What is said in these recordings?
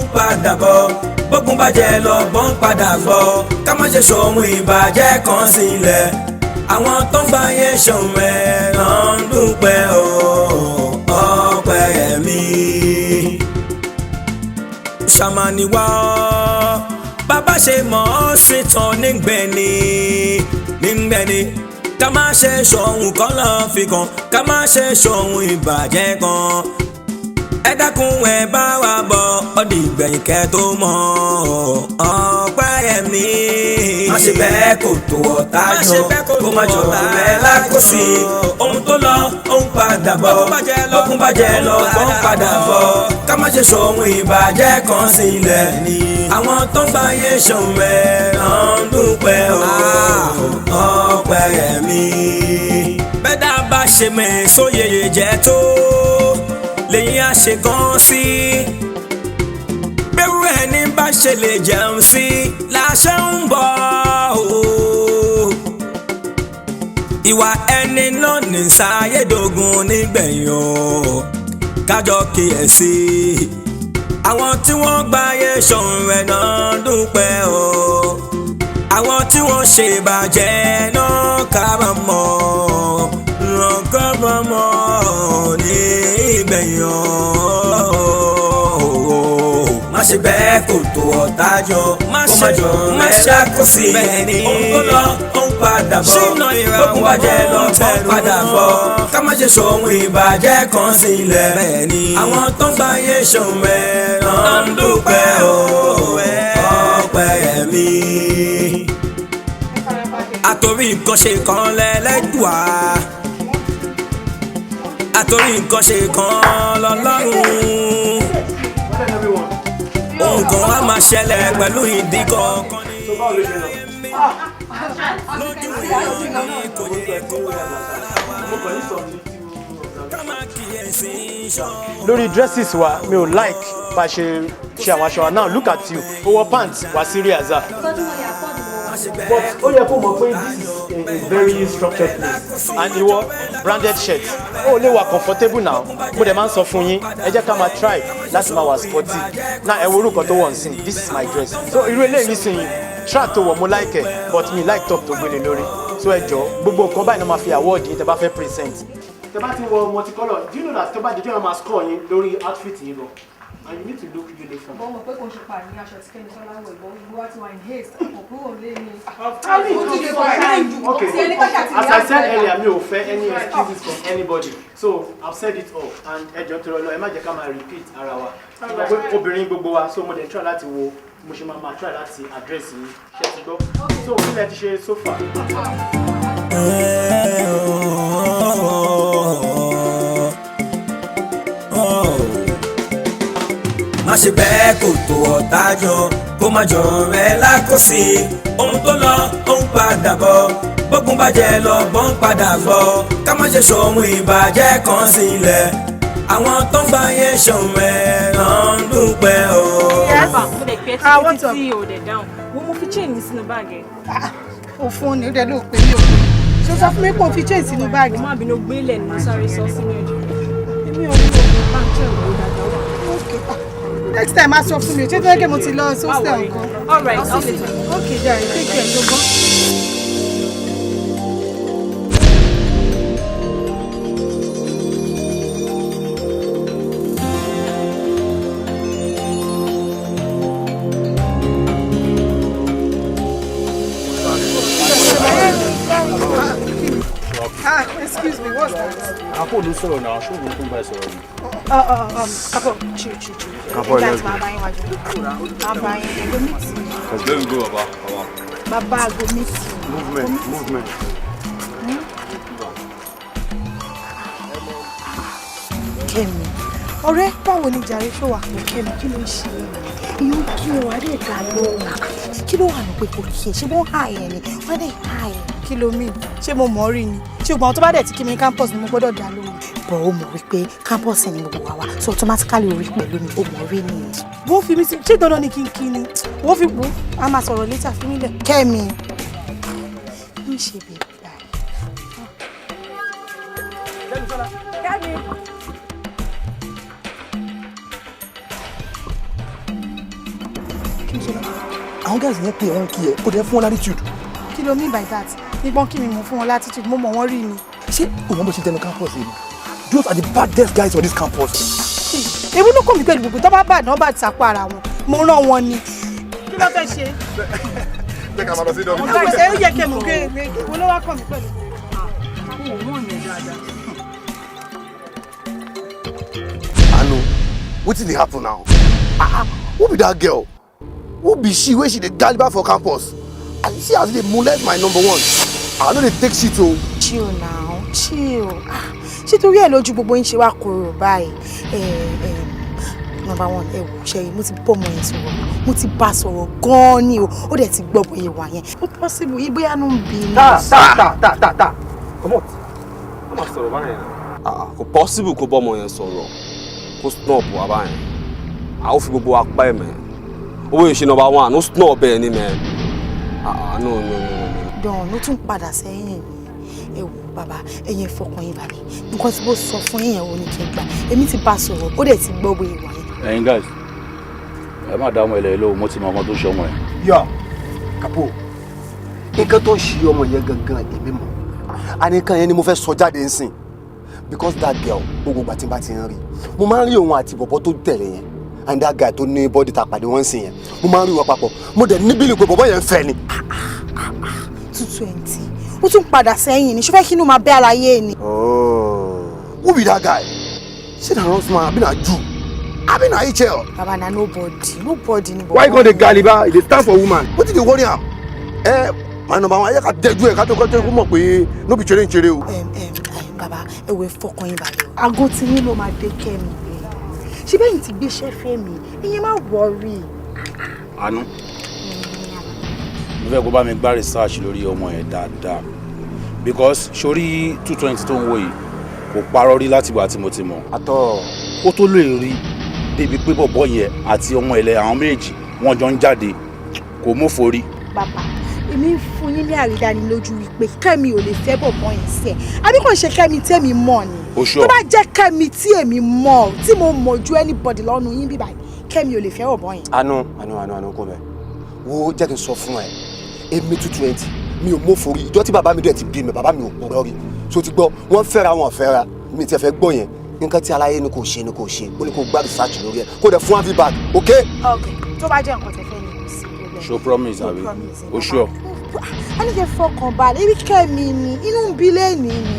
ń padà bọ̀. Bógun bàjẹ́ lọ, bọ́n padà bọ̀. Ká má ṣe ṣòun ìbàjẹ́ kan sílẹ̀. Àwọn tó ń gbà yẹn ṣòun ẹ̀ náà ń dúpẹ́ o, ọpẹ́ ẹ̀mí. Ṣàmánì wá bàbá ṣe mọ̀ ọ́ sí tán nígbẹ̀ni nígbẹ̀ni. Ká má ṣe ṣòun kọ́ lọ́ọ́ fi kàn, ká má ṣe ṣòun ìbàjẹ́ kan. Ẹ dákun, ẹ bá wa bọ̀, ọdí ìgbẹ̀yìn kẹ́ tó mọ̀, ọpẹ́ ẹ̀mí. Má ṣe bẹ́ẹ̀ kò tó ọ̀tá jọ, kó má jọ rẹ̀ lákòsí. Ohun tó lọ, ó ń padà bọ̀. Bókun bàjẹ́ lọ, kó ń padà bọ̀. Ká má ṣe ṣòun ìbàjẹ́ kan sílẹ̀. Àwọn tó ń gbà yé ṣòun ẹ̀ ń dúpẹ́ ọpẹ́ ẹ̀mí. Bẹ́ẹ̀ dá bá ṣe mẹ́ sóyeye jẹ́ tó lẹ́yìn àṣekàn sí, bẹ́rù ẹni bá ṣe lè jẹun sí láṣẹ ń bọ̀ o. Ìwà ẹni náà ní sáyédógún nígbẹ̀yìn o, kájọ kíyèsí. Àwọn tí wọ́n gbáyé ṣọ̀run rẹ̀ náà dúpẹ́ o. Àwọn tí wọ́n ṣe ìbàjẹ́ náà kábàámọ̀, ràn kábàámọ̀ ní ìgbẹ̀yìn o. Má ṣe bẹ́ẹ̀ kò tó ọ̀tá jọ, má ṣe jọ rẹ̀ ṣàkóso ohun tó lọ, ó ń padà bọ̀. Bókun bàjẹ́ lọ, tó ń padà bọ̀. Ká má ṣe ṣòun ìbàjẹ́ kan sílẹ̀. Àwọn tó ń gbáyé ṣòun ẹ̀ náà ń dúpẹ́ o, ọpẹ́ ẹ̀mí. Àtòrí nǹkan ṣe kan lẹ́lẹ́dùá, àtòrí nǹkan ṣe kan lọ́lọ́run. Ohun kan á máa ṣẹlẹ̀ pẹ̀lú ìdí kọ̀ọ̀kan ní lójú ìyá ní kò yẹ kó wá ká máa kíyèsí ṣọ́. Lórí dresses wa, mi ò like bá a ṣe ṣe àwọn aṣọ wa. Now look at you, ó wọ pants wá sí rehearsal. But ó yẹ kó mọ̀ pé this is a very structured place, and ìwọ branded shirt, ó lè wà comfortable now. Mo dẹ̀ máa ń sọ fún yín, ẹ jẹ́ ká máa try láti máa wà sporty. Now ẹ wo orúkọ tó wọ̀ ń sìn. This is my dress. So irú eléyìí nísìnyí, track tó wọ̀, mo like ẹ̀, but mi like top tó gbélé lórí. So ẹ jọ, gbogbo nǹkan báyìí náà máa fi award yín tẹ bá fẹ́ present. Tẹ bá ti wọ multicolour, do you know that tó bá di jọ́ máa score yín lórí outfit yín gan, and you need to look uniform. Bọ́n mọ̀ pé kò ń ṣe pàní aṣọ tí Kẹ́mi Sọ́lá wọ̀ ìbọn gbogbo wa ti wà in haste, ọkọ̀ kúrò lé ní. Okay, as I said earlier, mi ò fẹ́ any excuses from anybody, so I've said it all. And ẹ jọ̀ọ́, torí Ọlọ́run, ẹ má jẹ́ ká máa repeat ara wa. Mo pé obìnrin gbogbo wa, so mo dẹ̀ try láti wo mo ṣe máa try láti address yín. Ṣe ti gbọ́? So kí lẹ ti ṣe so far? Má ṣe bẹ́ẹ̀ kò tó ọ̀tá jọ, kó má jọ rẹ̀ lákòsí. Ohun tó lọ, ó ń padà bọ̀. Bógun bàjẹ́ lọ, bọ́n padà bọ̀. Ká má ṣe ṣòun ìbàjẹ́ kan sílẹ̀. Àwọn tó ń gbà yẹn ṣòun ẹ̀ náà ń dúpẹ́ o. Mo dẹ̀ pé Ah, títí what's up? tí o dẹ̀ dáhùn. Wo, mo fi chain mi sínú báàgì ẹ̀. Òfun ni ó dẹ̀ ló pè mí o. Ṣé o sọ fún mi pé o fi chain sínú báàgì? Mo má bínú, gbélé ni mo sáré sọ sínú ẹjọ́. Èmi ò rí o. Báńkì ẹ̀ wò dáadáa wà. Okay. Ah, next time, a sọ fún mi o. Ṣé tó yẹ kí mo ti lọ sósẹ̀ nǹkan? All right, I'll see you later. Okay, jàre, take care, ṣùgbọ́n. Ah, excuse me, what's that? Àpò ló sọ̀rọ̀ náà, ṣé òun tó ń bá ẹ sọ̀rọ̀ ni? Kapo, chill, chill, chill. Kapo, let's go. Bàbá yín wájú. Bàbá yín, I go meet you. Let's go, baba. Baba. Bàbá, I go meet you. Movement, movement. Kẹ́mi, ọ̀rẹ́, báwo ni jàre? Ṣó wà pé Kẹ́mi, kí ló ń ṣe é? Ìyó kí ẹ wà dé dá lóhùn. Kí ló wà ní pé kò kí ẹ? Ṣé wọ́n hà ẹ̀ ni? Wọ́n dẹ̀ hà ẹ̀. Kí ló mean? Ṣé mo mọ̀ ọ́ rí ni? Ṣùgbọ́n tó bá dẹ̀ ti kí mi ní campus ni mo gbọ́dọ̀ dá lóhùn? Bọ̀ ó mọ̀ wípé campus ni gbogbo wa wà, so automatically orí pẹ̀lú mi, ó mọ̀ rí ni. Wọ́n fi mí sí, ṣé dandan ni kí n kí ni? Wọ́n fi wò ó, a máa sọ̀rọ̀ later, fi mí lẹ̀. Kẹ́mi ń ṣe bèbí báyìí. Kẹ́mi. Kí ló ṣẹlẹ̀? Àwọn guys yẹn pé wọ́n kí ẹ, kò dẹ̀ fún wọn attitude. Kí ló mean by that? Nígbọ́n kí mi mú fún wọn latitude, mo mọ̀ wọ́n rí ni. Ṣé òun bó ṣe jẹnu campus yìí ni? Those are the baddest guys on this campus. Ewu ló kàn mí pẹ̀lú gbogbo tó bá bà náà bá ti sàpò ara wọn. Mo rán wọn ni. Kí ló fẹ́ ṣe? Jẹ́ ká máa lọ sí ìdánwò. Ọ̀gá ìṣe ó yẹ kí ẹ mọ̀ pé èwo ló wá kàn mí pẹ̀lú. Òun yẹn dáadáa. Anu, wetin dey happen now? Ah ah, who be that girl? Who be she wey she dey galiba for campus? And you see as she dey molest my number one. I no dey take shit o. Chill now, chill. Ah, ṣé torí ẹ̀ lójú gbogbo yín ṣe wá korò báyìí? Number one, ẹ wò ṣe mo ti bọ́ ọmọ yẹn sọ̀rọ̀, mo ti bá a sọ̀rọ̀ gan-an ni o, ó dẹ̀ ti gbọ́ bóyá wà yẹn. Ó possible yìí bóyá ló ń bí i. Ta ta ta ta ta ta, comot. Má máa sọ̀rọ̀ báyẹn. Ah, kò possible kó bọ́mọ yẹn sọ̀rọ̀ kó snob wá báyẹn. A ó fi gbogbo wa pa ẹ̀ mẹ́. Owó yìí ṣe number one, ó snob ẹ̀ ni mẹ́. Ah, no no no no. Dán ló tún padà sẹ́yìn ni. Ẹ wò bàbá, ẹ̀yin fọkàn yín balẹ̀. Nǹkan tí mo sọ fún yín yẹn ò ní kí n gbà. Èmi ti bá a sọ̀rọ̀, ó dẹ̀ ti gbọ́ bóyá wà yẹn. Ẹ̀yin guys, ẹ má dá ọmọ ilẹ̀ lóhùn, mo ti mọ ọmọ tó ṣe ọmọ ẹ̀. Yọ, Kapo, nǹkan tó ń ṣe ọmọ yẹn gangan èmi mọ̀. Àníkàn yẹn ni mo fẹ́ sọ jáde nsìn. Because that girl, gbogbo ìgbà tí n bá ti ń rí, mo máa ń rí òun àti bọ̀bọ̀ tó tẹ̀lé yẹn. And that guy tó ní body ta pàdé wọ́n ń sìn yẹn, mo máa ń rí wọn papọ̀. Mo dẹ̀ ní belief pé bọ̀bọ̀ yẹn ń fẹ́ ni. 220, ó tún padà sẹ́yìn ni. Ṣó fẹ́ kí inú máa bẹ́ àlàyé ni? Oh, who be that guy? Ṣé na Rosman abi na Jew? Abi na HL? Baba, na nobody, nobody ni. Why you go dey galiba? You dey stand for woman. Wetin dey worry am? Ẹ my number one, ẹ yẹ ká dẹjú ẹ ká tó kó mọ̀ pé no be chere chere o. Bàbá, ẹ wò, ẹ fọkàn yín balẹ̀ o. Aago tí yín ló máa dé kẹ́mi bẹ́ẹ̀. Ṣé bẹ́yìn ti gbéṣẹ́ fẹ́ mi? Ìyẹn má worry. Àánú, mo fẹ́ kó bá mi gbá research lórí ọmọ yẹn dáadáa, because sórí 220 tó ń wò yìí, kò parọ́ rí látìgbà tí mo ti mọ̀. Àtọ̀. Kó tó lè rí débi pé bọ̀bọ̀ yẹn àti ọmọ ilẹ̀ àwọn méjì wọ́n jọ ń jáde, kò mófo rí. Bàbá, èmi ń fún yín ní àrídánilójú wípé Kẹ́mi ò lè fẹ́ bọ̀bọ̀ yẹn sẹ́. Àbí kò ṣe Kẹ́mi tẹ́mi mọ̀ ni? O sure? Tó bá jẹ́ Kẹ́mi tí èmi mọ̀, tí mo mọ̀ ju anybody lọ́nu yín bíbáyìí, Kẹ́mi ò lè fẹ́ bọ̀bọ̀ yẹn. Anu, Anu, Anu, Anu, kò bẹ̀. Wo, jẹ́ kí n sọ fún ẹ, èmi 220 mi ò mófo rí. Ìjọ tí bàbá mi dẹ̀ ti bí mi, bàbá mi ò purọ́ rí. So ti gbọ́, wọ́n fẹ́ra wọn fẹ́ra. Mi ti fẹ́ gbọ́ yẹn. Nǹkan tí aláyé ni kò ṣe ni kò ṣe. Ó ní kò gbá research lórí ẹ̀. Kó dẹ̀ fún wa feedback, okay? Ok, tó bá jẹ́ nǹkan tẹ́ fẹ́ ni, kò sí problem. Ṣo promise? Mo Àbí promise. o sure? A ní kẹ́ fọkàn balẹ̀, ibi Kẹ́mi ni inú ń bí lẹ́ẹ̀ni ni.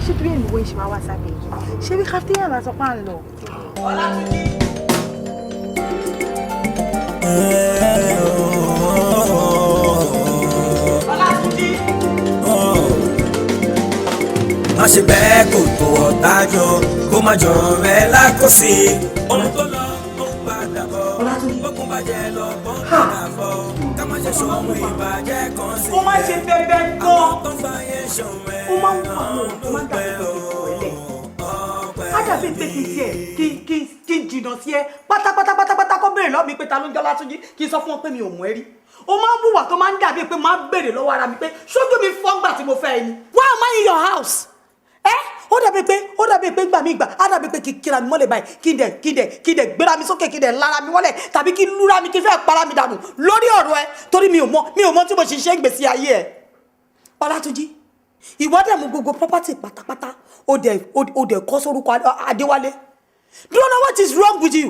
Ṣé bí èmi wo ìṣe máa wá sábẹ́ yìí? Ṣé bí cafeteria la sọ pé à ń lọ? Ọlátúnjí. Má ṣe bẹ́ẹ̀ kò tó ọ̀tá jọ kó má jọ rẹ̀ lákòsí. Ohun tó lọ ó ń padà bọ̀, bókun bàjẹ́ lọ bọ́ ń padà bọ̀, ká má ṣe ṣòwò ìbàjẹ́ kan sí. Ó máa ń ṣe bẹ́ẹ̀ gan. Àwọn tó ń fa yẹn ṣòwò ẹ̀ Ó máa ń wà àwọn tó máa ń dàbí pé kí n kọ̀ ẹ́ lẹ̀. Á dàbí pé kí n tiẹ̀ kí n jìnnà sí ẹ pátápátá pátápátá, kó béèrè lọ́ọ̀ mi pé ta ló ń jọ́ Látúnjí, kí n sọ fún wọn pé mi ò mọ̀ ẹ́ rí. Ó máa ń wùwà tó máa ń dàbí pé máa ń béèrè lọ́wọ́ ara mi pé ṣójú mi fọ́ngbà tí mo fẹ́ ẹ ni. Why am I in your house? Ẹ ó dàbí pé gbà mí gbà á dàbí pé kí n kíra mi mọ́lẹ̀ báyìí, kí n dẹ̀ gbéra mi sókè, kí n dẹ̀ lára mi mọ́lẹ̀, tàbí kí n lúra mi, kí n fẹ́ para mi dànù lórí ọ̀rọ̀ ẹ, torí mi ò mọ tí mo ṣe ṣe ń gbèsè ayé ẹ. Ọlátúnjí, ìwọ dẹ̀ mú gbogbo property pátápátá, ó dẹ̀ kọ́ sórúkọ Adéwálé. Do you know what is wrong with you?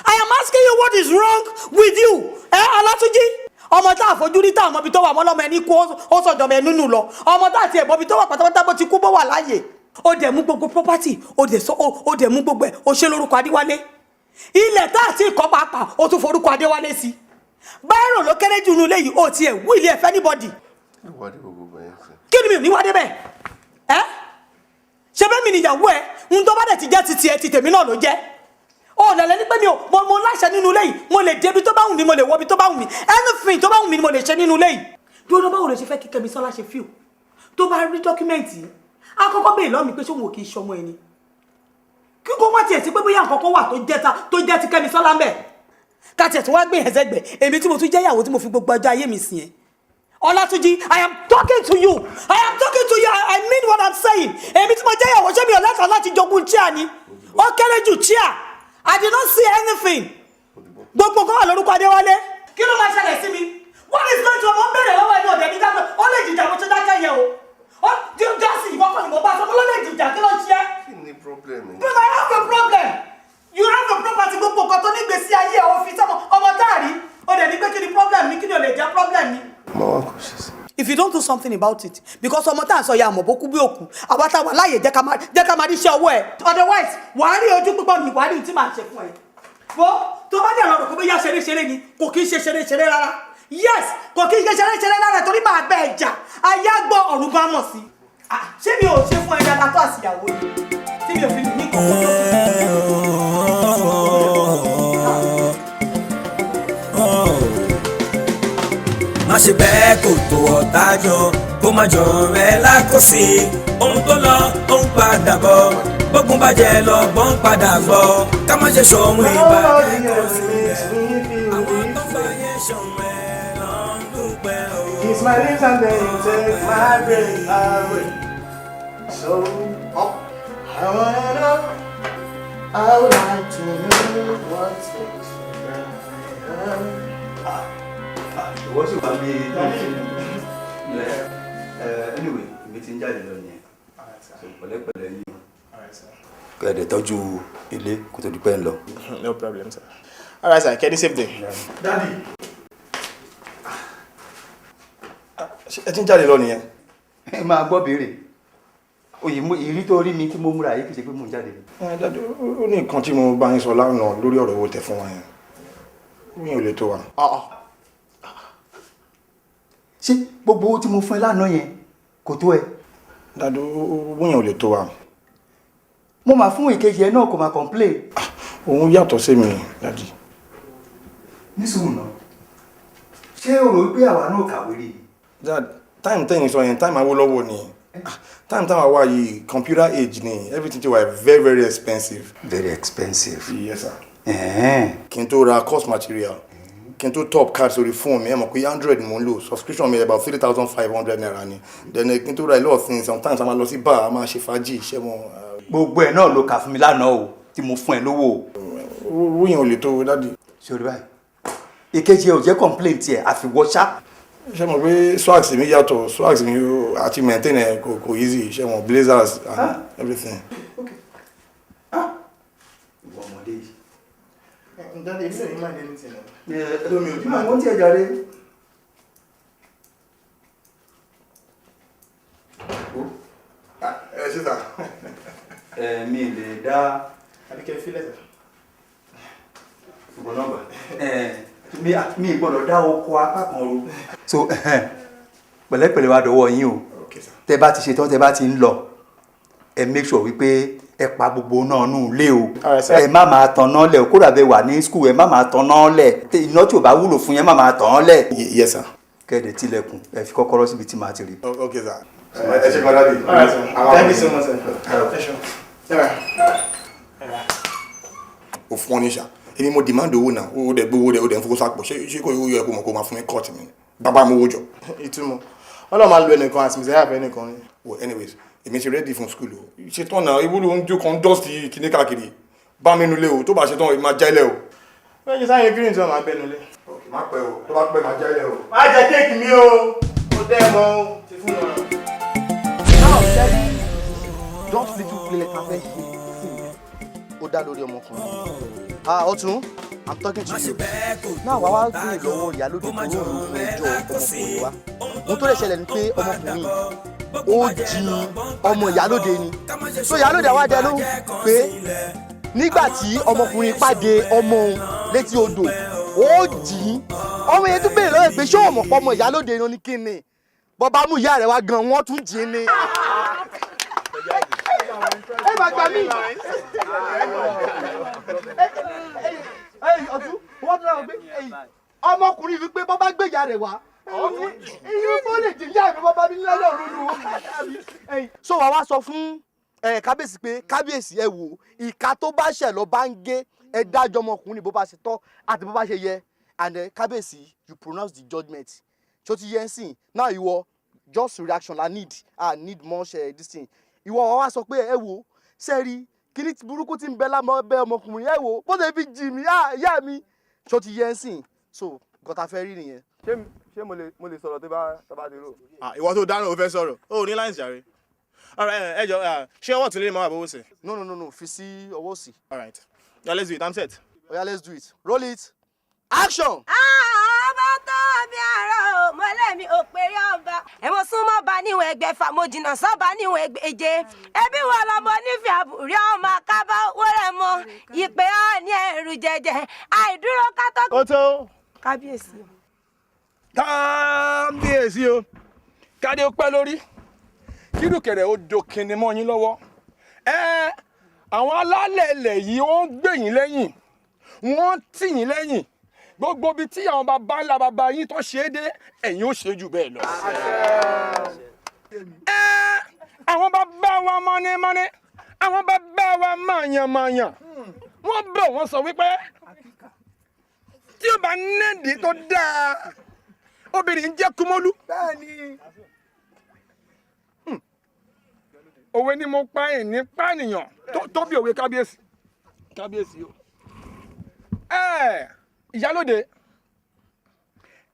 I am asking you, what is wrong with you? Ẹ Ọlátúnjí, ọmọ tá a fojú rí, tá a mọ ibi tó wà mọ́, lọ́mọ ẹni kú, ó sọ̀jọ̀mọ ẹnu nù lọ. Ọmọ tá a tiẹ̀ mọ ibi tó wà pátápátá, bó ti kú, bó wà láàyè, ó dẹ̀ mú gbogbo property, ó dẹ̀ sọ, ó dẹ̀ mú gbogbo ẹ̀, ó ṣe lórúkọ Adéwálé. Ilẹ̀ tá a ti kọ́ pàápàá, ó tún forúkọ Adéwálé sí. Báírò ló kéré jù nínú ilé yìí, ó tiẹ̀ wú ilé ẹ̀fẹ́ anybody. Ìwádìí gbogbo yẹn sí. Kí ni mi ò ní wá débẹ̀? Ẹ́ ṣe bẹ́ẹ̀ mi nìyàwó ẹ̀ ń tó bá dẹ̀ ti jẹ́ ti tiẹ̀, ti tèmi náà ló jẹ́. Ó lẹ̀lẹ́ ní pé mi ò mo láṣẹ nínú ilé yìí. Mo lè débi tó bá wù mí, mo lè wọbi tó bá wù mí, anything tó bá wù mí ni mo lè ṣe nínú ilé yìí. Dúró, báwo lè ṣe fẹ́ kí Kẹ́misọ́lá ṣe fíò tó bá rí document yìí? Akọ́kọ́ bèèrè lọ́wọ́ mi pé ṣé òun ò kì í ṣọmọ ẹni kíkó wá tiẹ̀ sí pé bóyá nǹkan kan wà tó jẹ́ ta tó jẹ́ ti Kẹ́misọ́lá ń bẹ̀. Ká tiẹ̀ tó wá gbé ẹ̀sẹ̀ gbẹ̀, èmi tí mo tún jẹ́ ìyàwó tí mo fi gbogbo ọjọ́ ayé mi sìn ẹ́. Ọlátúnjí, I am talking to you. I am talking to you. I mean what I'm saying. Èmi tí mo jẹ́ ìyàwó, ṣé mi ò lẹ́tọ̀ọ́ láti jogún chair ni? Ó kéré jù, chair. I did not see anything. Gbogbo nǹkan wà lórúkọ Adéwálé. Kí ló máa ṣẹlẹ̀ sí mi? What is going to mo ń bèrè lọ́wọ́ ẹni ọ̀dẹ̀ ní dákẹ́. Ó lè jìjà mo ṣe dákẹ́ yẹn o. Ó jọ́sìn ìwọ kọ́ ni mo bá sọ, ó lè jìjà, kí ló ṣe é? Kí ni problem yìí? But I have a problem. You have a property, gbogbo nǹkan tó nígbèsí ayé ẹ̀ òfin sọ́mọ ọmọ táàrí. Ó dẹ̀ ní pé kí ni problem mi, kí ni ò lè jẹ́ problem mi? Mo wá kò ṣe sí. If you don't do something about it, because ọmọ tá à ń sọ ya àmọ̀ bó kú bí òkú, àwa tá a wà láàyè, jẹ́ ká máa rí iṣẹ́ ọwọ́ ẹ̀. Otherwise, wàá rí ojú pípọ̀ mi, wàá rí ohun tí màá ṣe fún ẹ. Wo tó bá dẹ̀ lọ́rùn kó bóyá ṣeré ṣeré ni, kò kí ń ṣe ṣeré ṣeré rárá. Yes, kò kí ń ṣe ṣeré ṣeré rárá, torí màá bẹ́ ẹ jà, ayé á gbọ́, ọ̀run bá mọ̀ sí. Ah, ṣé mi ò ṣe fún ẹ dáadáa tó àsìyàwó ni tí mi ò fi ní kọ̀ọ̀kan? Má ṣe bẹ́ẹ̀ kò tó ọ̀tá jọ, kó má jọ rẹ̀ lákòsí. Ohun tó lọ ó ń padà bọ̀, gbógun bàjẹ́ lọ gbọ́n padà bọ̀. Ká má ṣe ṣòun ìbàjẹ́ kò sílẹ̀, àwọn tó ń fàyè ṣòun ẹ̀ lọ́ ń dúpẹ́ o. Kiss my lips and then you take my breath away. So, I wanna know, I would like to know what's next. Ìwọ sì wà bí ẹ. Anyway, èmi ti ń jáde lọ nìyẹn, so pẹ̀lẹ́pẹ̀lẹ́ yín o. Kẹ́ẹ̀dẹ̀ tọ́jú ilé kó tó di pẹ́ ń lọ. No problem, sir. All right, sir. Kenny, safe day. Daddy. Ẹ ti ń jáde lọ nìyẹn? Ẹ máa gbọ́ béèrè oyè ìrí tó rí mi tí mo múra yìí, kì í ṣe pé mò ń jáde. Ẹ Daddy, ó ní nǹkan tí mo bá yín sọ lánàá lórí ọ̀rọ̀ owó tẹ fún wa yẹn. Mi ò lè tó wa. Ṣé gbogbo owó tí mo fún ẹ lánàá yẹn kò tó ẹ? Daddy, owó yẹn ò lè tó wa. Mo máa fún ìkejì ẹ náà, kò máa complain. Òun yàtọ̀ sí mi, Daddy. Nísùúrù náà, ṣé o rò wípé àwa náà kàwé rí i? Dad, time tẹ́yìn sọ yẹn, time Awólọ́wọ̀ ni. Time táwa wà yìí, computer age ni. Everything ti wà very very expensive. Very expensive. Yes, sir. Kí n tó ra course material, kí n tó top card sórí phone mi, ẹ mọ̀ pé Android mo ń lò, subscription mi about ₦3,500 ni. Then kí n tó ra a lot of things, sometimes a máa lọ sí bar, a máa ṣe fàájì, ṣé mo. Gbogbo ẹ náà ló kà fún mi lánàá o tí mo fún ẹ lówó o. Owó yẹn ò lè tó, Daddy. Ṣé o rí báyìí, ìkejì ẹ ò jẹ́ complain tiẹ̀ àfiwọ́ ṣá. Ṣé mo pé swags mi yàtọ̀, swags mi àti maintain ẹ kò easy, ṣé mo, blazers and everything. Ìwọ ọmọdé yìí. Daddy, èmi ò ní mind anything. Ẹ ẹ máa wọ́n tiẹ̀ jàre. Ẹ ṣe sà. Ẹ mi lè dá. Àbíkẹ́ fílẹ̀ sir. Ìwọ náà gbà ẹ, mi gbọ́dọ̀ dá oko apá kan ro. So pẹ̀lẹ́pẹ̀lẹ́ wa dọwọ́ yín o. Tẹ bá ti ṣetán, tẹ bá ti ń lọ, ẹ make sure wípé ẹ pa gbogbo náà nù lé o. Ẹ má máa tanná lẹ̀ o. Kódà bẹ wà ní school, ẹ má máa tanná lẹ̀. Iná tí ò bá wúlò fún yẹn, má máa tàn án lẹ̀. Yes, sir. Kẹ́ẹ̀dẹ̀ tilẹ̀kùn, ẹ fi kọ́kọ́rọ́ síbi tí màá ti rí. Okay, sir. Ẹ ṣe gan, Daddy. All right, sir. Thank you so much, sir. Ẹ ṣeun. All right. O fún ọ ní ṣá, èmi mo demand owó náà, ó dẹ̀ gbowó dẹ̀, ó dẹ̀ ń fowó sápò. Ṣé kò yẹ kó mọ̀ kó máa fún mi cut mi bàbá mi owó jọ. Ìtumọ̀ Ọlọ́run máa lo ẹnìkan àti mẹsàáyà fẹ́ nìkan ni. Well, anyways, èmi ti ready fún school o. Ṣetán náà, ìwúlò ń jó kan dust kíní káàkiri bá mi nulẹ̀ o. Tó bá ṣetán, èmi máa já ilẹ̀ o. Bẹ́ẹ̀ ni sáyẹn green tí wọ́n máa gbẹ́nu lé. Ok, má pẹ́ o. Tó bá pẹ́, máa já ilẹ̀ o. Má jẹ kéèkì mi o, ó dẹ́ mọ́ o ti fún wọn. Now, Jerry, just little play ta fẹ́ ṣe sí i, ó dá lórí ọmọkùnrin. Ah, Ọ̀tún, I'm talking to you now. Wàá wá béèrè lọ́wọ́ ìyálóde tó rò fún ẹjọ́ ọmọkùnrin wa. Ohun tó lè ṣẹlẹ̀ ni pé ọmọkùnrin ó jí ọmọ ìyálóde ni. So ìyálóde àwa dẹ lóhùn pé nígbà tí ọmọkùnrin pàdé ọmọ òun létí odò, ó jì í. Ọmọ yẹn tún béèrè lọ́wọ́ ẹ̀ pé ṣé òun mọ̀ pọ̀ ọmọ ìyálóde ni? Ó ní kí ni bọ́bá mú ìyá rẹ̀ wá gan, wọ́n tún jí ni. Ẹ máa gbà mí. Ọ̀tún, wọ́n tún náà gbé ọmọkùnrin wípé bọ́bá gbé ìyá rẹ̀ wá, ìyí bó lè jí ìyá mi, bọ́bá mi lọ́lọ́ rúru. So wàá wá sọ fún kábíyèsí pé kábíyèsí, ẹ wò, ìka tó bá ṣẹ̀ lọ bá ń gé. Ẹ dájọ́ ọmọkùnrin bó bá ṣe tọ́ àti bó bá ṣe yẹ. And kábíyèsí, you pronounce the judgement. Ṣó ti yẹ ń sìn now? Ìwọ, just reaction la need. I need much this thing. Ìwọ wàá wá sọ pé ẹ wò, sẹ́ẹ̀rí kíní burúkú tí ń bẹ lámọ́ bẹ ọmọkùnrin, ẹ wò bó ṣe fi jì mí, ìyá mi. Ṣó ti yẹ ń sìn? So Nǹkan tá a fẹ́ rí nìyẹn. Ṣé mo lè sọ̀rọ̀ tó bá ti rò? Ah, ìwọ tó dáná, o fẹ́ sọ̀rọ̀, o ò ní lines jàre. Alright, ẹ jọ, ṣé ọwọ́ tún lè máa bọ̀ wọ́sẹ̀? No, no, no, no, fi sí ọwọ́ òsì. Alright, yeah, let's do it. I'm set. Oya, let's do it. Roll it. Action! Ọba tó bí àárọ̀ o, mo lẹ́mi ò péré ọba. Ẹ mo súnmọ́ ba níwọ̀n 600, mo jìnnà sọ́ba níwọ̀n 600. Ẹbí wọn lọmọ onífẹ̀ẹ́ àbúrí ọmọ akábá owó rẹ̀ mọ. Ìpè ọ́ ní ẹ̀rù jẹjẹ. Àìdúró ká tó. Ó tó. Kábíyèsí o. Kábíyèsí o, kádé ó pẹ́ lórí, kírùkẹ̀rẹ̀ ó dòkìnní mọ́ yín lọ́wọ́. Ẹ àwọn alálẹ̀ ilẹ̀ yìí, ó ń gbè yín lẹ́yìn, wọ́n ń tì yín lẹ́yìn. Gbogbo ibi tí àwọn baba ńlá baba yín tó ṣe é dé, ẹ̀yin ó ṣe jù bẹ́ẹ̀ lọ. Ẹ àwọn bàbá wa mọ́nímọ́ní, àwọn bàbá wa mọ̀yànmọ̀yàn, wọ́n bọ̀, wọ́n sọ wípé tí ó bá nídìí tó dáa, obìnrin ń jẹ́ kúmọ́lú. Bẹ́ẹ̀ni. Òwe ni mo pa ẹ̀ ní pànìyàn tó bí òwe. Kábíyèsí, kábíyèsí o. Ẹ ìyálóde,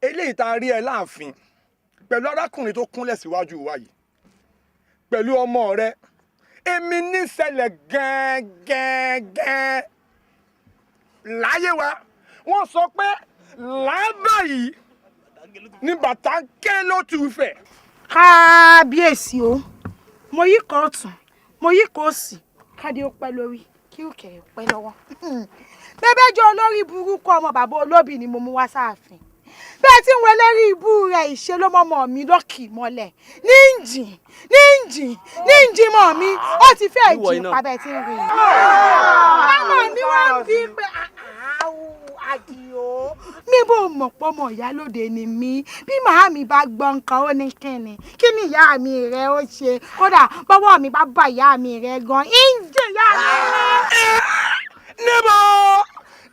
eléyìí tá a rí ẹ láàfin pẹ̀lú arákùnrin tó kúnlẹ̀ síwájú wa yìí pẹ̀lú ọmọ rẹ, èmi níṣẹ̀lẹ̀ gẹ́gẹ́gẹ́ láyé wa. Wọ́n sọ pé lábà yìí ní bàtà ké ló tù fẹ̀. Kábíyèsí o, mo yí kọ́ ọ̀tún, mo yí kọ́ òsì, kádé ó pẹ́ lórí, kí òkè ó pẹ́ lọ́wọ́. Bẹ́bẹ́ jẹ́ olórí burúkú ọmọ bàbá olóbì ni mo mú wá sáàfin. Bẹ́ẹ̀ tí ń wọlé rí ibú rẹ̀ ìṣe ló mọ́mọ́ mi lọ́kì mọ́lẹ̀ ní ìjìn ní ìjìn ní ìjìn mọ́ mi, ó ti fẹ́ jìn pa bẹ́ẹ̀ tí ń rí i. Báwo ni wọ́n ń bí pé àwù àdìo mi bò mọ̀ pọ́mọ ìyálóde ni mí? Bí màámi bá gbọ́ nǹkan, ó ní kíni kí ni ìyá mi rẹ̀ ó ṣe? Kódà bọ́wọ́ mi bá bá ìyá mi rẹ̀ gan, ìjìn ìyá mi rẹ̀. Níbo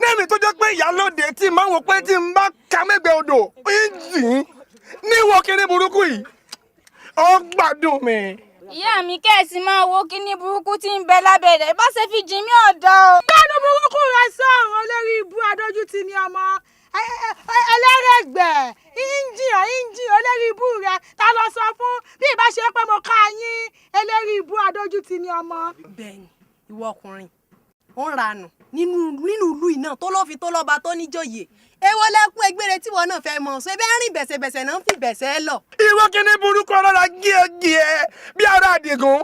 níbi tó jẹ́ pé ìyálóde tí máa ń wò pé tí n bá ka mẹ́gbẹ̀ẹ́ odò ń jìn níwọ̀ kiri burúkú yìí, ó gbádùn mi. Ìyá mi, kẹ́ẹ̀sì máa wo kíní burúkú tí ń bẹ lábẹ́ rẹ̀ bá ṣe fi jìn mí ọ̀dọ́ o. Gbẹ́nu burúkú rẹ sọ̀rọ̀, olórí ibú adójútì ni ọmọ ẹlẹ́rẹ̀gbẹ́ ìjìn ìjìn olórí ibú rẹ. Ta lọ sọ fún bí ìbá ṣe pé mo ká yín? Olórí ibú adójútì ni ọmọ. Bẹ́ẹ̀ni, ìwọ ọkùnrin ó ń ranù nínú ìlú iná tó lófin tó lọ́ba tó níjòyè. Èwo lẹ́kún egbére tíwọ náà fẹ́ mọ̀ ṣe bẹ́ẹ̀ rìn bẹ̀sẹ̀bẹ̀sẹ̀ náà ń fi bẹ̀sẹ̀ lọ. Ìwọ kíní burúkú ọlọ́ra gíẹ́gíẹ́ bí ara àdìgún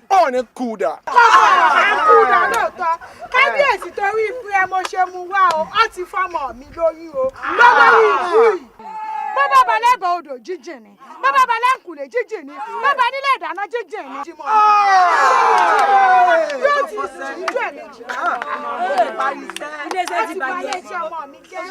ọ̀ ní kúdà. Kúdà lóòótọ́, kábíyèsí, torí ibú ẹ mo ṣe mu wá o. Ó ti fọmọ mi lórí o lórí ibú yìí. Bó bá balẹ̀ bọ̀ odò, jíjìn ni. Bó bá balẹ̀ nkùlé, jíjìn ni. Bó bá nílé ìdáná, jíjìn ni. Yóò ti sùn ju ẹ̀mejì. Iléeṣẹ́ ti bàjẹ́. Iléeṣẹ́ ọmọ mi jẹ́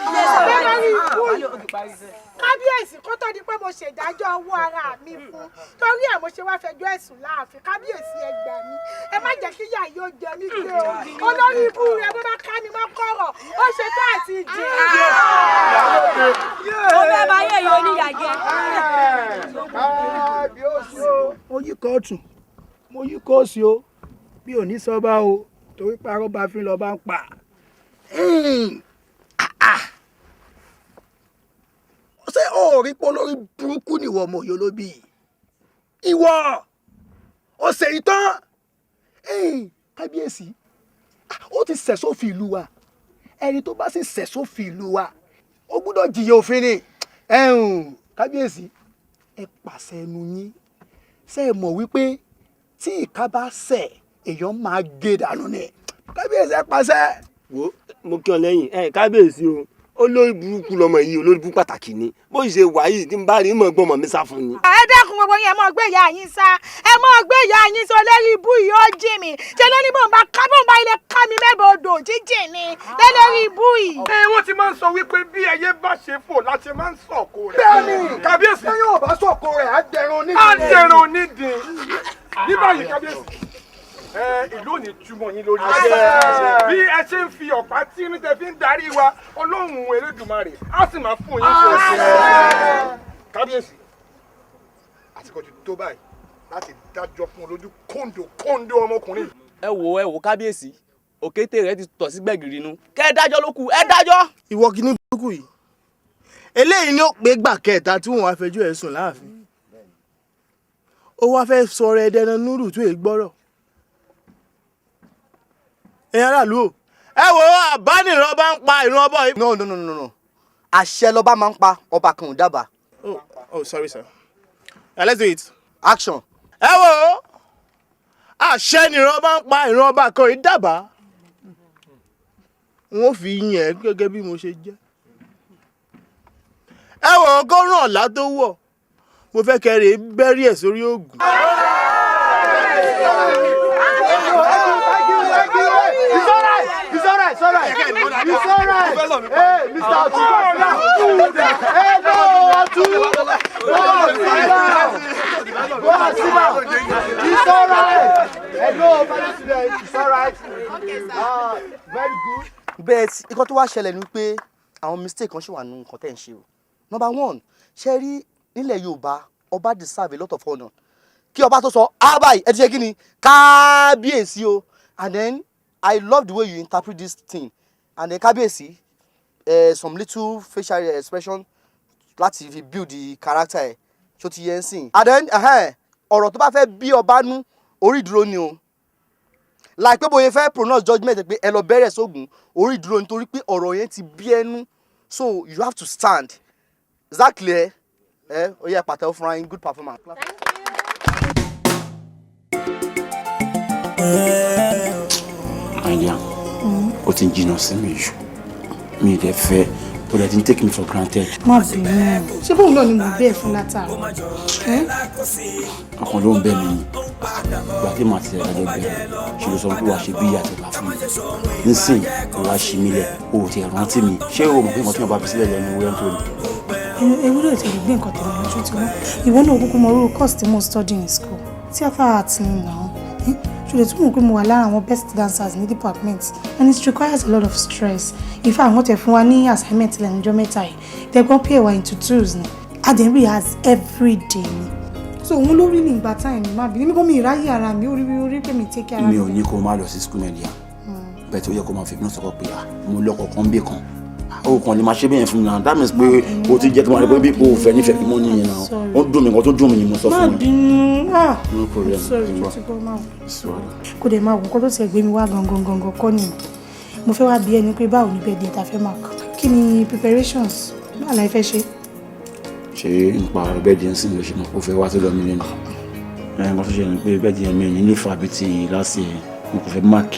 lórí ibú yìí. Kábíyèsí, kó tó di pé mo ṣèdájọ́ owó ara mi fún, torí ẹ̀ mo ṣe wá fẹjọ́ ẹ̀sùn láàfin. Kábíyèsí, ẹ gbà mí, ẹ má jẹ́ kí ìyá yóò jẹ mí gbé o. Olórí ibú rẹ, bó bá ká mi mọ́ kọ̀rọ̀, ó ṣe tó àti jẹ. Ó fẹ́ bá yé yìí oníyà jẹ. Kábíyèsí o. Mo yí kóòtù, mo yí kóòsì o, bí ò ní sọ́ba o, torí parọ́ bá fi lọ́ọ́ bá ń pa. Ṣé o rí pé olórí burúkú ni ìwọ ọmọ òye olóbì ìwọ ó ṣe ìtàn? Kábíyèsí, ó ti ṣẹ̀ sófin ìlú wa. Ẹni tó bá sì ṣẹ̀ sófin ìlú wa, ó gbúdọ̀ jìyà òfin ni. Kábíyèsí, ẹ pàṣẹ ẹnu yín. Ṣé ẹ mọ̀ wípé tí ìka bá ṣẹ̀, èèyàn máa gé dànù ni? Kábíyèsí, ẹ pàṣẹ. Wo, mo kí ọ lẹ́yìn ẹ. Kábíyèsí o, olórí burúkú lọmọ yìí, olórí burúkú pàtàkì ni. Bó ṣe wà yìí, tí n bá rí mọ̀ gbọ́mọ̀ mi sá fún ni. Ẹ dẹ́kun, gbogbo yín, ẹ mọ̀ gbé ìyá yín sá, ẹ mọ̀ gbé ìyá yín sọ. Lórí ibú yìí, ó jì mí ṣe ló ní bóun bá ká, bóun bá ilé ká mi mẹ́bàá odò, jíjìn ni lórí ibú yìí. Ẹ wọ́n ti máa ń sọ wípé bí ẹyẹ bá ṣe fò la ṣe máa ń sọ̀kò rẹ̀. Bẹ́ẹ̀ni. Kábíyèsí. Lẹ́yìn ò bá sọ̀kò rẹ̀, á dẹran onídìí. Á dẹran onídìí. Ní báyìí, kábíyèsí, ẹ ìlú ò ní túmọ̀ yín lórí. Bí ẹ ṣe ń fi ọ̀pá tí ní tẹ fi ń darí wa, Ọlọ́run Elédùmarè á sì máa fún yín ṣe. Kábíyèsí, àsìkò ti tó báyìí láti dájọ́ fún olójú kóńdó kóńdó ọmọkùnrin. Ẹ wo, ẹ wo, kábíyèsí, òkété rẹ ti tọ̀ sí gbẹ̀gìrì nu. Kẹ́ ẹ dájọ́ ló kù, ẹ dájọ́. Ìwọ kìíní burúkú yìí. Eléyìí ni ó pé gbà kẹta tí wọn wá fẹjọ́ ẹ̀ sùn láàfin. Ó wá fẹ́ sọ̀rọ̀ ẹ̀dẹ̀nà núrù tó è gbọ́rọ̀. Ẹ̀yin aráàlú o, ẹ wo àbánirọ̀ bá ń pa ìran ọba yìí. No, no, no, no, no, àṣẹ lọba máa ń pa, ọba kan ò dábàá. Oh, sorry sir. Let's do it. Action. Ẹ wo àṣẹ nìran bá ń pa, ìran ọba kan yìí dábàá. N ó fi yín ẹ gẹ́gẹ́ bí mo ṣe jẹ́. Ẹ wò ó, kó ràn ọ̀la tó wọ̀, mo fẹ́ kẹ́ rèé bẹ́rí ẹ̀ sórí ògùn. It's alright. It's alright. It's alright. It's alright. Hey, Mr. Otu. Hey, no, Otu. Go and sit down. Go and sit down. It's alright. Hello, fellow students. It's alright. Very good. But nǹkan tó wá ṣẹlẹ̀ ni pé àwọn mistake kan ṣì wà nínú nǹkan tẹ̀ ń ṣe o. Number one, ṣe rí nílẹ̀ Yorùbá, ọba deserve a lot of honour. Kí ọba tó sọ ábàyí, ẹ ti ṣe kí ni kábíyèsí o. And then I love the way you interpret this thing. And then kábíyèsí, some little facial expression láti fi build the character ẹ̀, ṣó ti yẹ ń sìn. And then ọ̀rọ̀ tó bá fẹ́ bí ọba nú, orí ìdúró ni o, like pé bóyá fẹ́ pronounce judgement pé ẹ lọ bẹ̀rẹ̀ sógun, orí ìdúró, nítorí pé ọ̀rọ̀ yẹn ti bí ẹnu, so you have to stand. Is that clear? Ẹ ó yẹ pàtẹ́wọ́ fúnra yín. Good performance. Àyà ó ti ń jìnnà sí mi jù, mi ì dẹ̀ fẹ́ ó dẹ̀ ti ń take me for granted. Má bínú, ṣé bóun náà ni mò ń bẹ́ẹ̀ fún látàárọ̀ ẹ́? Ọkàn ló ń bẹ̀ mí ni. Ìgbà tí màá ti ẹ̀dájọ́ bẹ̀rẹ̀ ṣe ló sọ pé wàá ṣe bí ìyá àti bàbá fún mi. Nísìn kò wá ṣí mi lẹ̀, o ò tiẹ̀ rántí mi. Ṣé o mọ̀ pé nǹkan tí wọ́n bá fi sílẹ̀ lẹ́nu ewúrẹ́ tó ni? Ewúrẹ́ ò tẹ̀lé gbé nǹkan tẹ̀lé lọ́jọ́ tí wọ́n. Ìwọ náà kúkú mọ irú course tí mo study in school, theatre arts ni now. Ṣùgbọ́n tí mo mọ̀ pé mo wà lára àwọn best dancers ní department, and it requires a lot of stress. In fact, wọ́n tẹ̀ fún wa ní assignment lẹ́nu ọjọ́ mẹ́ta yìí, tẹ̀gbọ́n pair wa into twos ni, a dẹ̀ ń rehearse every day ni. So òun ló rí ní ìgbà time mi. Má bí níbi kó mi ìráyè ara mi, ó rí orí pé mi take care ara Mi ò ní kó má lọ sí school nàìjíríà bẹ́ẹ̀, tó yẹ kó máa fi mí náà sọ́kọ̀ pé ah, mo lọ́kọ̀ kan bí kan, o kàn lè máa ṣe bẹ́ẹ̀ fún mi náà. That means pé o ti jẹ́ kí n máa rí pé bí o fẹ́ nífẹ̀ẹ́ mi mọ́ nìyẹn náà. Ó dùn mí, nǹkan tó dùn mí ni mo sọ Má fún ẹ. bínú, ah. No problem. Sorry. Ṣùgbọ́n- Tó ti gbọ́, má wò. Sọ̀rọ̀. Kò dẹ̀ máa wò, nǹkan tó ti ẹ̀ gbé mi wá gangan gangan kọ́ nìyẹn. Mo fẹ́ wá bí ẹni pé báwo ni birthday ta fẹ́ mark, kí ni preparations, báwo la fẹ́ ṣe? Ṣé nípa birthday ń sìn ló ṣe mọ̀ kó fẹ́ wá sí lọ mí lẹ́nu ẹ̀? Nǹkan tó ṣe ni pé birthday mi ò ní nífà bíi ti last year. Mo kò fẹ́ mark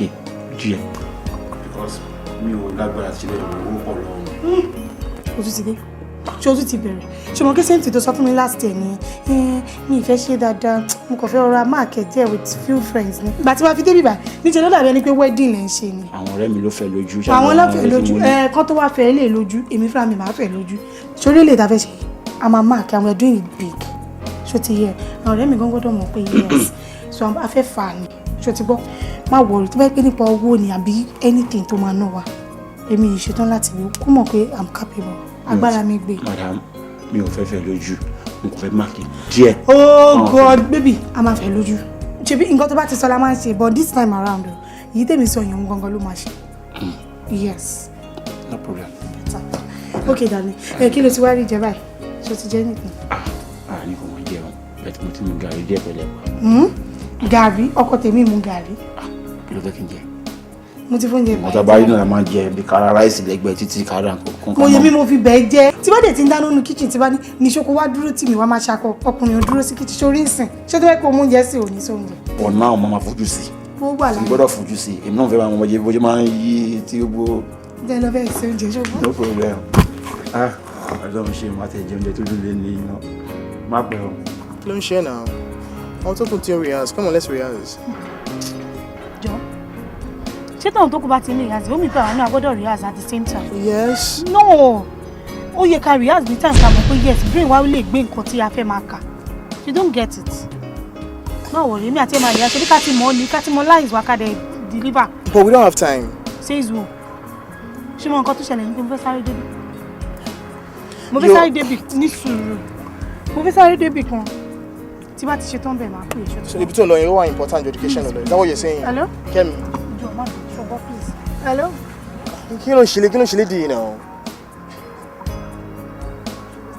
díẹ̀ because mi ò lágbára ti ṣe bẹ́ẹ̀, owó pọ̀ lọ́wọ́ mi. O tún ti dé, ṣé o tún ti bẹ̀rẹ̀? Ṣé mo kí same thing tó sọ fún mi last year ni mi ì fẹ́ ṣe dáadáa, mo kàn fẹ́ rọra mark ẹ̀ díẹ̀ with few friends ni. Ìgbà tí wàá fi débi báyìí, níṣẹ́ ló dàbí ẹni pé wedding lẹ̀ ń ṣe ni. Àwọn ọ̀rẹ́ mi ló fẹ́ lójú. Àwọn ọlọ́fẹ́ lójú ẹ kán tó wá fẹ́ lè lójú, èmi fúnra mi máa fẹ́ lójú sórí lè ta fẹ́ ṣe. A máa mark and we are doing it big. Ṣó ti yẹ? Àwọn ọ̀rẹ́ mi gan gbọ́dọ̀ mọ̀ pé yes, so a fẹ́ fà á ni. Ṣó ti gbọ́? Má worry, tó bá pẹ́ nípa owó ni àbí anything tó máa ná wa, èmi yìí ṣetán láti wò kó mọ̀ pé I'm capable, agbára mi gbé. Madam, mi ò fẹ́ fẹ́ lójú, mo kò fẹ́ mark díẹ̀. Oh God, baby, a máa fẹ́ lójú. Ṣebí nǹkan tó bá ti sọ la máa ń ṣe, but this time around o, èyí tèmi sọ yẹn, òun gangan ló máa ṣe. Yes. No problem. Okay darling, ẹ kí ló ti wá rí jẹ báyìí? Ṣó ti jẹ nìkan? Ah, ní kò wọ́n jẹun bẹ́ẹ̀ tí mo ti mu gàrí díẹ̀ pẹ̀lẹ́ pa. Gàrí? Ọkọ tèmi mú gàrí. Kí ló fẹ́ kí n jẹ? Mo ti fóúnjẹ. Nǹkan tá a bá rí náà la máa jẹ, bí kára rice lẹ́gbẹ̀ẹ́ títí kára nǹkan. Mo yẹ mi, mo fi bẹ́ẹ̀ jẹ́. Tí bá dẹ̀ ti ń dáná nínú kitchen, tí bá ní níṣó kó wá dúró tì mí, wá máa ṣakọ ọkùnrin ò dúró sí kitchen sórí ìsìn. Ṣé tó fẹ́ kó mú oúnjẹ sí òní sóúnjẹ? But now mo máa fojú sí. Ó wà Mo láyé. gbọ́dọ̀ fojú sí. Èmi náà fẹ́ máa mọ bó ṣe máa ń yí tí gbogbo. Jẹ́ lọ bẹ́ẹ̀ sí oúnjẹ, ṣùgbọ́n. No problem. Ah, Ọlọ́run ṣe, máa tẹ̀ jẹ oúnjẹ tó dùn lé ní iná. Má pẹ́ o. Kí ló ń ṣe náà? Àwọn tó kù ti ń rehearse. Come on, let's rehearse. Jọ, ṣé táwọn tó kù bá ti ń rehearse, ó mi pé àwọn náà gbọ́dọ̀ rehearse at the same time? Yes. No, ó yẹ ká rehearse ní time ká mọ̀ pé yes, brain wa lè gbé nǹkan tí a fẹ́ máa kà. You don't get it. Náà wọ̀ rí mi àti ẹ̀ máa rehearse, ṣe bí ká ti mọ̀ ọ́ ní ká ti mọ̀ lines wa, ká dẹ̀ deliver. But we don't have time. Says who? Ṣé mo nǹkan tó ṣẹlẹ̀ ní pé mo fẹ́ sáré débi, mo fẹ́ sáré débi ní sùúrù, mo fẹ́ sáré débi kan. Tí bá ti ṣe tán bẹ́ẹ̀, máa pè é ṣe. So ibi tó ń lọ yẹn, ó wà important ju education lọ. Is that what you're saying? Hello? Kẹ́mi. Jọ, má bínú, ṣọgbọ́, please. Hello? Kí ló ń ṣe lé, kí ló ń ṣe lédi yìí náà?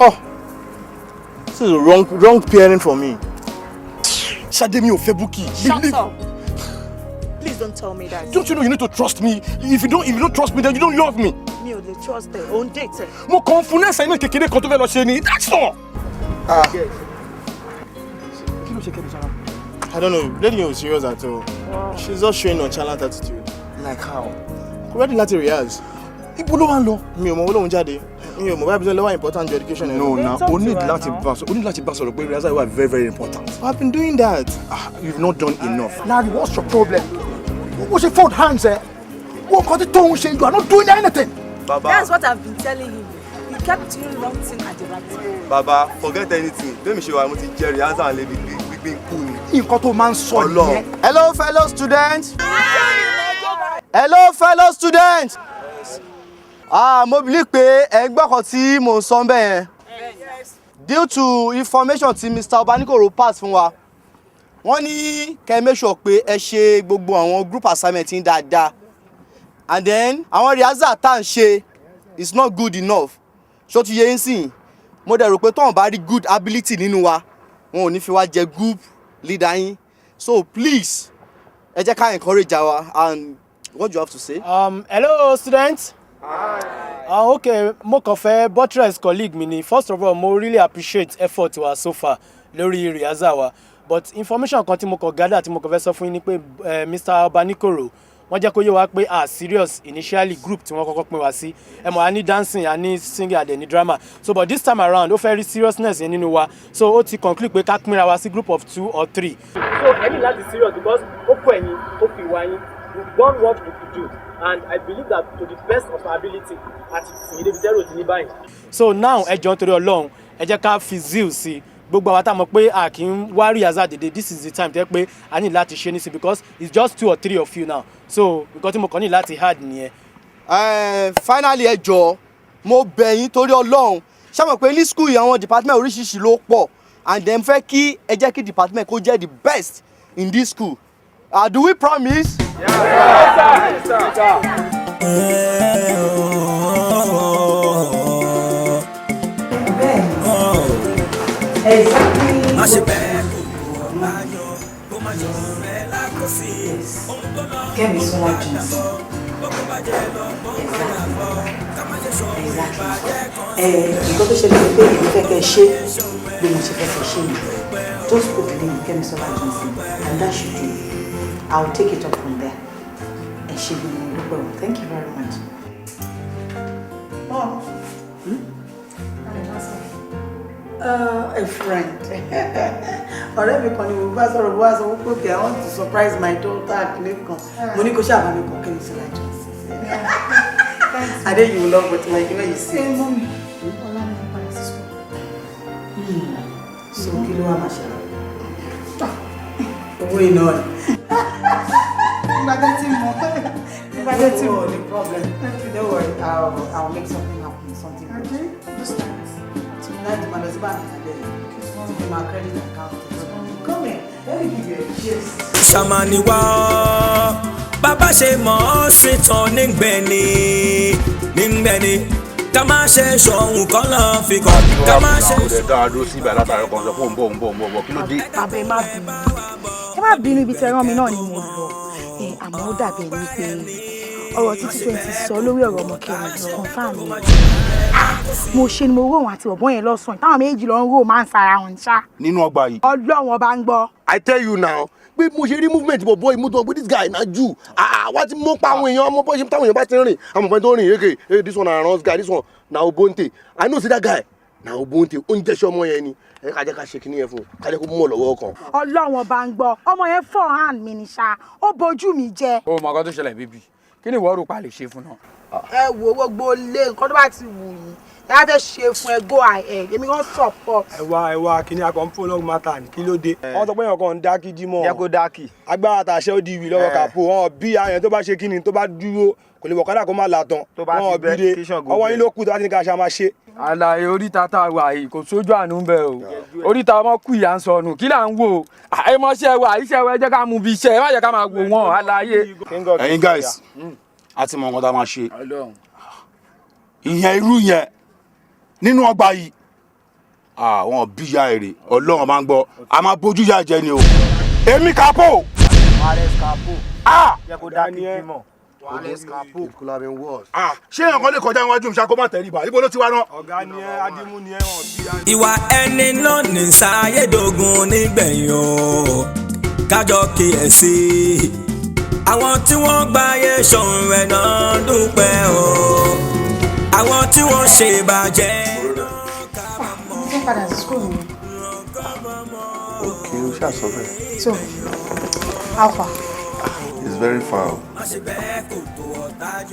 Oh, this is a wrong wrong pairing for me. Ṣadé, mi ò fẹ́ Bukky. Shut up. Please don't tell me that. Don't you know you need to trust me? If you don't trust me, then you don't love me. Mi ò lè trust ẹ, ò ń date ẹ. Mo kàn ń fún ní assignment kékeré kan tó fẹ́ lọ ṣe ni, that's all. Ah. Kí ló ṣe Kẹ́mi sára? I don't know. Lady yẹn ò serious at all. She's just showing nonchalant attitude. Like how? Kò ready láti rehearse. Ibo ló wá ń lọ? Mi ò mọ̀, owó lòun jáde. Mi ò mọ̀ báyìí bí lọ́wọ́ important ju education ẹ̀. No, na o need láti bá sọ, o need láti bá sọ̀rọ̀ pé rehearsal wà very very important. I've been doing that. Ah, you've not done enough. Larry, what's your problem? Wọ́n ṣe fold hands ẹ̀. Wọ́n kàn tí tóun ṣe, you are not doing anything. Baba. That's what I've been telling him. He kept doing wrong thing at the right time. Baba, forget anything. Bẹ́ẹ̀ mi ṣe wà, mo ti jẹ rehearsal lé gbígbín kú ni. Nǹkan tó máa ń sọ nìyẹn. Hello, fellow students. Hello, fellow students. Ah, mo believe pé ẹ gbọ́ kan tí mò ń sọ ń bẹ̀ yẹn. Due to information tí Mr. Obanikoro pass fún wa, wọ́n ní kẹ́ ẹ make sure pé ẹ ṣe gbogbo àwọn group assignment yín dáadáa. And then àwọn rehearsal tá à ń ṣe is not good enough. Ṣó ti yé yín sìn? Mo dẹ̀ rò pé tọ́wọ̀n bá rí good ability nínú wa, wọn ò ní fi wá jẹ group leader yín. So please, ẹ jẹ́ ká encourage our and what do you have to say? Hello, students. Hi. Okay, mo kàn fẹ́ buttress colleague mi ni. First of all, mo really appreciate effort wa so far lórí rehearsal wa. But information kan tí mo kàn gather tí mo kàn fẹ́ sọ fún yín ni pé Mr. Obanikoro, wọ́n jẹ́ kó yé wa pé ah, serious initially group tí wọ́n kọ́kọ́ pín wa sí, ẹ mọ̀, a ní dancing, a ní singing, a dẹ̀ ní drama. So but this time around, ó fẹ́ rí seriousness yẹn nínú wa, so ó ti conclude pé ká pínra wa sí group of two or three. So ẹ ní láti serious because ó kọ ẹ̀yin, ó fi wá yín. We've done what we could do and I believe that to the best of our ability àti tìyín débi tẹ́rù ti ní báyìí. So now, ẹ jọ̀ọ́, nítorí Ọlọ́run, ẹ jẹ́ ká fi zeal sí i. Gbogbo àwọn tá a mọ̀ pé a kì í wá rehearsal dédé, this is the time tẹ́ pé a ní láti ṣe nísìn because it's just two or three of you now. So nǹkan tí mo kàn ní láti add nìyẹn. Finally, ẹ jọ̀ọ́, mo bẹ̀ yín torí Ọlọ́run. Ṣé mọ̀ pé ní school yìí, àwọn department oríṣiríṣi ló pọ̀, and then fẹ́ kí ẹ jẹ́ kí department kó jẹ́ the best in this school. Do we promise? Yes, sir. Yes, sir. Exactly. Má ṣe bẹ́ẹ̀ kò kò láyọ̀ kó má jọ rẹ̀ lákòsí. Ohun tó lọ Kẹ́mi Sọ́lá Johnson. Exactly. Ẹ nǹkan tó ṣẹlẹ̀ ni pé èmi fẹ́ kẹ́ ṣe bí mo ṣe fẹ́ kẹ́ ṣe yìí. Just put the name Kẹ́mi Sọ́lá Johnson and that should do. I will take it up from there. Ẹ ṣe bí mo dúpẹ́ o. Thank you very much. Mom. Hmm? A friend. Ọ̀rẹ́ mi kan ni mo bá sọ̀rọ̀, bó wá sọ wípé, okay, I want to surprise my daughter kìnìún kan. Mo ní kó ṣáà bá mi kọ Kẹ́mi Sọ́lá Johnson. I know you will love it when you see Ẹ it. Mummy, ọlá ni mo padà sí school. So kí ló wá máa ṣẹlẹ̀? Owó iná ni. Ìgbà tẹ́ ti mọ̀. Ìgbà tẹ́ ti mọ̀. No problem. Don't worry, I'll make something happen, something good. Okay, just that. Tonight, màá lọ sí báńkì lálẹ́ yìí. To be my credit account. Come here, let me give you a gist. Ṣàmánì wá ọ́ bàbá ṣe mọ̀ ọ́ sí tán nígbẹ̀ni nígbẹ̀ni, ká má ṣe ṣọ̀hún kọ́ lọ́ọ́ fi kàn, ká má ṣe. Ó dẹ̀ dáa dúró sí ibà látàrí kan, sọ pé òun bọ̀, òun bọ̀, òun bọ̀, kí ló dé? Bàbá, ẹ má bínú. Ẹ má bínú, ibi tí ẹ rán mi náà ni mo lọ. Ẹ àmọ́ ó dàbí ẹni pé ọ̀rọ̀ títí 20 sọ lórí ọ̀rọ̀ ọmọ Kẹ́mi confirm ni. Ah, mo ṣe ni mo rò wọn àti bọ̀bọ́ yẹn lọ́sàn-án táwọn méjì lọ ń rò máa ń sara wọn ṣá. Nínú ọgbà yìí. Ọlọ́run ọba ń gbọ́. I tell you now pé mo ṣe rí movement bọ̀ boy mo tó pé this guy na Jew. Ah, wá ti mọ́ pa àwọn èèyàn ọmọ bọ́ ṣe táwọn èèyàn bá ti ń rìn, àwọn ọmọ tó ń rìn eke. Hey, this one na runs guy, this one na Obonte. I know say that guy na Obonte. Ó ń jẹ́ṣẹ́ ọmọ yẹn ni. Ẹ ká jẹ́ ká ṣe kíní yẹn fún un, ká jẹ́ kó mọ̀ lọ́wọ́ kan. Ọlọ́run ọba ń gbọ́, ọmọ yẹn fọ́ hand mi ní ṣá, ó bojú mi jẹ. Ó mọ nǹkan tó ṣẹlẹ̀, baby. Kí ni ìwọ rò pa lè ṣe fún náà? Ẹ wo, gbogbo ilé, nǹkan tó bá ti wù yín ẹ bá fẹ́ ṣe fún ẹ, go ahead, èmi kan support. Ẹ wá, ẹ wá, kí ni akọ̀ ń prolong matter ni? Kí ló dé? Wọ́n sọ pé èèyàn kan ń dá kíjí mọ́. Jẹ́ kó dákì. Agbára tàṣẹ ó di ìwì lọ́wọ́ kàpó wọn bí àyàn tó bá ṣe kí ni, tó bá dúró, kò lè wọ̀kadà kó má là tán. Tó bá ti Wọn bẹ́, bí de kí Ṣàngó ọwọ́ bẹ́. yín ló kù, tó bá ti ní ká ṣe a máa ṣe. Àlàyé oríta tá a wà yìí, kò sójú àánú ń bẹ o. Oríta ọmọ kù ìyá ń sọnù, kí là ń wò? Ẹ mọṣẹ́ wa, iṣẹ́ wa, ẹ jẹ́ ká mú bí iṣẹ́, ẹ má jẹ́ ká máa wò wọ́n, àlàyé. Ẹ̀yin guys, a ti mọ nǹkan tá a máa ṣe. Ìyẹn irú yẹn nínú ọgbà yìí. Àwọn bí ya èrè Ọlọ́run máa ń gbọ́, a máa bójú ya jẹ ni o. Èmi Capo. Alex Capo. Ah! Yẹ kó dá kíkí mọ̀. Alex Capo. Ah! Ṣé èèyàn kan lè kọjá níwájú mi ṣá kó má tẹríba? Ibo ló ti wá náà? Ọ̀gá ni ẹ, Adimu ni ẹ, wọn bí ya. Ìwà ẹni náà ní sáyédógún nígbẹ̀yìn o, kájọ kíyèsí. Àwọn tí wọ́n gbáyé ṣọ̀run rẹ̀ náà dúpẹ́ o, àwọn tí wọ́n ṣe bàjẹ́. Mo fẹ́ padà sí school mi. Ok, o ṣáà sọ bẹ́ẹ̀. So, how far? It's very far o.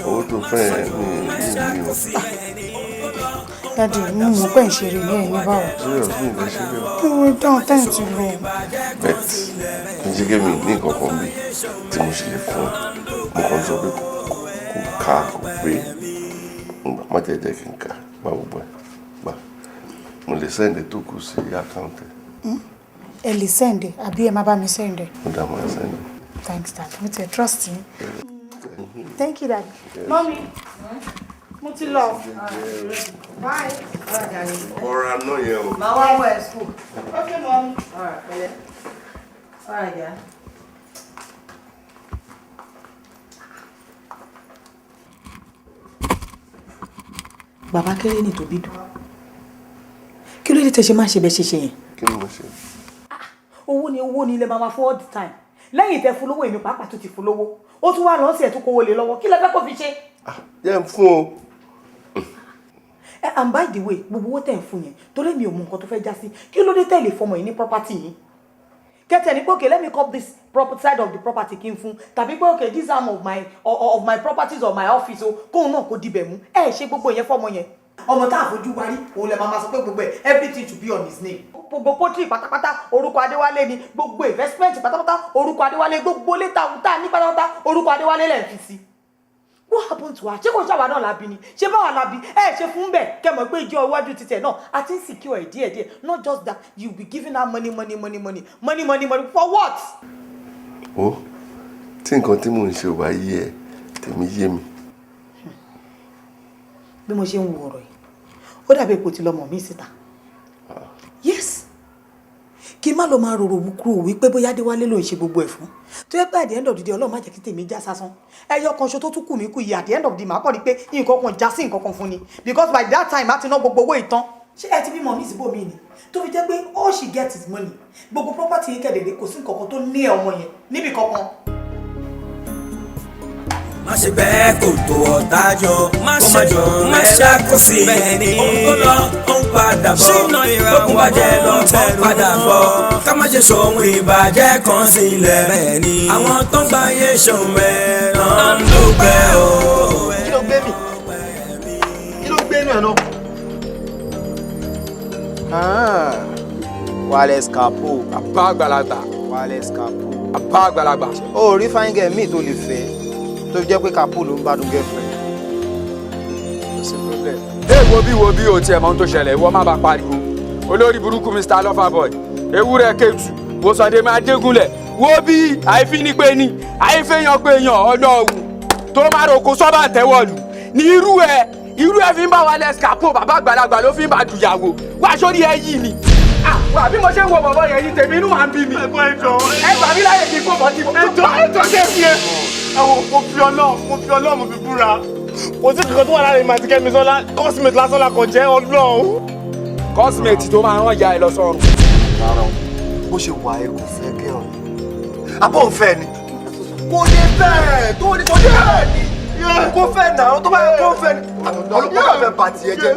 Owó tó fẹ́ yẹn ní ní o. Daddy, mo mọ̀ pé ń ṣeré ní ẹ̀yìn báwo. Serious, mi ò lè ṣeré o. Ìwé dáhùn tẹ́ǹ ti lọ. But kì í ṣe kí mi ní nǹkan kan bí tí mo ṣe lè fún ẹ. Mo kàn sọ pé kò ká kò pé má jẹ́ jẹ́ kí n kà gba gbogbo ẹ̀ gbà. Mo lè send tó kù sí account ẹ̀. Ẹ lè send ẹ̀ àbí ẹ má bá mi send ẹ̀. Mo dá máa send ẹ̀. Thanks, Dad. Mo ti trust yín. Thank you, Dad. Mommy, mo ti lọ. Bye. Ọ̀rọ̀ àná yẹn o. Màá wá wọ ẹ̀ school. Okay, Mom. All right, pẹ̀lẹ́. All right, yeah. Bàbá kéré ní tòbí dùn. Kí ló dé tẹ ṣe máa ṣe bẹ́ẹ̀ ṣe ṣe yẹn? Kí ni mo ṣe? Owó ni owó ni ilẹ̀ máa ma fún all the time. Lẹ́yìn tẹ fún lówó, èmi pàápàá tó ti fún lówó. Ó tún wá lọ sí ẹ̀ tó kówó lé lọ́wọ́. Kí lẹ fẹ́ kó fi ṣe? Jẹ́ ń fún o. Ẹ, and by the way, gbogbo owó tẹ̀ ń fún yẹn, torí mi ò mọ nǹkan tó fẹ́ já sí. Kí ló dé tẹ̀ lè fọmọ yìí ní property yìí? Kẹ́tẹ̀ ní pé okay, let me cut this proper side of the property kí n fún, tàbí pé okay, this arm of my properties or my office o, kóun náà kó dibẹ̀ mú. Ẹ ṣe gbogbo yẹn fọmọ yẹn. Ọmọ tá a fojú wa rí, òun lè máa ma sọ pé gbogbo ẹ, everything should be on his name. Gbogbo poultry pátápátá, orúkọ Adéwálé ni. Gbogbo investment pátápátá, orúkọ Adéwálé. Gbogbo létà tá a ní pátápátá, orúkọ Adéwálé lẹ̀ ń fi sí. What happened to her? Ṣé kò ṣàwà náà lábí ni? Ṣé báwa lábí ẹ ṣe fún bẹ́ẹ̀? Kẹ́ mọ̀ pé ìjọ iwájú títẹ̀ náà a ti ń secure ẹ̀ díẹ̀díẹ̀. Not just that, you be giving her money, money, money, money, money, money, money, for what? O tí nǹkan tí mò ń ṣe ò bá yé ẹ, tèmi yé mi. Bí mo ṣe ń wo ọ̀rọ̀ yìí, ó dàbí ipò tí lọmọ mi síta. Yes, kí n má lọ máa rorò kúrò wípé bóyá Adéwálé ló ń ṣe gbogbo ẹ̀ fún, tó yẹ pé at the end of the day, Ọlọ́run má jẹ́ kí tèmi já sásán. Ẹyọ kan ṣo tó tún kù mí kù yìí, at the end of the day, màá kọ́ ni pé nǹkan kan já sí nǹkan kan fún ni, because by that time, á ti ná gbogbo owó ìtàn. Ṣé ẹ ti bímọ mi síbò mí ni tó fi jẹ́ pé all she get is money? Gbogbo property yìí kẹ̀dẹ̀dẹ̀, kò sí nǹkan kan tó ní ẹ̀ ọmọ yẹn níbi kankan. Má ṣe bẹ́ẹ̀ kò tó ọ̀tá jọ, má ṣe jọ, má ṣe kó sí bẹ́ẹ̀ ni. Ó ń lọ, ó ń padà bọ̀, ṣínà ìràwọ̀ bàjẹ́ lọ tẹ́ padà bọ̀. Ká má ṣe ṣòwò ìbàjẹ́ kan sílẹ̀ bẹ́ẹ̀ ni. Àwọn tó ń gbáyé ṣòwò ẹ̀ náà ń dúpẹ́ o. Kí ló gbé mi? Kí ló gbé inú ẹ̀ náà? Wales Capo. Bàbá àgbàlagbà. Wales Capo. Bàbá àgbàlagbà. O rí fine girl míì tó lè fẹ́ tó fi jẹ́ pé Capo ló ń bá dún girlfriend. Kò sí problem. Ẹ wo bí o tiẹ̀ mọ ohun tó ṣẹlẹ̀, ìwọ má bàa pariwo. Olórí burúkú Mr. Loverboy, ewúrẹ́ kẹ́tù, wòsàndé máa dégúnlẹ̀. Wo bí àìfín ní pé ní, àìfẹ́yàn pé yàn ọlọ́run tó máa roko sọ́bà tẹ́wọ̀lù. Ní irú ẹ fi ń bá Wales Capo, bàbá àgbàlagbà ló fi ń bá dùyàwó. Wá sórí ẹ yìí ni. Wà bí mo ṣe ń wo bọ̀bọ̀ yẹn ní tèmi, inú máa ń bí mi. Ẹ gbà mí láyè kí n kó bọ́ sí. Ẹjọ́, ẹjọ́, ṣé fi ẹ ẹ wo, mo fi Ọlọ́run, mo fi búra, kò sí kankan tó wà láàrin mi àti Kẹ́mi Sọ́lá. Cosmate lásán la kàn jẹ́, Ọlọ́run. Cosmate tó máa rán ìyá ẹ lọ sọ́run. Rárá o, bó ṣe wà ẹ kò fẹ́ kẹ́ ọ abọ́ òun fẹ́ ni kò lè bẹ́ẹ̀ tó ní kò lè bẹ́ẹ̀ ni kò fẹ́ nà tó bá yẹ kó fẹ́ ni ọlọ́pàá fẹ́ bà tiẹ̀ jẹ́.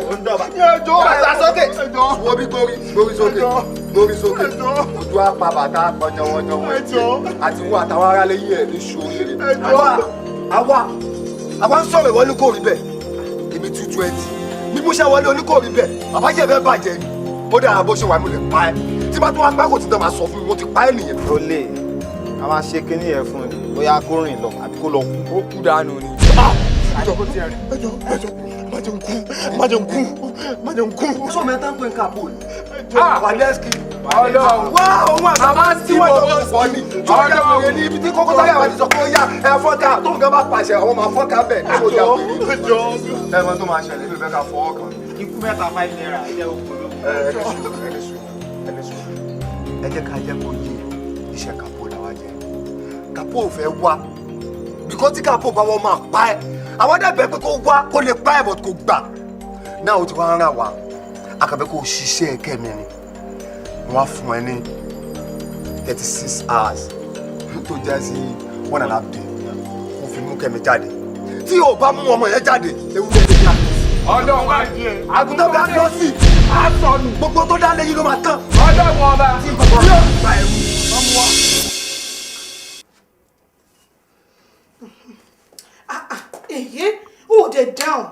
Bàtà sókè, wo bí gbórí gbórí sókè, gbórí sókè, ojú apá bàtà pọ̀jọ̀wọ̀jọ̀wọ̀ àti wọn àtàwọn aráalé yìí ẹ̀ ní sóríire. Àwa ń sọ̀rọ̀, ìwọ ní kò rí bẹ́ẹ̀. Èmi 220 bí mo ṣe wọlé oní kò rí bẹ́ẹ̀. Bàbá jẹ́ fẹ́ bàjẹ́ ni ó dára bó ṣe wà, mo lè pa ẹ́. Tí bá tún wá gbáko tí tán máa sọ fún mi, mo ti pa ẹ́ nìyẹn. Ó lè a máa ṣe kinní yẹn fún ni, bóyá kó rìn lọ àbí kó lọ kú. Ó kú dànù ni. Ẹjọ́, ẹjọ́, ẹjọ́, má jẹun kú, má jẹun kú, má jẹun kú. Sọ mẹ́ta ń pè ní Capo ni. Waleski. Ọlọ́run. Wá òun àtàwọn tí wọ́n jọ pọ̀ ni. Tí wọ́n jẹ́ wèrè ní ibi tí Kókó Zaria wà ti sọ pé ó yá ẹ fọ́nká, tó nǹkan bá pàṣẹ àwọn máa fọ́nká bẹ̀ ní kò já wèrè. Ẹ mọ tó máa ṣẹlẹ̀, mi ò fẹ́ ká fọwọ́ kàn. Ikú mẹ́ta ₦5 ẹ jẹ́ òkú ló. Ẹ ní sùúrù, ẹ ní sùúrù. Ẹ jẹ́ ká jẹ́ kó yé iṣẹ́ Kàpó làwa jẹ́. Kàpó ò fẹ́ wá. Bìkọ́ tí Kàpó bá wọ́n máa pa ẹ́. Àwọn dẹ̀bẹ̀ pé kó wá kó lè pa ẹ̀ but kò gbà. Náà o ti wá ń ràn wá. Àkàbẹ́ kó ṣiṣẹ́ Kẹ́mi ni. Wọ́n á fún ẹ ní 36 hours tó jẹ́ sí 1.5 day kó fi mú Kẹ́mi jáde. Tí o bá mú ọmọ yẹn jáde, ewu ẹ̀ lè yá. Ọlọ́run á jẹ. Àgùntàn bá lọ sí. Á sọnù. Gbogbo tó dá lẹ́yìn ló máa tán. Ọlọ́run ọba. Tí bàbá yóò gba ẹ̀rù. Ọmọ wa. Èyí ò dé dáhùn.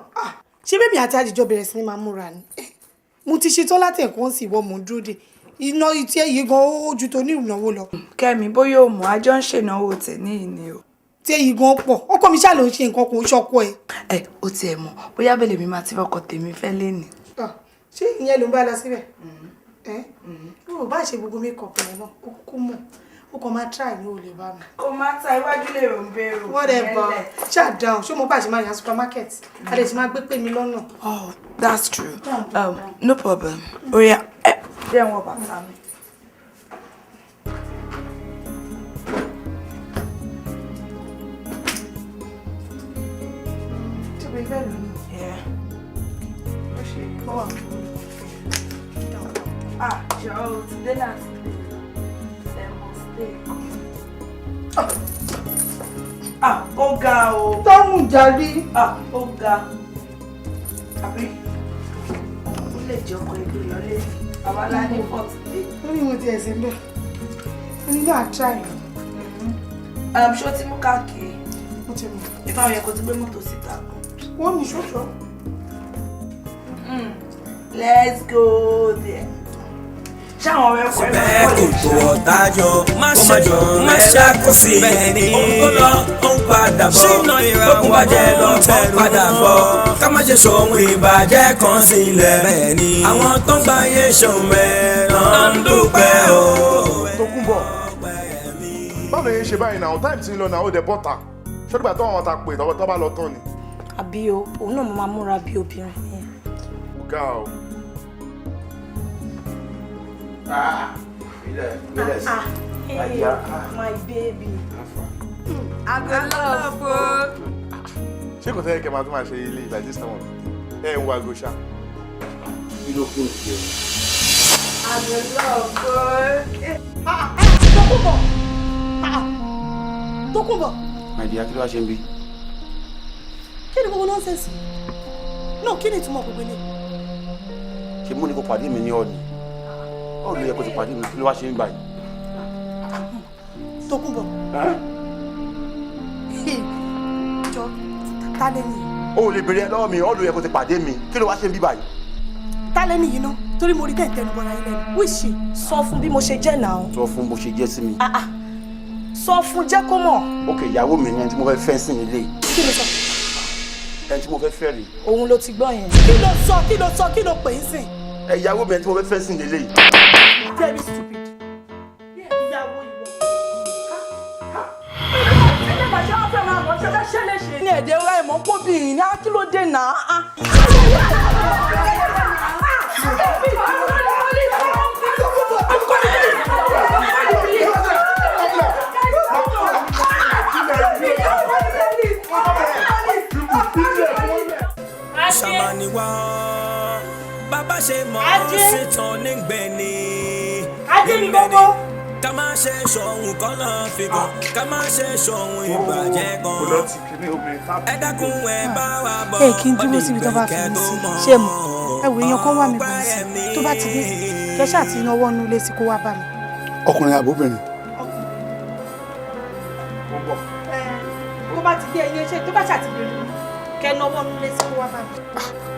Ṣé bẹ́ẹ̀ mi àti àjìjọ bẹ̀rẹ̀ sí ni máa múra ni? Mo ti ṣetán láti ẹ̀kọ́ sí ìwọ mò ń dúró dè. Iná etí èyí gan ó ju tó ní ìnáwó lọ. Kẹ́mi, bóyá ò mọ̀, àjọ ń ṣènáwó tèmi ni o. Tí èyí gan pọ̀, ọkọ mi ṣáà ló ń ṣe nǹkan kò ń ṣọkọ ẹ̀. Ẹ ó tiẹ̀ mọ̀ bóyá bẹ́ẹ̀ lèmi máa ti fọkọ tèmi fẹ́ léni. Ṣé ìyẹn ló ń bá lọ síbẹ̀? Ẹ ó bá ṣe gbogbo makeup yẹn náà, ó kúkú mọ̀, ó kàn máa try ní olè bá mi. Kò má ta iwájú lè rò ń bẹ̀rù. Whatever, ṣáà dáhùn. Ṣé mo bá ṣe máa yà supermarket, a lè ṣe máa gbé pè mí lọ́nà. Oh, that's true. No problem. Oya, ẹ jẹ́ wọn bàtà mi. Ṣé o fẹ́ lò ní? Yeah. Ó ṣe kó wà. Ah, jọ̀ọ́, today na today. Dem must take. Ah, ó ga o. Tọ́mù jàre. Ah, ó ga. Àbí? Ó lè jẹ́ ọkọ̀ ẹgbẹ́ lọlé. Àwa la ní for today. Ó ní mo ti ẹ̀sìn bẹ́ẹ̀. Mo ní náà try. Ṣé o ti mú káàkiri? Mo ti mú. Ìfáwọn yẹn kò ti gbé mọ́tò síta. Wọ́n ní ṣọ́ṣọ́. Let's go there. Ṣáwọn ọ̀rẹ́ kọ́ ẹ Bẹ́ẹ̀ kò tó ọ̀tájọ má ṣe má ṣàkóso bẹ́ẹ̀ ni ohun tó lọ ó ń padà bọ̀, bókun bàjẹ́ lọ tó ń padà bọ̀, ká má ṣe ṣòwò ìbàjẹ́ kan sílẹ̀. Bẹ́ẹ̀ ni àwọn tó ń gbáyé ṣòwò ẹ̀ náà ń dúpẹ́ o. Tókunbọ̀, báwo ni ṣe báyìí náà? Time ti ń lọ náà, ó dẹ̀ bọ́ta. Ṣọ́dúgba tó àwọn ta pè tọ́ bá lọ tán ni. Àbí o, òun náà mo máa múra bí obìnrin yẹn. Ọ̀gá o. Ah, ilẹ̀ Ah, hey, my baby. I go love o. Ṣé kò tẹ́lẹ̀ kẹ́ máa tún máa ṣe ilé by this time of the day? Ẹ ń wo aago ṣá. Kí ló kún sí ẹ? I go love o. Tókunbọ̀, Tókunbọ̀. My dear, kí ló wá ṣe ń bí? Kí ni gbogbo nonsense náà? Kí ni ìtumọ̀ gbogbo ilé? Ṣé mo ní kó pàdé mi ní ọ̀nì? Báwo ló yẹ kó ti pàdé mi? Kí ló wá ṣe ń báyìí? Tókunbọ̀, jọ, ta lẹ́ni yìí? O ò lè béèrè lọ́wọ́ mi, ọ̀ ló yẹ kó ti pàdé mi. Kí ló wá ṣe ń bí báyìí? Ta lẹ́ni yìí náà? Torí mo rí tẹ̀ ń tẹnu bọ́ra yín lẹ́nu wíṣì. Sọ fún bí mo ṣe jẹ́ náà. Sọ fún bó ṣe jẹ́ sí mi. Ah ah, sọ fún, jẹ́ kó mọ̀. Ok, ìyàwó mi ni ẹni tí mo fẹ́ fẹ́ sí nílé. Kí ló sọ? Ẹni tí mo fẹ́ fẹ́ rèé. Òun ló ti gbọ́ yẹn. Kí ló sọ? Kí ló sọ? Kí ló pè é sìn? Ẹ ìyàwó mi, ẹni tí mo fẹ́ fẹ́ sí nílé. Very stupid. Ìyàwó ìwọ. Ní ẹ̀dẹ̀ ọ̀rá ẹ̀mọ́ kóbìnrin ní akílódé náà. Ṣàmàní wá bàbá ṣe mọ̀ ọ́ ṣètàn nígbẹ̀ni. Ajé mi gbogbo. Ká má ṣe ṣòun kọ́ lọ́ọ́ fi kàn, ká má ṣe ṣòun ìbàjẹ́ kan. Ẹ dákun, ẹ bá wa bọ̀. Ẹ kí n dúró síbi tó bá fi mí sí. Ṣé mo ẹ wò, èèyàn kan wà mí bọ̀ sí, tó bá ti dé, kẹ ṣáà ti náwó nú ilé sí kó wá bá mi. Ọkùnrin àbóbìnrin? Tó bá ti dé, ẹyin ṣe tó bá ṣàtìbẹ̀rẹ̀ mi, kẹ náwó nú ilé sí kó wá bá mi.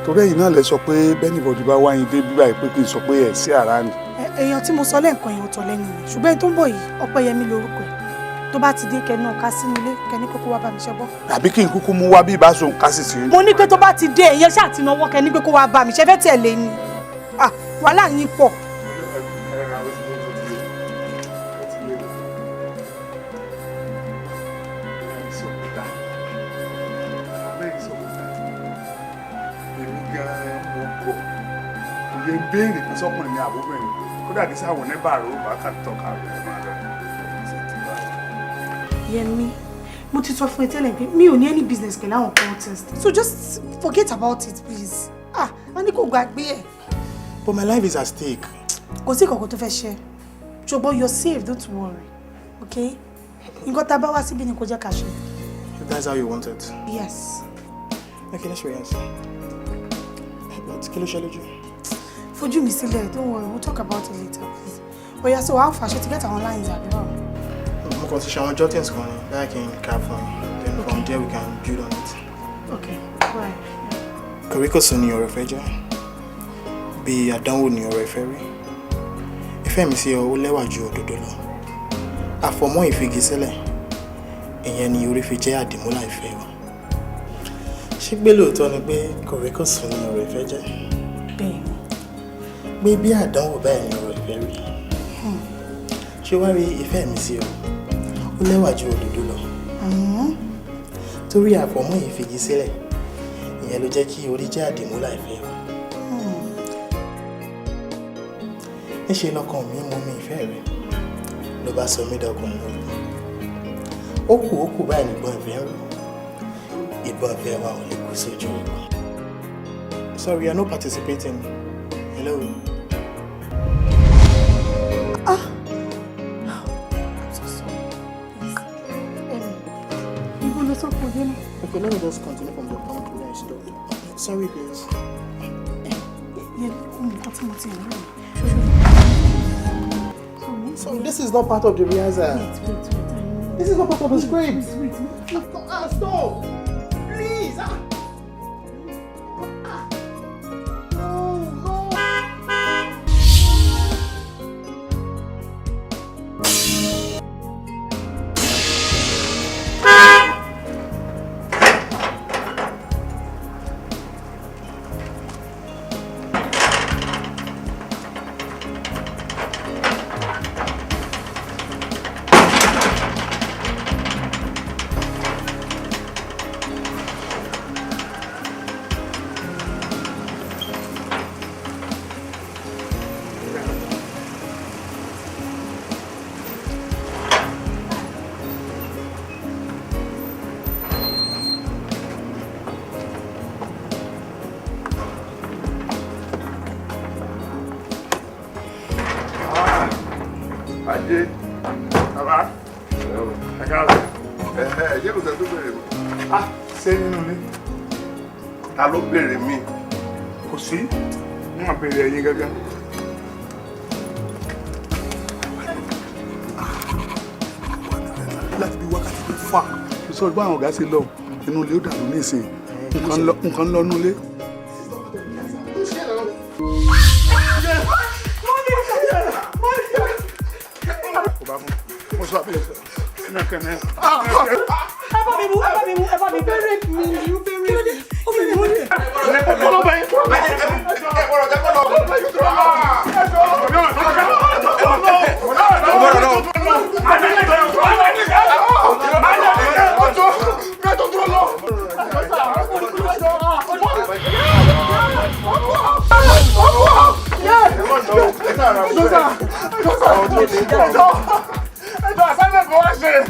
Torí ẹ̀yin náà lẹ sọ pé bẹ́nìbọ̀dì bá wáyé dé bíbá yìí pé kí n sọ pé ẹ̀ sí àrá ni. Èèyàn tí mo sọ lẹ́ǹkan yẹn ò tọ̀ lẹ́nu yẹn, ṣùgbọ́n ẹni tó ń bọ̀ yìí, Ọpẹ́yẹmí lorúkọ ẹ̀. Tó bá ti dé, kẹ náà ká sínú ilé, kẹ ní kókó wá bá mi ṣe bọ́. Àbí kí n kúkú mú wá bí ìbásun ká sì sí. Mo ní pé tó bá ti dé, èèyàn ṣáà ti náwó, kẹ ní pé kó wá bá mi ṣe fẹ́ tẹ̀lé ni. Ah, wàhálà yín pọ̀. Èmi gan-an mo kọ̀. Yé béèrè pé sọkùnrin ni àbóbìnrin. Kódà kí sáwọn oníbàárò bá kà tọ́ka rẹ̀ máa lọ. Yẹmi, mo ti sọ fún ẹ tẹ́lẹ̀ pé mi ò ní any business pẹ̀lú àwọn cultist, so just forget about it, please. Ah, a ní kò gbàgbé ẹ̀. But my life is at stake. Kò sí ìkọ̀kọ̀ tó fẹ́ ṣe, ṣùgbọ́n you're safe, don't worry, okay? Nǹkan tá a bá wá síbí ni kò jẹ́ ká ṣe. If that's how you want it. Yes. Okay, let's rehearse. But kí ló ṣe lójú? Fojú mi sílẹ̀, don't worry, we'll talk about it later, please. Oya, so how far ṣe ti get àwọn lines àbí báwo? Mo kàn ti ṣe àwọn jottings kan ni that I can cap fún yín. Then from there we can build on it. Okay, right. Kòríkòsùn ni ọ̀rọ̀ ìfẹ́ jẹ́. Bí àdánwò ni ọ̀rọ̀ ìfẹ́ rí. Ìfẹ́ mi sí ọ, ó lẹ́wà ju òdòdó lọ. Àfọ̀mọ́ ìfigi sílẹ̀. Ìyẹn ni orí fi jẹ́ àdìmúlà ìfẹ́ wa. Ṣé pé lóòótọ́ ni pé kòríkòsùn ni ọ̀rọ̀ ìfẹ́ jẹ́? Bẹ́ẹ̀ni. Pé bí àdánwò báyìí ni ọ̀rọ̀ ìfẹ́ rí. Ṣé wá rí ìfẹ́ mi sí ọ? Ó lẹ́wà ju òdòdó lọ. Torí àfọ̀mọ́ ìfigi sílẹ̀, ìyẹn ló jẹ́ kí orí jẹ́ àdìmúlà ìfẹ́ wa. Níṣe lọkàn mi mú mi ìfẹ́ rẹ ló bá sọ mí dọkùnrin ogun. Ó kù báyìí nígbọ́n ìfẹ́ ń rò. Ìbọn ìfẹ́ wa ò lè kú sójú ogun. Sorry, you are not participating. Hello. Ah! I'm so sorry. Please. Ibo ló sọ fún yẹn náà? Okay, let me just continue from the point where I stopped. Sorry, please. Yẹn nǹkan tí mo ti rí rẹ̀. So this is not part of the rehearsal. Wait, wait, wait. I know. This is not part of the script. Wait, wait, wait. Ah, stop! Please! Ah. No, no. Ajé. Bàbá, ẹ káàbọ̀. Ẹ ṣé kò sẹ́ni tó béèrè mi? Ah, ṣé nínú ilé? Ta ló béèrè mi? Kò sí, wọ́n béèrè ẹ̀yin gángan. Láti bí wákàtí tó fà sọ gbọ́ àwọn ọ̀gá sí lọ inú ilé ó dàrú nísìnyí, nǹkan ń lọ nú ilé. Kò bá fún mo sọ àbílẹ̀ sọ. Ẹ Ẹ bá mi mú, ẹ bá mi mú, ẹ bá mi mú. Bẹ̀rẹ̀ mi, you bẹ̀rẹ̀ mi. Ó fi mi mú ni.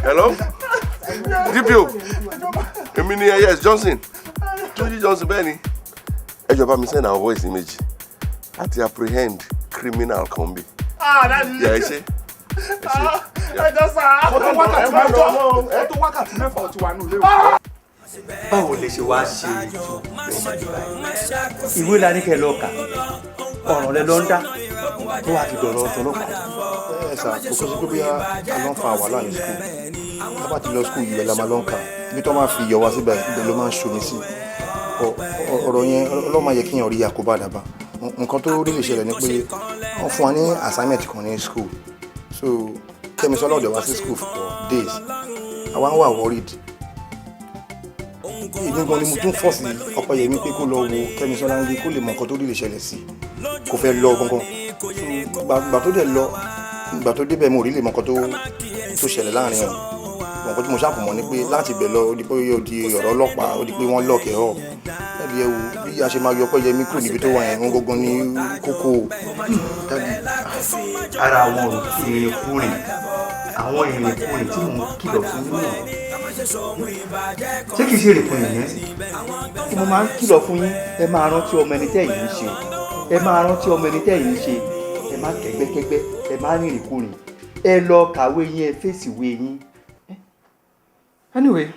Hello? DPO, èmi ni, yes, Johnson, Túnjí Johnson. Bẹ́ẹ̀ ni, ẹ jọ̀ọ́ bá mi send our voice méjì láti apprehend criminal kan bí. Yà, ẹ ṣe. Ẹjọ́ sá. Ó tó wákàtí 8, ó tó wákàtí 6 ó ti wà nù ilé o. Báwo lè ṣe wá ṣe ètò ìwé la ní kẹ́ lọ kà, ọ̀ràn lẹ lọ ń dá tó wàá fi dọ̀rọ̀ ọ̀tọ̀lọ́pàá? Ẹ sà, kò kọ́ sí pé bóyá a lọ ń fa wàhálà ní school. Tá bá ti lọ school, ibẹ̀ la máa lọ ń kà. Ibi tó máa fi iyọ̀ wá síbẹ̀, ibẹ̀ ló máa ń ṣomi sí. Ọ̀rọ̀ yẹn, Ọlọ́run máa yẹ kíyàn rí àkóbá àdàbà. Nǹkan tó rí lè ṣẹlẹ̀ ni pé wọ́n fún wa ní assignment kan ní school, so Kẹ́misọ́lá ọ̀dọ̀ wá sí school for days. Àwa ń wà worried. Èmi gan ni mo tún force Ọpẹ́yẹmí pé kó lọ wo Kẹ́misọ́lá nílé, kó lè mọ nǹkan tó rí lè ṣẹlẹ̀ sí. Kò fẹ́ lọ gangan. So gbà tó dẹ̀ lọ, ìgbà tó débẹ̀, mo rí lè mọ nǹkan tó ṣẹlẹ̀ láàrin wọn. Nǹkan tí mo ṣàkùnmọ̀ ni pé láti ibẹ̀ lọ, ó di pé ó di ọ̀rọ̀ ọlọ́pàá, ó di pé wọ́n lock ẹ̀ up. Daddy, ẹ wo bí a ṣe máa yọ Ọpẹ́yẹmí kúrò níbi tó wà yẹn gangan ní kókó o. Daddy. Ara àwọn ìrìnkúrìn, àwọn ìrìnkúrìn tí mò ń kìlọ̀ fún yín náà, ṣé kìí ṣe ìrìnkúrìn yẹn sí tí mo máa ń kìlọ̀ fún yín? Ẹ máa rántí ọmọ ẹni tẹ́ yìí ń ṣe, ẹ máa rántí ọmọ ẹni tẹ́ yìí ń ṣe. Ẹ má kẹ́gbẹ́kẹ́gbẹ́, ẹ má rìnrìn kúrìn, ẹ lọ kàwé yín, ẹ fèsì ìwé yín. Anyway,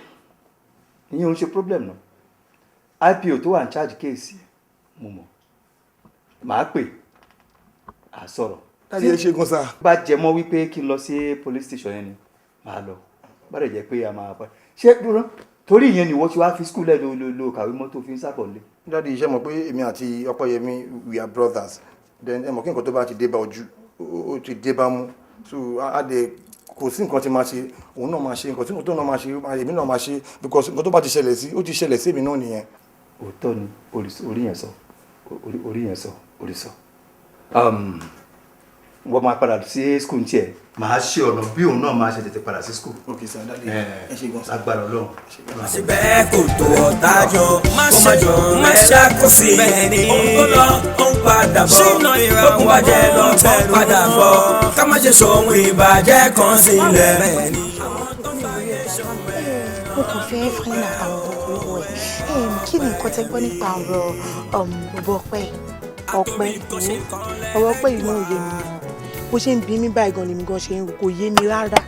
ìyẹn ò ń ṣe problem náà. IPO tó wà ní charge case, mo mọ̀, màá pè á sọ̀rọ̀. Daddy, ẹ ṣe gan sir. Bá jẹ mọ́ wípé kí n lọ sí police station yẹn ni màá lọ, bá dẹ̀ jẹ́ pé a máa pa ṣé dúró torí ìyẹn ni wọ́n ti wá fi school ẹ̀ lo kàwé mọ́tò fi ń sábọ̀ lé. Daddy, iṣẹ́ mọ̀ pé èmi àti Ọpẹ́yẹmí, we are brothers. Then ẹ mọ̀ kí nǹkan tó bá ti dé bá ojú, ó ti dé bá mú. So a dẹ̀ kò sí nǹkan tí máa ṣe, òun náà máa ṣe nǹkan tí nǹkan tó náà máa ṣe, èmi náà máa ṣe, because nǹkan tó bá ti ṣẹlẹ̀ sí, ó ti ṣẹlẹ̀ sí èmi náà nìyẹn. Òótọ́ ni orí yẹn sọ, orí yẹn sọ, orí sọ. Wọ́n máa padà sí school tiẹ̀. Màá ṣe ọ̀nà bí òun náà máa ṣe tètè padà sí school. Ok sir, Daddy, ẹ ṣe gan sir. Agbára Ọlọ́run. Bẹ́ẹ̀ kò tó ọ̀tá jọ, má ṣe jọ, má ṣàkóso bẹ́ẹ̀ ni òun tó lọ, ó ń padà bọ̀, lókun bàjẹ́ lọ, tó ń padà bọ̀, ká má ṣe ṣòwò ìbàjẹ́ kan sílẹ̀. Mo kàn fẹ́ find out àwọn ọkọ̀ lọ́wọ́ ẹ̀. Kí ni nǹkan tẹ́ gbọ́ nípa ọ̀rọ̀ bọ̀bọ̀ Ọpẹ́? Ọpẹ́, ọ̀rọ̀ Ọpẹ́ yìí náà yé mi. Bó ṣe ń bí mi báyìí gan lèmi gan ṣe ń rò, kò yé mi rárá,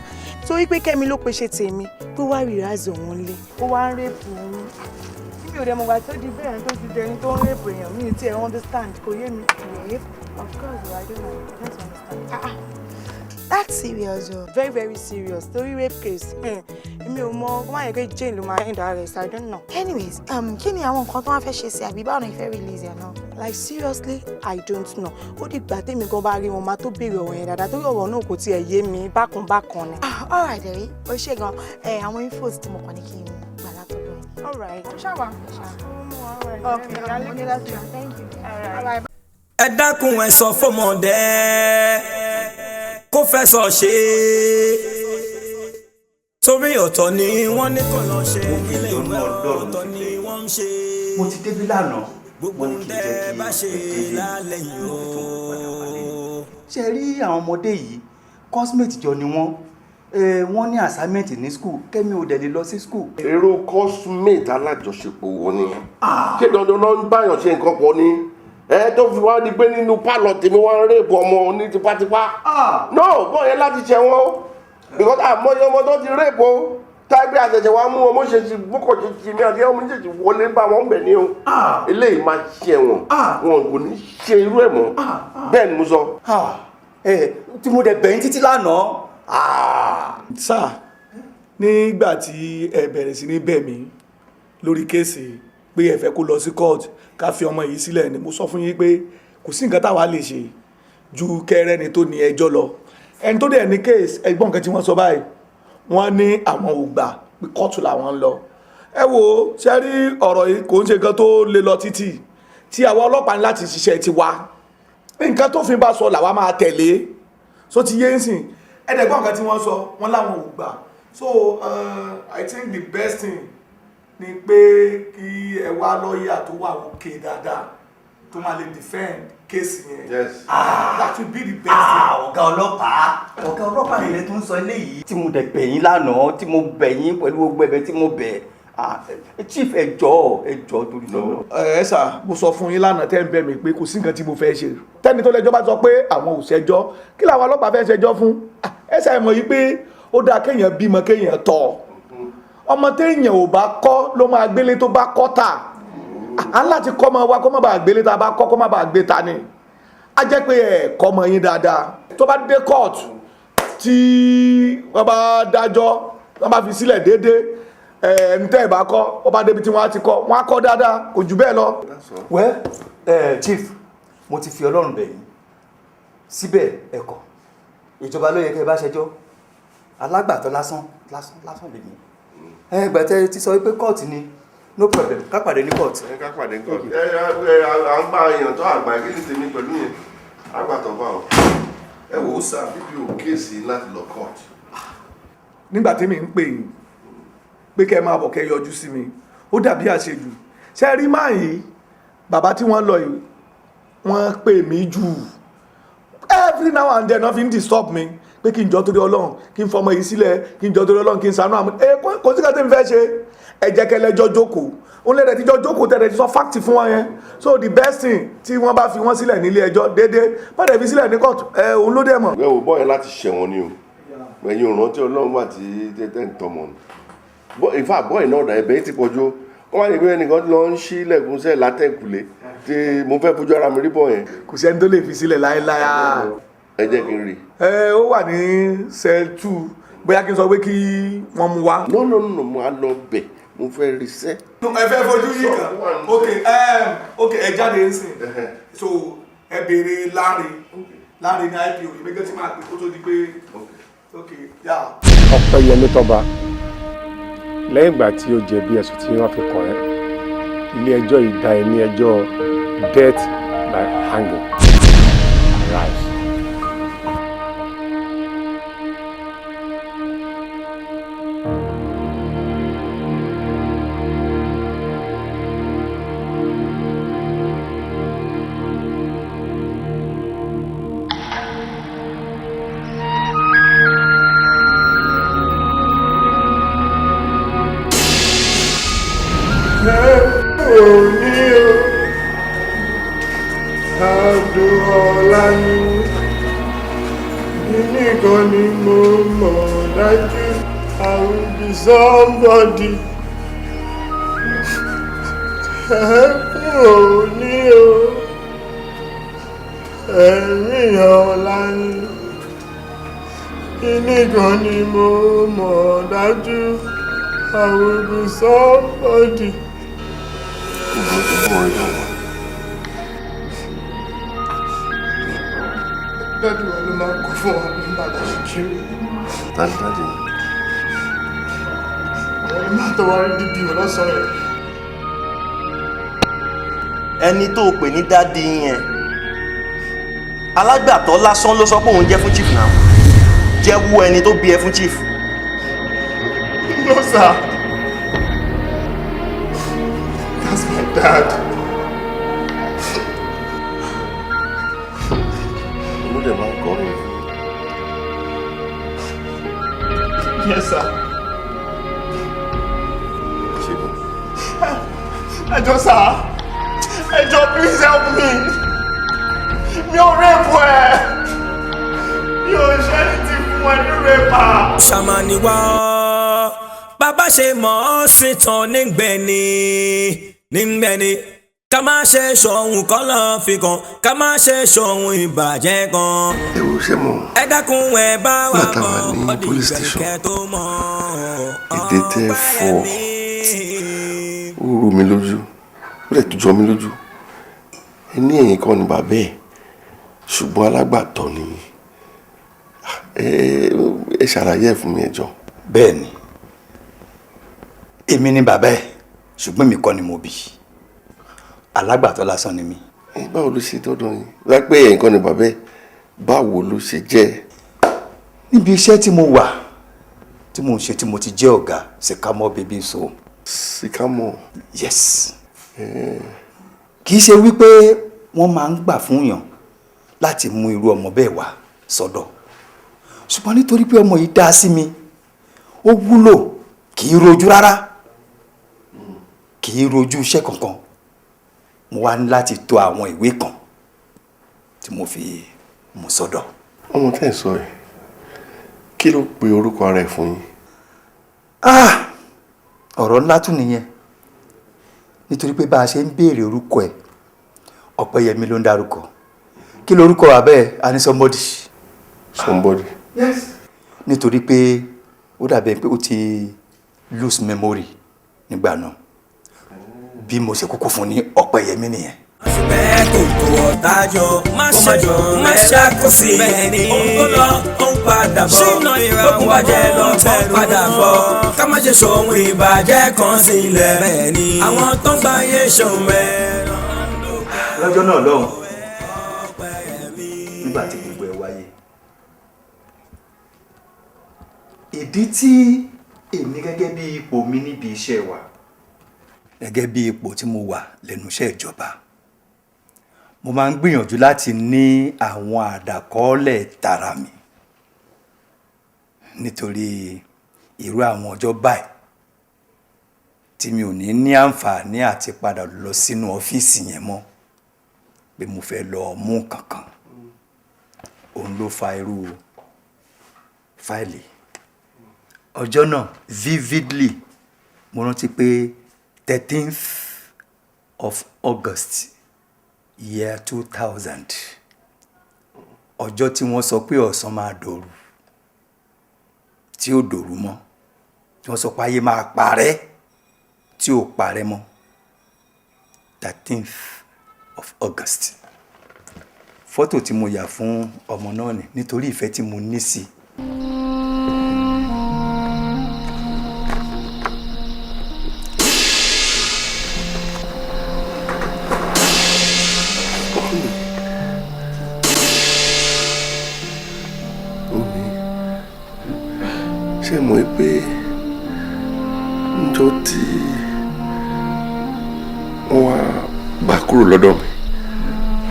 torí pé Kẹ́mi ló pe ṣe tèmi tó wá rí ìrázọ̀ òun lé, ó wá ń rape òun. Mi ò dẹ̀ mọ̀gbà tó di bẹ́ẹ̀, tó ti dẹni tó ń rape èèyàn. Mi ì tiẹ̀ understand, kò yé mi. Rape? Of course, I don't know, I don't understand. Ah, ah. That's serious o. Very, very serious, torí rape case, èmi ò mọ, kó má yẹ pé jail ló máa end arrest, I don't know. Anyways, kí ni àwọn nǹkan tó wá fẹ́ ṣe sí, àbí báwo ni ìfẹ́ release ẹ̀ náà? Like seriously, I don't know. Ó dìgbà tèmi gan bá rí wọn, máa tó béèrè ọ̀rọ̀ yẹn dáadáa, torí ọ̀rọ̀ náà kò tiẹ̀ yé mi, bákan bákan ni. Ah, all right, Derry, o ṣe gan. Ẹ àwọn infos tí mo kàn ní kí n gbà látọ̀dọ̀ yín. All right, ṣáwa. Okay, thank you. All right. Ẹ dákun, ẹ sọ fọmọdé kó fẹ́ sọ ṣe, torí ọ̀tọ̀ ni wọ́n ní kò lọ ṣe ilé ìwé, ọ̀tọ̀ ni wọ́n ń ṣe. Mo ti débi lánàá, wọ́n ní kí n jẹ́ kí bá ṣe ẹ délé lálẹ́ yìí o. Ṣe rí àwọn ọmọdé yìí, coursemate jọ ni wọ́n. Wọ́n ní assignment ní school, Kẹ́mi ò dẹ̀ lè lọ sí school. Èrò coursemate alájọṣepọ̀ wo ni? Ṣé dandan náà ń báyàn ṣe nǹkan pọ̀ ni ẹ tó fi wá di pé nínú pálọ̀ tèmi wá ń rape ọmọ ní tipátipá? No, bọ́ọ̀ yẹn láti ṣe wọ́n, because àmọ́yé ọmọ tó ti rape o, tágbé àṣẹṣẹ wa mú ọmọ ṣe ti bókọ̀ ṣe ti mi àti ọmọ ṣe ti wọlé bá wọn bẹ̀ ní o. Eléyìí máa ṣe wọn, wọn kò ní ṣe irú ẹ̀ mọ́, bẹ́ẹ̀ ni mo sọ. Ẹ tí mo dẹ̀ bẹ̀yìn títí lánàá. Sir, nígbà tí ẹ bẹ̀rẹ̀ sí ní bẹ̀ mí lórí case pé ẹ fẹ́ kó lọ sí court, ká fi ọmọ yìí sílẹ̀ ni, mo sọ fún yín pé kò sí nǹkan táwa lè ṣe ju kẹrẹ́ni tó ní ẹjọ́ lọ. Ẹni tó dẹ̀ ní case, ẹgbọ́n nǹkan tí wọ́n sọ báyìí, wọ́n ní àwọn ò gbà, pé kóòtù làwọn ń lọ. Ẹ wo, ṣe rí ọ̀rọ̀ yìí, kò ń ṣe nǹkan tó le lọ títì tí àwa ọlọ́pàá ní láti ṣiṣẹ́ tiwa. Nǹkan tó fi bá sọ làwa máa tẹ̀lé. So ti yé ń sìn ẹ̀ẹ́dẹ̀gbọ́n nǹkan tí wọ́n sọ, wọ́n láwọn ò gbà. So I think the best thing ni pé kí ẹ wá lọ́ọ̀yà tó wà òkè dáadáa tó máa lè defend case yẹn. Yes. Ah, that will be the best thing. Ọ̀gá ọlọ́pàá, ọ̀gá ọlọ́pàá nílẹ̀ tó ń sọ eléyìí. Tí mo dẹ̀ bẹ̀ yín lánàá, tí mo bẹ̀ yín pẹ̀lú gbogbo ẹ̀bẹ̀ tí mo bẹ̀, chief, ẹ jọ̀ọ́, ẹ jọ̀ọ́, torí lọ́wọ́. Ẹ sà, mo sọ fún yín lánàá tẹ́ ń bẹ̀ mí pé kò sí nǹkan tí mo fẹ́ ṣe. Tẹ́ni tó lẹ́jọ́ bá sọ pé àwọn ò ṣẹjọ́, kí làwọn ọlọ́pàá fẹ́ ṣẹjọ́ fún? Ẹ ṣe mọ̀ yìí pé ó dáa kéèyàn bímọ, kéèyàn tọ́ ọmọ. Téèyàn ò bá kọ́ ló máa gbélé tó bá kọ́ tà á láti kọ́ ọmọ wa kó má bàa gbélé tá a bá kọ́, kó má bàa gbé ta ni. Á jẹ́ pé ẹ kọ́ ọmọ yín dáadáa. Tó bá dé court, tí wọ́n bá dájọ́, wọ́n bá fi sílẹ̀ déédéé, ẹni tẹ́ ẹ̀ bá kọ́, wọ́n bá débi tí wọ́n á ti kọ́, wọ́n á kọ́ dáadáa, kò jù bẹ́ẹ̀ lọ. Well, chief, mo ti fi Ọlọ́run bẹ̀ yín síbẹ̀, ẹ̀kọ́ ìjọba ló yẹ kẹ́ ẹ bá ṣẹjọ́. Alágbàtọ́ lásán lásán lásán lèmi. Ẹ gbàtẹ́ ti sọ wípé court ni, no problem, ká pàdé ní court. Ẹ ká pàdé ní court. Ẹ ẹ, à ń gbà èèyàn tó àgbà, kí ni tèmi pẹ̀lú yẹn? Àgbàtọ̀ bá ọ. Ẹ wò ó sà, DPO, case láti lọ court. Nígbà tí mi ń pè yín pé kẹ́ ẹ máa bọ̀, kẹ́ ẹ yọjú sí mi, ó dàbí àṣejù. Ṣe rí máa yìí, bàbá tí wọ́n lọ yìí, wọ́n pè mí jù. Every now and then wọ́n fi ń disturb mi pé kí n jọ torí Ọlọ́run, kí n fọmọ yìí sílẹ̀, kí n jọ torí Ọlọ́run, kí n ṣàánú àmú ẹ. Kò sí kan tí n fẹ́ ṣe. Ẹ jẹ́ kẹlẹ́jọ́ jókòó, òun lè rẹ̀ tíjọ́ jókòó tẹ̀lé ti sọ fact fún wọn yẹn. So the best thing, tí wọ́n bá fi wọ́n sílẹ̀ nílé ẹjọ́ déédéé, bá dẹ̀ fi sílẹ̀ ní court, ẹ òun ló dẹ̀ mọ̀. Ẹ wò, bọ́ọ̀ yẹn láti ṣẹ̀wọ̀n ni o. Ẹ̀yin ò rántí Ọlọ́run wà tí tẹ́ ń tọmọ ni. In fact, bọ́ọ̀ náà dà, ẹ̀bẹ̀ yìí ti pọ̀ ju. Wọ́n wá ní pé ẹnìkan lọ ń ṣí ilẹ̀kùn sẹ́ẹ̀ látẹ̀kùlé tí mo fẹ́ fojú ara mi rí bọ̀ yẹn. Kò sẹ́ni tó lè fi sílẹ̀ láéláé. Ẹ jẹ́ kí n rí. Ẹ ó wà ní cell 2. Bóyá kí n sọ pé kí wọ́n mú wá. No, no, no, mo á lọ bẹ̀, mo fẹ́ rí sẹ́. Ẹ fẹ́ fojú yìí kan. Ok, ẹ jáde ń sìn, so ẹ béèrè Láre. Láre ní IPO. Èmi gan ti máa pè kó tó di pé ok, yà. Ọpẹ́yẹmí Tọ́ba, lẹ́yìn ìgbà tí ó jẹ̀bi ẹ̀sùn tí wọ́n fi kàn ẹ́, ilé ẹjọ́ yìí dá ẹ ní ẹjọ́ death by hanging. Arise. Òní o, Abdul ni kíní kan ni mo mọ̀ dájú, I will be somebody. Ẹkún òní o, ẹ̀rín ọ̀la ni. Kíní kan ni mo mọ̀ dájú, I will be somebody. Daddy wa ló máa ń kó fún wa nígbà tá a ṣe kéré. Tani daddy yín? Àwọn ló máa tọwọ́ rí dídì wọn lọ́sàn-án yẹn. Ẹni tó o pè ní daddy yẹn, alágbàtọ́ lásán ló sọ pé òun jẹ́ fún chief náà. Jẹ́wọ́ ẹni tó bí ẹ fún chief. No, sir. That's my dad. Ló dẹ̀ máa ń kọrin. Yes, sir. Ṣé kò? Ẹ jọ̀ọ́ sir. Ẹ jọ̀ọ́, please help me. Mi ò rape ẹ. Mi ò ṣe anything fún ẹ ní rape. Ṣàmánì wá, bàbá ṣe mọ̀ ọ́ sí tán nígbẹ̀ni nígbẹ̀ni. Ká má ṣe ṣọ̀hún kọ́ lọ́ọ́ fi kàn, ká má ṣe ṣọ̀hún ìbàjẹ́ kan. Ẹ wo, ṣé mo Ẹ dákun, ẹ bá wa nígbà táwa bọ̀ ní police station, kẹ́ tó mọ̀. Èdè tẹ́ ẹ fọ, ó rú mi lójú, ó dẹ̀ tún jọ mi lójú. Ẹ ní ẹ̀yin kọ́ ni bàbá ẹ̀, ṣùgbọ́n alágbàtọ́ ni. Ẹ ṣàlàyé ẹ̀ fún mi, ẹ jọ̀ọ́. Bẹ́ẹ̀ ni, èmi ni bàbá ẹ̀, ṣùgbọ́n èmi kọ́ ni mo bí. Alágbàtọ́ lásán ni mí. Ẹ báwo ló ṣe dọ́dọ̀ yín lápẹ́? Ẹ̀yin kọ́ ni bàbá ẹ̀, báwo ló ṣe jẹ́? Níbi iṣẹ́ tí mo wà, tí mo ń ṣe, tí mo ti jẹ́ ọ̀gá, Sycamore Baby Home. Sycamore. Yes. Kì í ṣe wípé wọ́n máa ń gbà fún yàn láti mú irú ọmọ bẹ́ẹ̀ wá sọ́dọ̀, ṣùgbọ́n nítorí pé ọmọ yìí dá sí mi, ó wúlò, kì í rojú rárá, kì í rojú iṣẹ́ kankan, mo wá ní láti to àwọn ìwé kan tí mo fi mú sọ́dọ̀. Ọmọ tẹ́ ẹ̀ sọ yìí, kí ló pe orúkọ ara ẹ̀ fún yín? Ah, ọ̀rọ̀ ńlá tún nìyẹn, nítorí pé bá a ṣe ń béèrè orúkọ ẹ̀, Ọpẹ́yẹmí ló ń dárúkọ. Kí lorúkọ bàbá ẹ̀? A ní somebody. Somebody. Yes. Nítorí pé ó dàbí pé ó ti lose memory nígbà náà. Bí mo ṣe kúkú fún ní Ọpẹ́yẹmí nìyẹn. Bẹ́ẹ̀ kò tó ọ̀tájọ́, má ṣe má ṣàkóso bẹ́ẹ̀ ni. Ohun tó lọ, ó ń padà bọ̀. Gbógun bàjẹ́ lọ, ó ń padà bọ̀. Ká má ṣe ṣòwò ìbàjẹ́ kan sílẹ̀ bẹ́ẹ̀ ni. Àwọn tó ń gbáyé ṣòwò ẹ̀. Lọ́jọ́ náà lọ́hùn, nígbà tí gbogbo ẹ̀ wáyé, ìdí tí èmi gẹ́gẹ́ bí ipò mi níbi iṣẹ́ wa Gẹ́gẹ́ bí ipò tí mo wà lẹ́nu iṣẹ́ ìjọba, mo máa ń gbìyànjú láti ní àwọn àdàkọ́ọ́lẹ̀ tara mi nítorí irú àwọn ọjọ́ báyìí tí mi ò ní ní àǹfààní àti padà lọ sínú ọ́fíìsì yẹn mọ́ pé mo fẹ́ lọ mú kankan. Òun ló fa irú fáìlì ọjọ́ náà. Vividly, mo rántí pé 13th of August, year 2000, ọjọ́ tí wọ́n sọ pé ọ̀sán máa dòru tí ó dòru mọ́, tí wọ́n sọ pé ayé máa parẹ́ tí ò parẹ́ mọ́, 13th of August. Fọ́tò tí mo yà fún ọmọ náà ni nítorí ìfẹ́ tí mo ní sí i. Omi, ṣé mo pé njọ́ tí wọ́n wá gbà kúrò lọ́dọ̀ mi,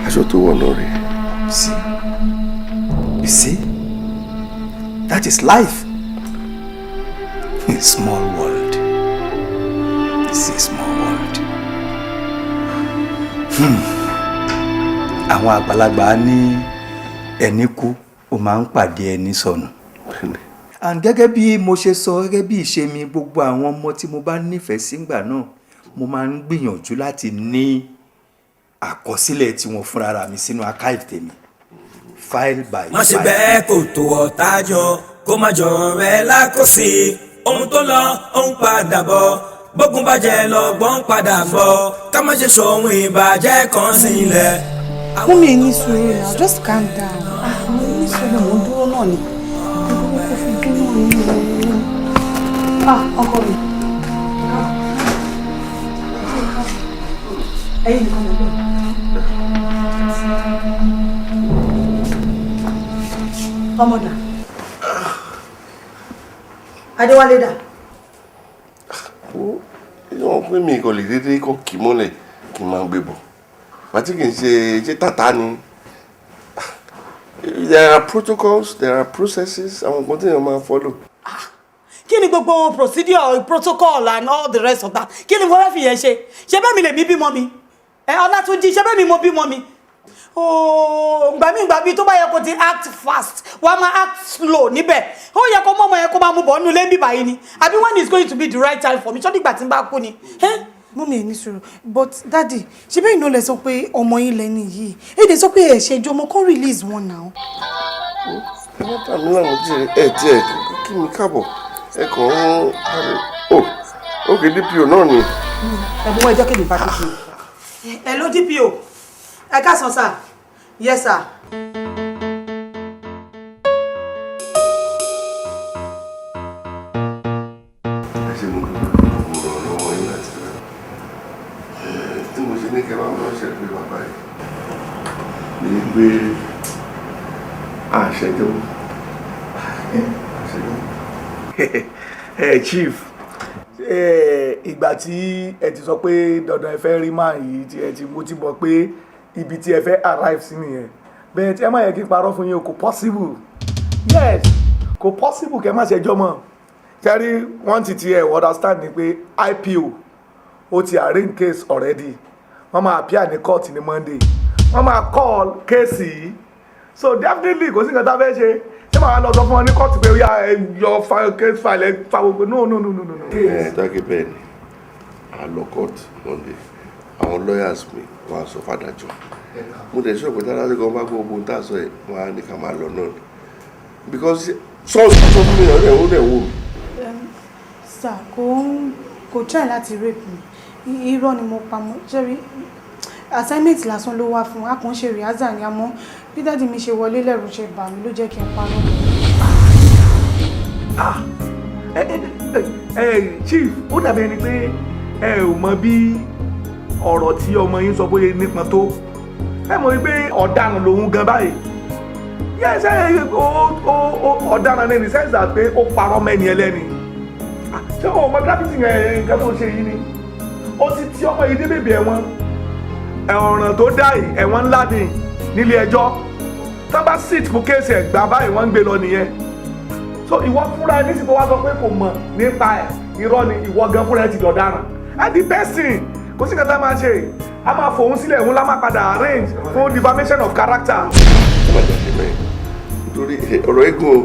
aṣọ tó wọ̀ náà rèé. See, you see, that is life. A small world. It's a small world. Àwọn àgbàlagbà ní ẹni kú, ó máa ń pàdé ẹni sọnù. And gẹ́gẹ́ bí mo ṣe sọ, gẹ́gẹ́ bí ìṣe mi, gbogbo àwọn ọmọ tí mo bá nífẹ̀ẹ́ sí ngbà náà, mo máa ń gbìyànjú láti ní àkọsílẹ̀ tiwọn fúnra mi sínú archive tèmi, file by Má ṣe file. bẹ́ẹ̀ kò tó ọ̀tá jọ, kó má jọ rẹ̀ lákòsí. Ohun tó lọ, ó ń padà bọ̀. Bógun bá jẹ lọ, gbọ́n padà bọ̀. Ká má ṣe ṣohun ìbàjẹ́ kan sílẹ̀. Mummy, ẹ ní sùúrù now, just calm down. Ah, mo ní sùúrù, mo ń dúró náà ni. Mo dúró kó fi dúró náà ni. Ah, ọkọ mi. Ẹyin nìkan ló bẹ̀rẹ̀. Ọmọdà. Adéwálé dà? Wọ́n pé mi kò lè dédé kọ́ kì í mọ́lẹ̀ kí n máa gbé bọ̀ pàtí kì í ṣe ṣé tàtà ni. There are protocols, there are processes, àwọn nǹkan tí èèyàn máa follow. Kí ni gbogbo procedure, protocol and all the rest of that? Kí ni mo fẹ́ fi yẹn ṣe? Ṣé bẹ́ẹ̀ mi lè mi bímọ mi? Ẹ Ọlátúnjí, ṣé bẹ́ẹ̀ mi mo bímọ mi? Ooo, ngbàmí tó bá yẹ kó ti act fast, wàá máa act slow níbẹ̀. Ó yẹ kó mọ́mọ́ yẹ kó máa mú bọ̀ nínú ilé ń bíbá yìí ni. Àbí when is going to be the right time for me? Ṣé nígbà tí n bá kú ni? Mummy, ẹ ní sùúrù. But daddy, ṣé bẹ́ẹ̀ iná lẹ sọ pé ọmọ yín lẹ́ni yìí? Èdè sọ pé ẹ̀ ṣẹjọ́ ọmọ kan, release wọn now. Ẹ má dà mí láwọn díẹ̀, ẹ díẹ̀ kí mi káàbọ̀, ẹ kàn ń oh, ok, DPO náà ni. Ẹ mú ẹjọ́ kébì bá DPO. Hello, DPO. Ẹ káàsán sir. Yes sir. Ẹ ṣe, mo dúpẹ́ mo ràn lọ́wọ́ yín láti rẹ̀ ẹ tí mo ṣe ní kẹ́ máa ránṣẹ́ pé bàbá yìí ní pé àṣẹjọ́ àṣẹjọ́. Ẹ chief, ẹ ìgbà tí ẹ ti sọ pé dandan ẹ fẹ́ rí máa yìí, tí ẹ ti mo ti mọ̀ pé ibi tí ẹ fẹ́ arrive sí nìyẹn. Bẹ́ẹ̀ tí ẹ má yẹ kí n parọ́ fún yín o, kò possible. Yes, kò possible kẹ́ má ṣẹjọ́ mọ́. Kẹ́rí wọ́n ti tiẹ̀ understand ni pé IPO ó ti arrange case already. Wọ́n máa appear ní court ní Monday, wọ́n máa call case yìí. So definitely kò sí nǹkan tá a fẹ́ ṣe. Ṣé màá lọ sọ fún wọn ní court pé ó yá, ẹ yọ case file, ẹ fa gbogbo? No, no, no, no, no, no. Ẹ dákẹ́, bẹ́ẹ̀ ni, a lọ court Monday. Àwọn lawyers mi wọ́n á sọ fàdájọ́. Mo dẹ̀ sọ pé tára gan bá gbọ́ ogun tá a sọ yìí, wọ́n á ní ká máa lọ náà ni, because sọ́ọ̀sì sọ fún mi, ọ̀rẹ́ ó dẹ̀ wò mí. Sir, kò try láti rape mi. Irọ́ ni mo pa mọ́. Jerry, assignment lásán ló wá fún a kàn ń ṣe rehearsal ni. Àmọ́ bí daddy mi ṣe wọlé, lẹ́rù ṣe bà mí, ló jẹ́ kí n parọ́. Ẹ ẹ ẹ chief, ó dàbí ẹni pé ẹ ò mọ bí ọ̀rọ̀ tí ọmọ yín sọ bóyá nípọn tó. Ẹ mọ̀ wípé ọ̀daràn lòun gan báyìí. Yes, ẹ ó ọ̀daràn ní in the sense that pé ó parọ́ mẹ́ni ẹlẹ́ni. Ah, ṣé o mọ gravity yẹn, nǹkan tó ṣe yìí ni Ó ti ti ọmọ yìí dé bèbè ẹ̀wọ̀n. Ọ̀ràn tó dá yìí, ẹ̀wọ̀n ńlá ni nílé ẹjọ́. Tán bá sit fún case ẹ̀ gbà báyìí, wọ́n ń gbé lọ nìyẹn. So ìwọ fúnra ẹ nísìnyí tó wá sọ pé kò mọ̀ nípa ẹ̀, irọ́ ni. Ìwọ gan fúnra ẹ ti dọ̀daràn. And the best thing, kò sí nǹkan tá a máa ṣe, a máa fòun sílẹ̀, òun lá máa padà arrange fún defamation of character. Ẹ má jẹ́ ṣe bẹ́ẹ̀, nítorí ọ̀rọ̀ eégún o.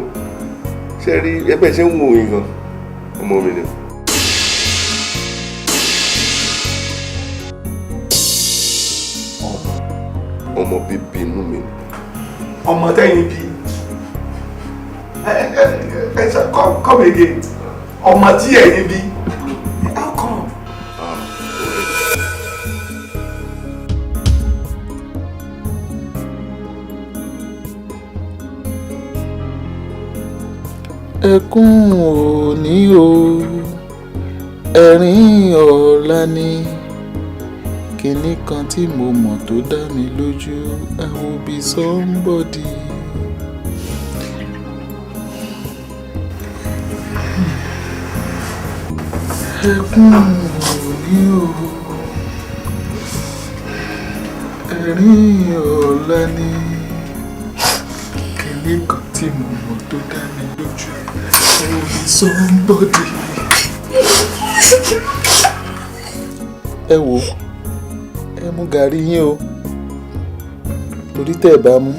Ṣe rí ẹgbẹ́ ṣe ń wò yín gan, ọmọ mi ni. Ọmọ bíbí inú mi ni. Ọmọ tẹ́yìn bí? Ẹ ẹ ẹ ṣe, come again, ọmọ tí ẹ̀yin bí? How come? Ẹkún òní o, ẹ̀rín ọ̀la ni. Kinní kan tí mo mọ̀ tó dá mi lójú, I will be somebody. Ẹkún òní o, ẹ̀rín ọ̀la ni. Kinní kan tí mo mọ̀ tó dá mi lójú, I will be somebody. Ẹ wo, ẹ mú gàrí yín o, torí tẹ́ ẹ bá mú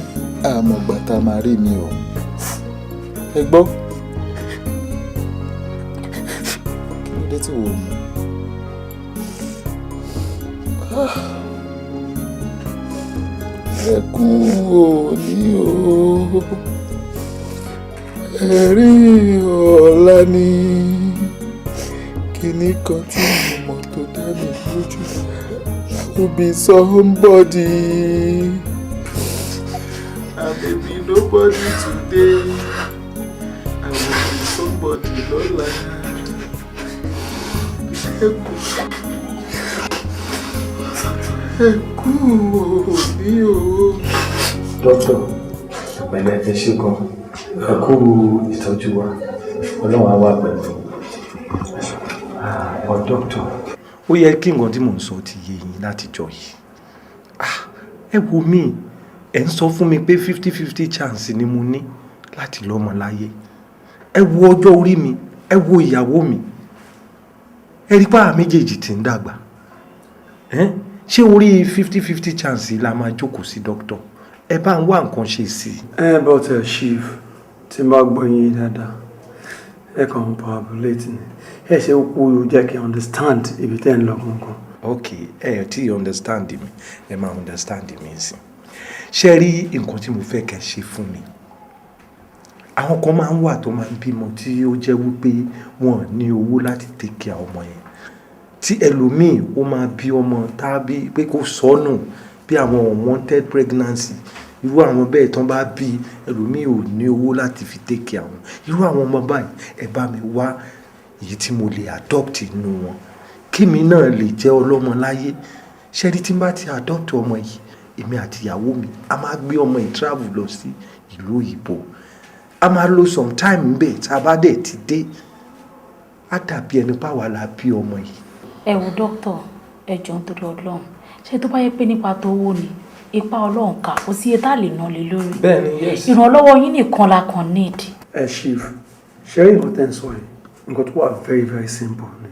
àmọ̀gbà tá a máa rí mi o. Ẹ gbọ́, kí ló dé tí wò ó mú? Ah. Ẹkún òní o, ẹ̀rín ọ̀la ni. Kinní kan tí mo mọ̀ tó dá mi lójú, I will be somebody. I may be nobody today, I will be somebody lọ́la. Ẹkún, ẹkún òní o. Dókítà, pẹ̀lẹ́, ẹ ṣé gan, ẹ kú ìtọ́jú wa, Ọlọ́run á wà pẹ̀lú ọ, dókítà. Ó yẹ kí nǹkan tí mò ń sọ ti yé yín látijọ́ yìí. Ah, ẹ wo mi, ẹ ń sọ fún mi pé 50-50 chance ni mo ní láti lọ́mọ láyé. Ẹ wo ọjọ́ orí mi, ẹ wo ìyàwó mi, ẹ rí pàrọ̀ méjèèjì tí ń dàgbà. Ṣé orí 50-50 chance la máa jókòó sí, dókítà? Ẹ bá ń wá nǹkan ṣe sí i. Ẹ but chief, tí n bá gbọ́ yín dáadáa, ẹ kàn ń parabolate ni. Ẹ ṣe kú yóò jẹ́ kí n understand ibi tẹ́ ń lọ gangan. Ok, ẹ tí you understand mi, ẹ máa understand mi sí. Ṣé rí nǹkan tí mo fẹ́ kẹ́ ṣe fún mi, àwọn kan máa ń wà tó máa ń bímọ tí ó jẹ́ wípé wọn ò ní owó láti take care ọmọ yẹn, tí ẹlòmíì ó máa bí ọmọ tàbí pé kó sọnù, bí àwọn unwanted pregnancy. Irú àwọn bẹ́ẹ̀ tán bá bí, ẹlòmíì ò ní owó láti fi take care àwọn irú àwọn ọmọ báyìí. Ẹ bá mi wá èyí tí mo lè adopt nínú wọn, kémi náà lè jẹ́ ọlọ́mọ láyé. Ṣé rí, tí n bá ti adopt ọmọ yìí, èmi àti ìyàwó mi a máa gbé ọmọ yìí travel lọ sí ìlú òyìnbó, a máa lo some time ńbẹ̀. Tá a bá dẹ̀ ti dé, á dàbí ẹni páwa la bí ọmọ yìí. Ẹ wo dókítà, ẹ jọ̀ọ́, nítorí Ọlọ́run, ṣé tó bá yẹ pé nípa tówó ni, ipa Ọlọ́run kà, kò sí iye tá a lè ná lé lórí. Bẹ́ẹ̀ni, yes. Ìrànlọ́wọ́ yín nìkan la kàn need. Ẹ chief, ṣe rí nǹkan tẹ́ ń sọ yìí, nǹkan tó wà very very simple ni.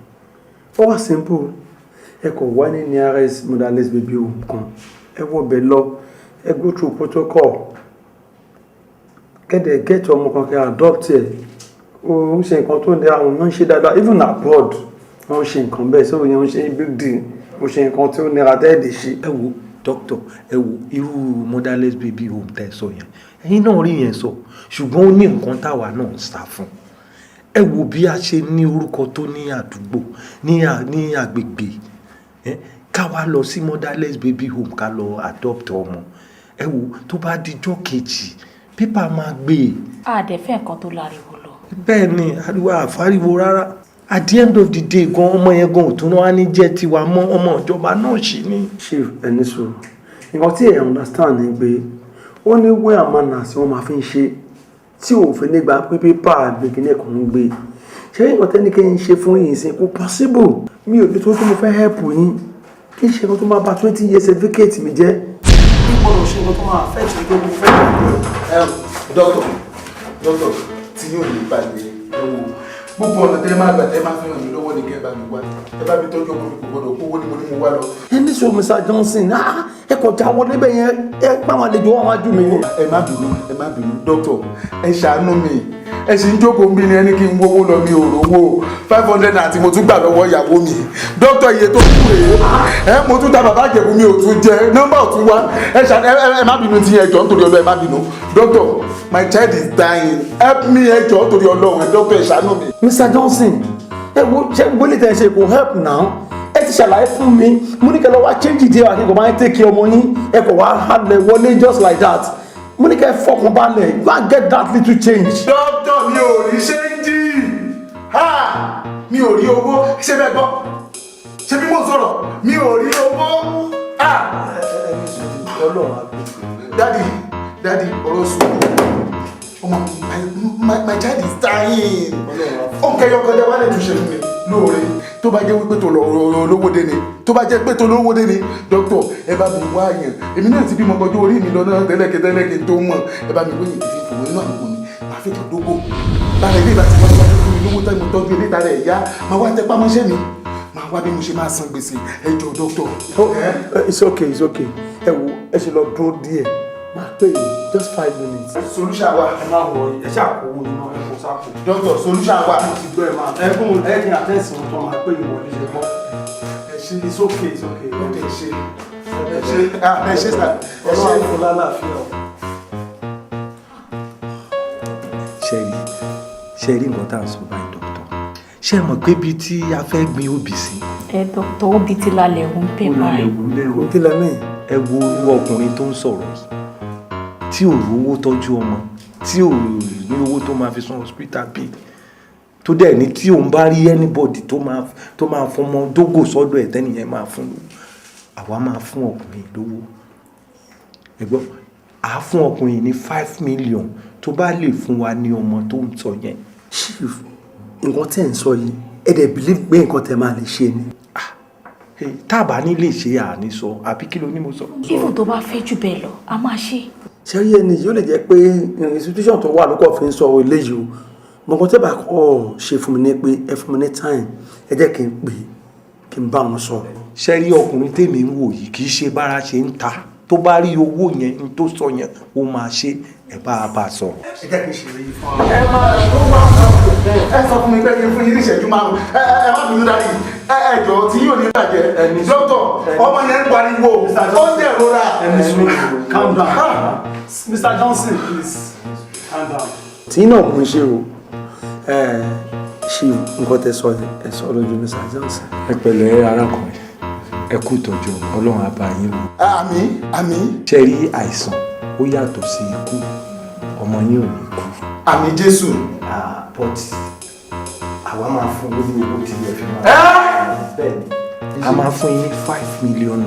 Ó wà simple. Ẹ kò wá ní nearest motherless baby home kan, ẹ wọbẹ̀ lọ, ẹ go through protocol, kẹ́dẹ̀ get ọmọ kan, kẹ́ adopt ẹ̀. Ó ń ṣe nǹkan tó ní àwọn èèyàn ń ṣe dáadáa, even abroad wọ́n ń ṣe nǹkan bẹ́ẹ̀. So ìyẹn ń ṣe big deal, ó ṣe nǹkan tí ó nira tẹ́ẹ̀dẹ̀ ṣe. Ẹ wo doctor, ẹ wo irú motherless baby home tẹ́ ẹ sọ yẹn, ẹ̀yin náà rí yẹn sọ, ṣùgbọ́n ó ní nǹkan táwa náà ń sá fún. Ẹ wo bí a ṣe ní orúkọ tó ní àdúgbò, ní àgbègbè, ká wá lọ sí motherless baby home, ká lọ adopt ọmọ. Ẹ wo, tó bá dijọ́ kejì, pépà máa gbé e. A dẹ̀ fẹ́ nǹkan tó láriwo lọ. Bẹ́ẹ̀ ni, ariwo àfáriwo rárá. At the end of the day gan, ọmọ yẹn gan ò tún wá ní jẹ́ tiwa mọ́, ọmọ ìjọba náà ṣì ní. Chief, ẹni sọ̀rọ̀, nǹkan tí ẹ understand ni pé ó ní way and manners tí wọ́n máa fi ń ṣe, tí òfin nígbà pé pépà àgbègbè kan ń gbé. Ṣé nǹkan tẹ́ni kí n ṣe fún yín sí kò possible. Mi ò ní tó tó mo fẹ́ help yín. Kí n ṣe nǹkan tó máa bà 20 years certificate mi jẹ́. Bí gbọ́dọ̀ ṣe nǹkan tó máa affect mi pé mo fẹ́ help. Doctor, doctor, tí yóò ní ìbàjẹ́, ẹ wo gbogbo ọ̀nà tẹ́ máa gbà tẹ́ máa fi ràn mí lọ́wọ́ ní kẹ́ bá mi wá. Ẹ bá mi tọ́jú ọmọ mi, kò gbọ́dọ̀ kówó ni mo ní mo wá lọ. Ẹ ní sọ, Mr. Johnson, ah, ẹ kò já wọlé bẹ́ẹ̀ yẹn, ẹ pa àwọn àlejò wọn wájú mi. Ẹ má bínú, ẹ má bínú, doctor, ẹ ṣàánú mi. Ẹ sì ń jókòó mi ní ẹni kí n wówó lọ, mi ò rówó. 500 àti mo tún gbà lọ́wọ́ ìyàwó mi, doctor. Iye tó kù rèé. Ẹ mo tún ta bàbá àjẹ̀bù, mi ò tún jẹ nọ́mbà ò tún wá. Ẹ ṣàánú, ẹ má bínú tí ẹ jọ nítorí Ọlọ́run, ẹ má bínú. Doctor, my child is dying, help me. Ẹ jọ nítorí Ọlọ́run, ẹ doctor, ẹ ṣàánú mi. Mr. Johnson, ẹ wo, ṣé gbogbo lè tẹ̀ ṣe kò help now. Ẹ ti ṣàlàyé fún mi, mo ní kẹ́ lọ wá change díẹ̀ wá kí n kò máa ń take care ọmọ yín. Ẹ kò wá halẹ̀ wọlé just like that. Mo ní kẹ́ fọkàn balẹ̀, go and get that little change. Dókítà, mi ò rí change, ha, mi ò rí owó. Ṣé bẹ́ẹ̀ gbọ́? Ṣé bí mo sọ̀rọ̀? Mi ò rí owó, ha. Daddy, daddy, ọ̀rọ̀ sùúrù ọmọ my child is dying. Ó ń kẹyọ kọjá wálé tún ṣe fún mi lóore. Tó bá jẹ́ wípé tó lọ olówó dé ni, tó bá jẹ́ pé tó lówó dé ni, dókítà, ẹ bá mi wá yẹn. Èmi náà ti bímọ kọjú orí mi lọ náà tẹ́lẹ̀kẹ́ tẹ́lẹ̀kẹ́ tó mọ̀. Ẹ bá mi wéyìn tí fi fòwò nínú àwọn ọmọ mi, màá fi kàn dógò lára ilé ìbá ti wá wá fún mi lówó tẹ́ mo tọ́jú ilé ìtara ẹ̀ yá, máa wá tẹpá mọ́ṣẹ́ mi, máa wá bí mo ṣe máa san gbèsè. Ẹ jọ̀ọ́, dókítà. Oh, it's okay, it's okay. Ẹ wo, ẹ ṣe lọ dúró díẹ̀, máa pè yín, just 5 minutes. Solution wà. Ẹ má wọ ẹ ṣàkówó iná, ẹ kò sáko. Doctor, solution wà. Mo ti gbọ́. Ẹ máa ẹ fún ẹ kí n àtẹ́sí wọn tó máa pè yín wọlé, ṣe gbọ́. Ẹ ṣe. It's okay, it's okay. Ẹ ṣe, ẹ ṣe, ah, ẹ ṣe sir, ẹ ṣe. Ọlọ́run á fún lálàáfíà o. Ṣe rí, ṣe rí nǹkan tá à ń sọ báyìí, dókítà? Ṣé ẹ mọ̀ pé ibi tí a fẹ́ gbin obì sí. Ẹ dókítà, obì ti lálẹ́ òun pè báyìí. Kí lẹ mí. Ẹ wo irú ọkùnrin tó ń sọ̀rọ̀ yìí, tí ò rówó tọ́jú ọmọ, tí ò ní owó tó máa fi san hospital bill, tó dẹ̀ ní tí òun bá rí anybody tó máa fọmọ dógò sọ́dọ̀ ẹ̀, tẹ́nìyẹn máa fún lówó. Àwa máa fún ọkùnrin lówó. Ẹ gbọ́, à á fún ọkùnrin ní 5 million tó bá lè fún wa ní ọmọ tó ń sọ yẹn. Chief, nǹkan tẹ́ ń sọ yìí, ẹ dẹ̀ believe pé nǹkan tẹ́ máa lè ṣe ni? Tá a bá ní lè ṣe, àní sọ. Àbí kí ló ní mo sọ? Even tó bá fẹ́ jù bẹ́ẹ̀ lọ, a máa ṣe. Ṣé rí ẹni yìí, ó lè jẹ́ pé institution tó wà ló kọ́ fi ń sọ eléyìí o. Mo kàn tẹ́ bá kọ́ ṣe fún mi ní pé ẹ fún mi ní time, ẹ jẹ́ kí n pè é, kí n bá wọn sọ. Ṣé rí ọkùnrin tèmi ń wò yìí, kì í ṣe bára ṣe ń ta. Tó bá rí owó yẹn, n tó sọ yẹn, ó máa ṣe. Ẹ bá a bá a sọ̀rọ̀. Ẹ jẹ́ kí n ṣe èyí fún ọ. Ẹ máa tó wá, ẹ sọ fún mi pé kí n fún yín ní ìṣẹ́jú 5. Ẹ má bínú dárí, ẹ jọ̀ọ́, tí yóò ní bàjẹ́. Dókítà, ọmọ yẹn ń pariwo, ó ń dẹ̀rora. Calm down, Mr. Johnson, please calm down. Tí náà kò ń ṣe o, ẹ ṣe nǹkan tẹ́ sọ, ẹ sọ lójú Mr. Johnson. Ẹ pẹ̀lẹ́ arákùnrin, ẹ kú ìtọ́jú ọmọ. Ọlọ́run á bá yín wò. Àmín, àmín. Ṣé rí, àìsàn ó yàtọ̀ sí ikú. Ọmọ yín ò ní kú. Àmín Jésù. But àwa máa fún yín ní owó tí ẹ fi máa. Bẹ́ẹ̀ ni, a máa fún yín ní ₦5 million.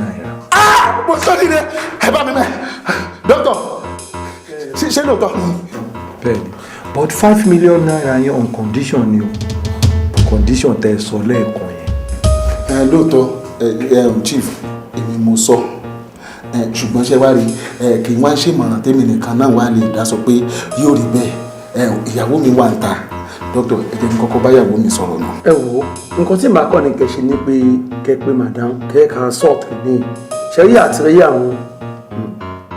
Mo sọ ní rẹ, ẹ bá mi mẹ. Dókítà, ṣé lóòótọ́? Bẹ́ẹ̀ ni, but ₦5 million yẹn, on condition ni o, condition tẹ́ ẹ sọ lẹ́ẹ̀kan yẹn. Ẹ lóòótọ́, ẹ ẹ chief, èmi mo sọ ẹ, ṣùgbọ́n ṣé wá rí ẹ, kì í wá ṣèmọ̀ràn tèmi nìkan náà wá lè dá sọ pé yóò rí bẹ́ẹ̀. Ẹ ìyàwó mi wà ń ta. Dókítà, ẹ jẹ́ kí n kọ́kọ́ bá ìyàwó mi sọ̀rọ̀ náà. Ẹ wo, nǹkan tí màá kọ́ ni kẹ́ ṣe ni pé kẹ́ pé madam, kẹ́ ká sort ní ṣẹ́rí àtìrí àwọn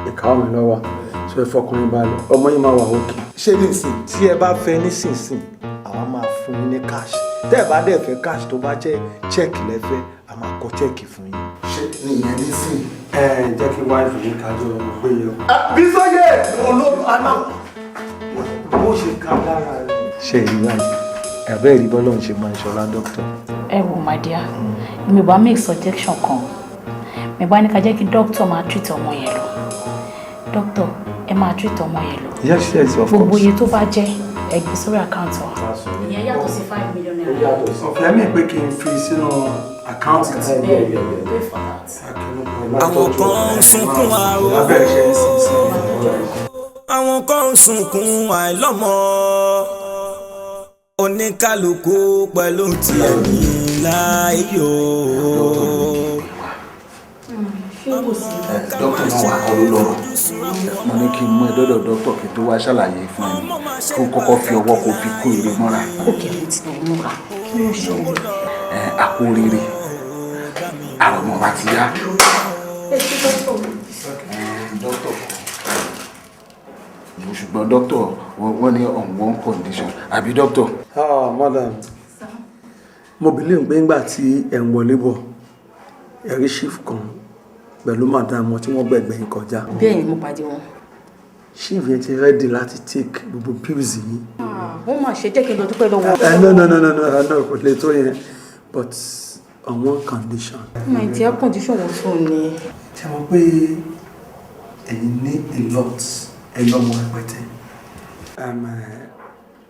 ìka ọmọ lọ́wọ́ sọ. Ẹ fọkàn yín balẹ̀, ọmọ yín máa wà òkè. Ṣé nísìn? Tí ẹ bá fẹ́ nísinsìnyí, àwa máa fún yín ní cash. Tẹ́ ẹ bá dẹ̀ fẹ́ cash, tó bá jẹ́ cheque lẹ́fẹ́, a máa kọ cheque fún yín. Ṣé ní ìyẹn nísìn? Ẹ jẹ́ kí wife mi kájọ gbé yẹ. Bísọ́yè olóòtú àná bó ṣe ká lára rẹ̀. Ṣe rí báyìí? Ẹ̀bẹ́ rí bọ́lá ń ṣe máa ń ṣọlá, dókítà. Ẹ wò, my dear, mi bá make suggestion kan. Mi bá ní ká jẹ́ kí doctor máa treat ọmọ yẹn lọ. Doctor, ẹ máa treat ọmọ yẹn lọ. Yes, of Gbogbo course. iye tó bá jẹ́, ẹ gbé sórí account wa. Ìyẹn yàtọ̀ sí ₦5 million. Ọ̀fẹ́ mi pé kí n fi sínú account tí. Pay for that. Àwọn kan ń sunkún àrò, àwọn kan ń sunkún àìlọ́mọ. Oníkálukú pẹ̀lú tiẹ̀ ní láyò. Dókítà náà wà kọ́ ló lọ́rọ̀. Mo ní kí n mú ẹ dọ́dọ̀ dókítà kí n tó wá ṣàlàyé fún ẹ ní kó kọ́kọ́ fi ọwọ́ kó fi kó ire mọ́ra. Òkè mo ti lọ múra, kí ló ṣe wọ́n? Ẹ àpò oríire, àrọ̀mọ̀ wa ti yá. Ẹ ṣe dókítà. Dókítà, ṣùgbọ́n dókítà wọ́n ní on one condition, àbí dókítà? Ah, madam, mo believe pé ńgbà tí ẹ̀ ń wọlé bọ̀, ẹ rí chief kan pẹ̀lú madam wọn tí wọ́n gbẹ̀gbẹ̀ yín kọjá. Bẹ́ẹ̀ ni, mo pàdé wọn. Chief yẹn ti ready láti take gbogbo bills yín. Wọ́n máa ṣe, jẹ́ kí n lọ dúpẹ́ lọ́wọ́. Ẹ no, no, no, no, no, no, kò lè tó yẹn, but on one condition. My dear, condition wo tún ni? Ṣé mo pé ẹ̀yin ní a lot, ẹ lọ́mọ rẹpẹtẹ?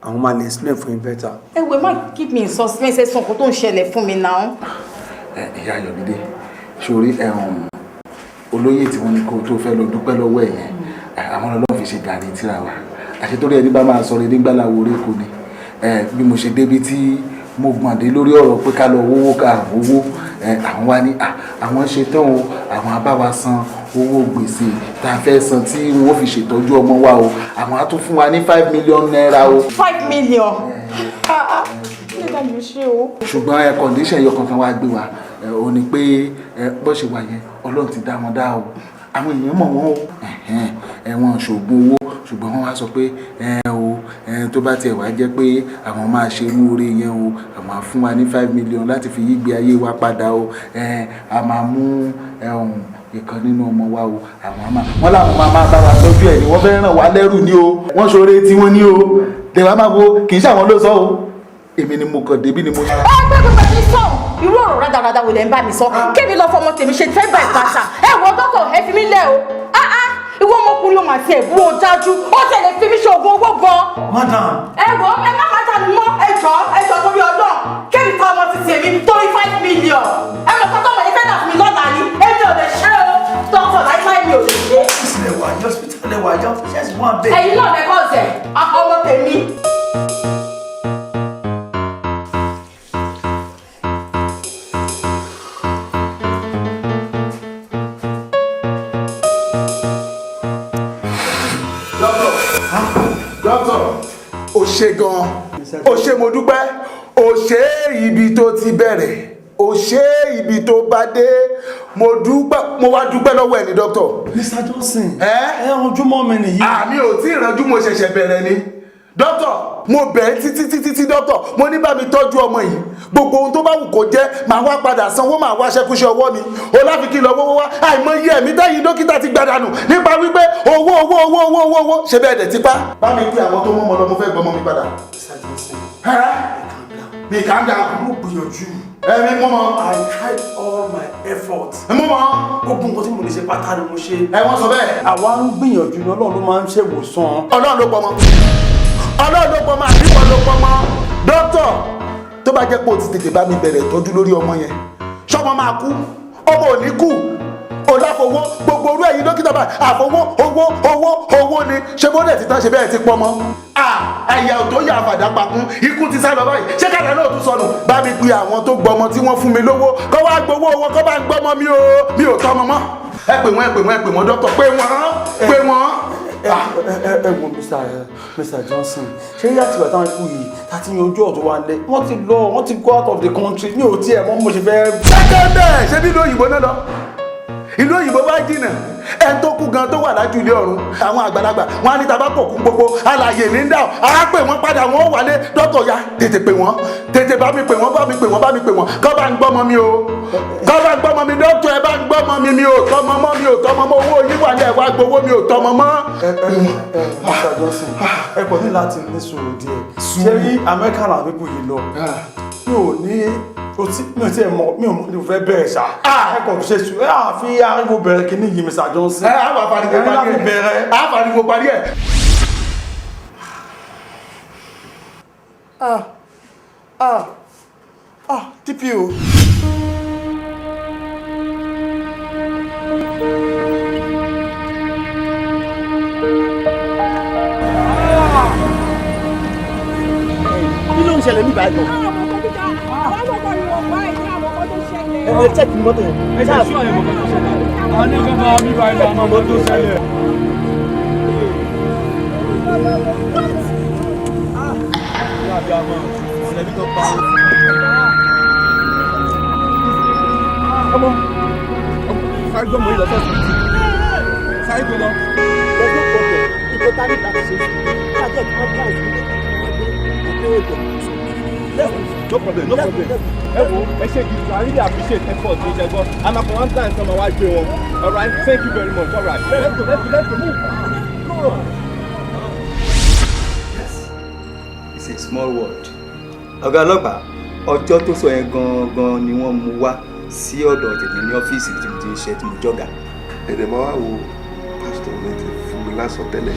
Àwọn máa lè explain fún yín better. Ẹ wẹ̀, má keep me in suspense, ẹ sọ nǹkan tó ń ṣẹlẹ̀ fún mi náà. Ẹ ìyá Ayọ̀mídé, sórí ẹ̀hún olóyè tí wọ́n ní kó tó fẹ́ lọ dúpẹ́ lọ́wọ́ ẹ̀ yẹn, àwọn ọlọ́run fi ṣe gàrí tíra wa àṣetorí ẹni bá máa sọ̀rọ̀ nígbàláwo orí kò ní. Bí mo ṣe débi tí mo gbọ̀n dé lórí ọ̀rọ̀ pé ká lọ wówó ká owó, àwọn wá ní àwọn ṣe tán o, àwọn á bá wa san owó gbèsè tá a fẹ́ san tí wọ́n fi ṣètọ́jú ọmọ wa o, àwọn á tún fún wa ní ₦5 million o. 5 million? Nígbà mi ṣe o. Ṣùgbọ́n ẹ condition ẹyọ kankan wá gbé wa ò ní pé bó ṣe wà yẹn, Ọlọ́run ti dá wọn dá o, àwọn èèyàn mọ̀ wọ́n o, ẹ̀wọ̀n ṣògùn owó, ṣùgbọ́n wọ́n wá sọ pé ẹ o tó bá tiẹ̀ wá jẹ́ pé àwọn máa ṣe irú oore yẹn o, àwọn á fún wa ní 5 million láti fi yígbé ayé wa padà o, a máa mú ìkan nínú ọmọ wa o, àwọn á máa wọ́n làwọn máa bá wa tọ́jú ẹ̀ ní wọ́n fẹ́ ràn wá lẹ́rù ní o, wọ́n ṣoore tí wọ́n ní o, tẹ̀wá máa wo kì í ṣàwọn ló sọ o, èmi ni mo kàn débí ni mo. Ẹ gbẹ́gbẹ́ mi sọ, irú ọ̀rọ̀ rádaràda wo lẹ̀ ń bá mi sọ? Kémi lọ fọmọ tèmi ṣe fẹ́ bá ìpàṣà. Ẹ wọ dọ́kọ̀, ẹ fi mí lẹ̀ o. Ah ah, ìwọ ọmọkùnrin, ọmọ àti ẹ̀bú o dájú, ó tẹ̀lé fi mí ṣe oògùn owó gan. Madam. Ẹ wọ, ẹ má má dànù mọ́, ẹ jọ, ẹ jọ, torí Ọlọ́run, kémi ta ọmọ ti tèmi torí 5 million? Ẹ mọ̀ kọ́tọ́ mọ̀ ní fẹ́ dà fún mi lọ́la ni, èmi ò lè ṣe o dọ́kọ̀, láíláí mi ò lè ṣe. Ọ́fíìsì lẹ wà ní, hospital lẹ wà ní, ọ́fíìsì wà bẹ́ẹ̀. Ẹ̀yin náà lẹ́kọ̀ọ́ ọ̀sẹ̀ ọmọ tèmi. Dókítà, o ṣe gan, o ṣe, mo dúpẹ́, o ṣe ibi tó ti bẹ̀rẹ̀, o ṣe ibi tó bá dé, mo dúpẹ́, mo wá dúpẹ́ lọ́wọ́ ẹ̀ ní dókítà. Mr. Johnson, ẹ ranjú mọ́ mi nìyí. Àmì ò tí ì ranjú, mo ṣẹ̀ṣẹ̀ bẹ̀rẹ̀ ni. Dókítà, mo bẹ̀ títí títí tí dókítà, mo ní bá mi tọ́jú ọmọ yìí, gbogbo ohun tó bá wù kó jẹ́, màá wá padà sanwó, màá wá ṣẹ́kúṣẹ́ ọwọ́ mi o láfi kí lọ wọ́wọ́ wá. Àìmọye ẹ̀mí tẹ́yìn dókítà ti gbàdánù nípa wípé owó, owó, owó, owó, owó, owó ṣe bẹ́ẹ̀ dẹ̀ tipa. Bá mi pé àwọn tó mọ́ ọmọ lọ, mo fẹ́ gbọ́mọ mi padà. Mi calm down. Mo gbìyànjú. Ẹ mi mú mọ. I tried all my efforts. Mú mọ. Gbogbo nǹkan tí mo lè ṣe pátá ni mo ṣe. Ẹ wọ́n sọ bẹ́ẹ̀. Àwa ń gbìyànjú ni, Ọlọ́run ló máa ń ṣèwòsàn. Ọlọ́run ló pọ̀ mọ́, Ọlọ́run ló pọ̀ mọ́, àbí wọ́n ló pọ̀ mọ́? Dókítà, tó bá jẹ́ pé o ti tètè bá mi bẹ̀rẹ̀ ìtọ́jú lórí ọmọ yẹn, ṣọmọ máa kú? Ọmọ ò ní kú o. Láfowó gbogbo orú ẹ̀yin dókítà báyìí, àfowó, owó, owó, owó ni. Ṣé bó dẹ̀ ti tán, ṣe bẹ́ẹ̀ ti pọ̀ mọ́? Àyà ò tó yà àfàdà pakún, ikú ti sá lọ báyìí, ṣé kàdà náà tún sọnù? Bá mi pe àwọn tó gbọmọ tí wọ́n fún mi lówó kọ́ wá gbowó owó, kọ́ bá ń gbọmọ mi o, mi ò tọ́mọ mọ́. Ẹ pè wọ́n, ẹ pè wọ́n, ẹ pè wọ́n, dókítà, pè wọ́n, pè wọ́n. Ẹ wo Mr. Johnson, ṣé yàtì ìgbà táwọn ikú yìí tàti yanjú ọ̀tọ̀ wa lẹ, wọ́n ti lọ, wọ́n ti go out of the country, mi ò tiẹ̀ mọ̀ mo ṣe fẹ́. Ṣẹ́kẹ́ bẹ́ẹ̀, ṣé bí ìlú òyìnbó náà lọ, ìlú òyìnbó bá jìnnà, ẹni tó kú gan tó wà lájú ilé ọ̀run, àwọn àgbàlagbà wọn á ní tàbá pọ̀ kún gbogbo alàyè ní dà, á pè wọ́n padà, wọ́n wálé. Dọ́tọ̀ ya, tètè pè wọ́n, tètè bá mi pè wọ́n, bá mi pè wọ́n, bá mi pè wọ́n, kọ́ bá ń gbọ́mọ mi o, kọ́ bá ń gbọ́mọ mi. Dọ́tọ̀, ẹ bá ń gbọ́mọ mi, mi ò tọ́mọ mọ́, mi ò tọ́mọ mọ́, owó yín wà ní, ẹ wá gbowó, mi ò tọ́mọ mọ́. Ẹ Mr. Johnson, ẹ kò ní láti ní sùúrù díẹ̀. Ṣé rí Amẹ́ríkà làwọn pípọ̀ yìí lọ, mi ò ní mi ò tiẹ̀ mọ̀, mi ò mọ̀ ní fẹ́ bẹ̀rẹ̀ ṣá. Ẹ kò ṣe sùn, ẹ à fi ariwo bẹ̀rẹ̀ kí ní yìí, Mr. Johnson. Ẹ á wà fariwo parí ẹ, á fariwo parí ẹ. Ah ah ah, DPO. Kí ló ń ṣẹlẹ̀ níbàá gan. Ẹ check ní mọ́tò yẹn. Ẹ ṣe àṣọ ẹ̀ mọ̀kàn tó ṣẹlẹ̀. Àwọn ní kọ́ máa bíbá ilé àmọ́ mọ́tò tó ṣẹlẹ̀. Ọmọ, sáré gbọ́ mọ́ ilẹ̀ sọ́ọ̀sì. Sáré gbé lọ. There's no problem. Ìkọta ní láti ṣe é. Kájẹ́ kí wọ́n bí àìsàn. No problem, no problem. Ẹ wo, ẹ ṣe gidi, I really appreciate effort yìí ṣe gbọ́. A máa kàn wọ́n plan sọ́mọ wá gbé wọn. All right, thank you very much. All right, let's go, let's go, let's go, move. Go. Yes, it's a small world. Ọ̀gá ọlọ́pàá, ọjọ́ tó sọ yẹn gangan ni wọ́n mú wá sí ọ̀dọ̀ tèmi ní ọ́fíìsì tí mo ti ń ṣe tí mo jọ̀gà. Ẹ̀dẹ̀ máa wá wo pásítọ̀ mi ti fún mi lásọ tẹ́lẹ̀.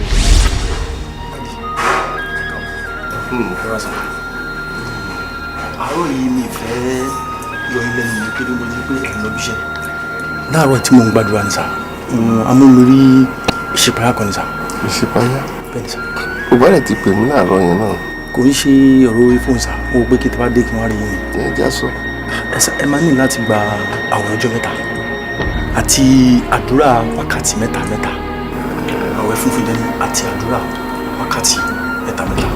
Àárọ̀ yìí mi fẹ́ yọ ilé mi kí ló mọ̀ pé ẹ̀ lọ bí iṣẹ́. Láàárọ̀ tí mò ń gbàdúrà ní sà, amúmi rí ìṣípayá kan ní sà. Ìṣípayá? Bẹ́ẹ̀ ni sà. Ò bá rẹ̀ ti pè mí láàárọ̀ yẹn náà. Kò ń ṣe ọ̀rọ̀ orí fóònù sà, mo rò pé kí tí bá dé kí wọ́n rí yín. Ẹ já sọ. Ẹ sà, ẹ máa ní láti gba àwọn ọjọ́ 3 àti àdúrà wákàtí 3 3, àwẹ̀ funfun dẹ́nu àti àdúrà wákàtí 3 3.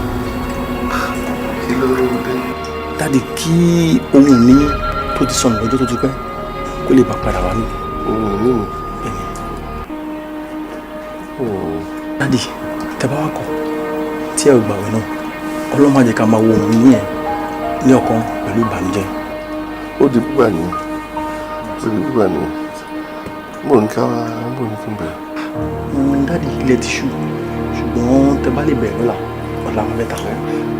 Kí ló dé? Dáàdi, kí ohun mi tó ti sọnù lọ́jọ́ tó ti pẹ́ kó lè bá padà wá ní. Ohun mi? Bẹ́ẹ̀ni. Dáàdi, tẹ́ bá wá kọ̀ tí ẹ ò gbàwẹ̀ náà, Ọlọ́run má jẹ́ ká máa wo òun ní ẹ̀ ní ọkàn pẹ̀lú ìbànújẹ́. Ó di púpà ní, ó di púpà ní. Mo ní ká wá, mo ní kí n bẹ̀rẹ̀. Dáàdi, ilẹ̀ ti ṣú, ṣùgbọ́n tẹ́ bá lè bẹ̀rẹ̀ lọ́la, ọ̀la máa bẹ́ta.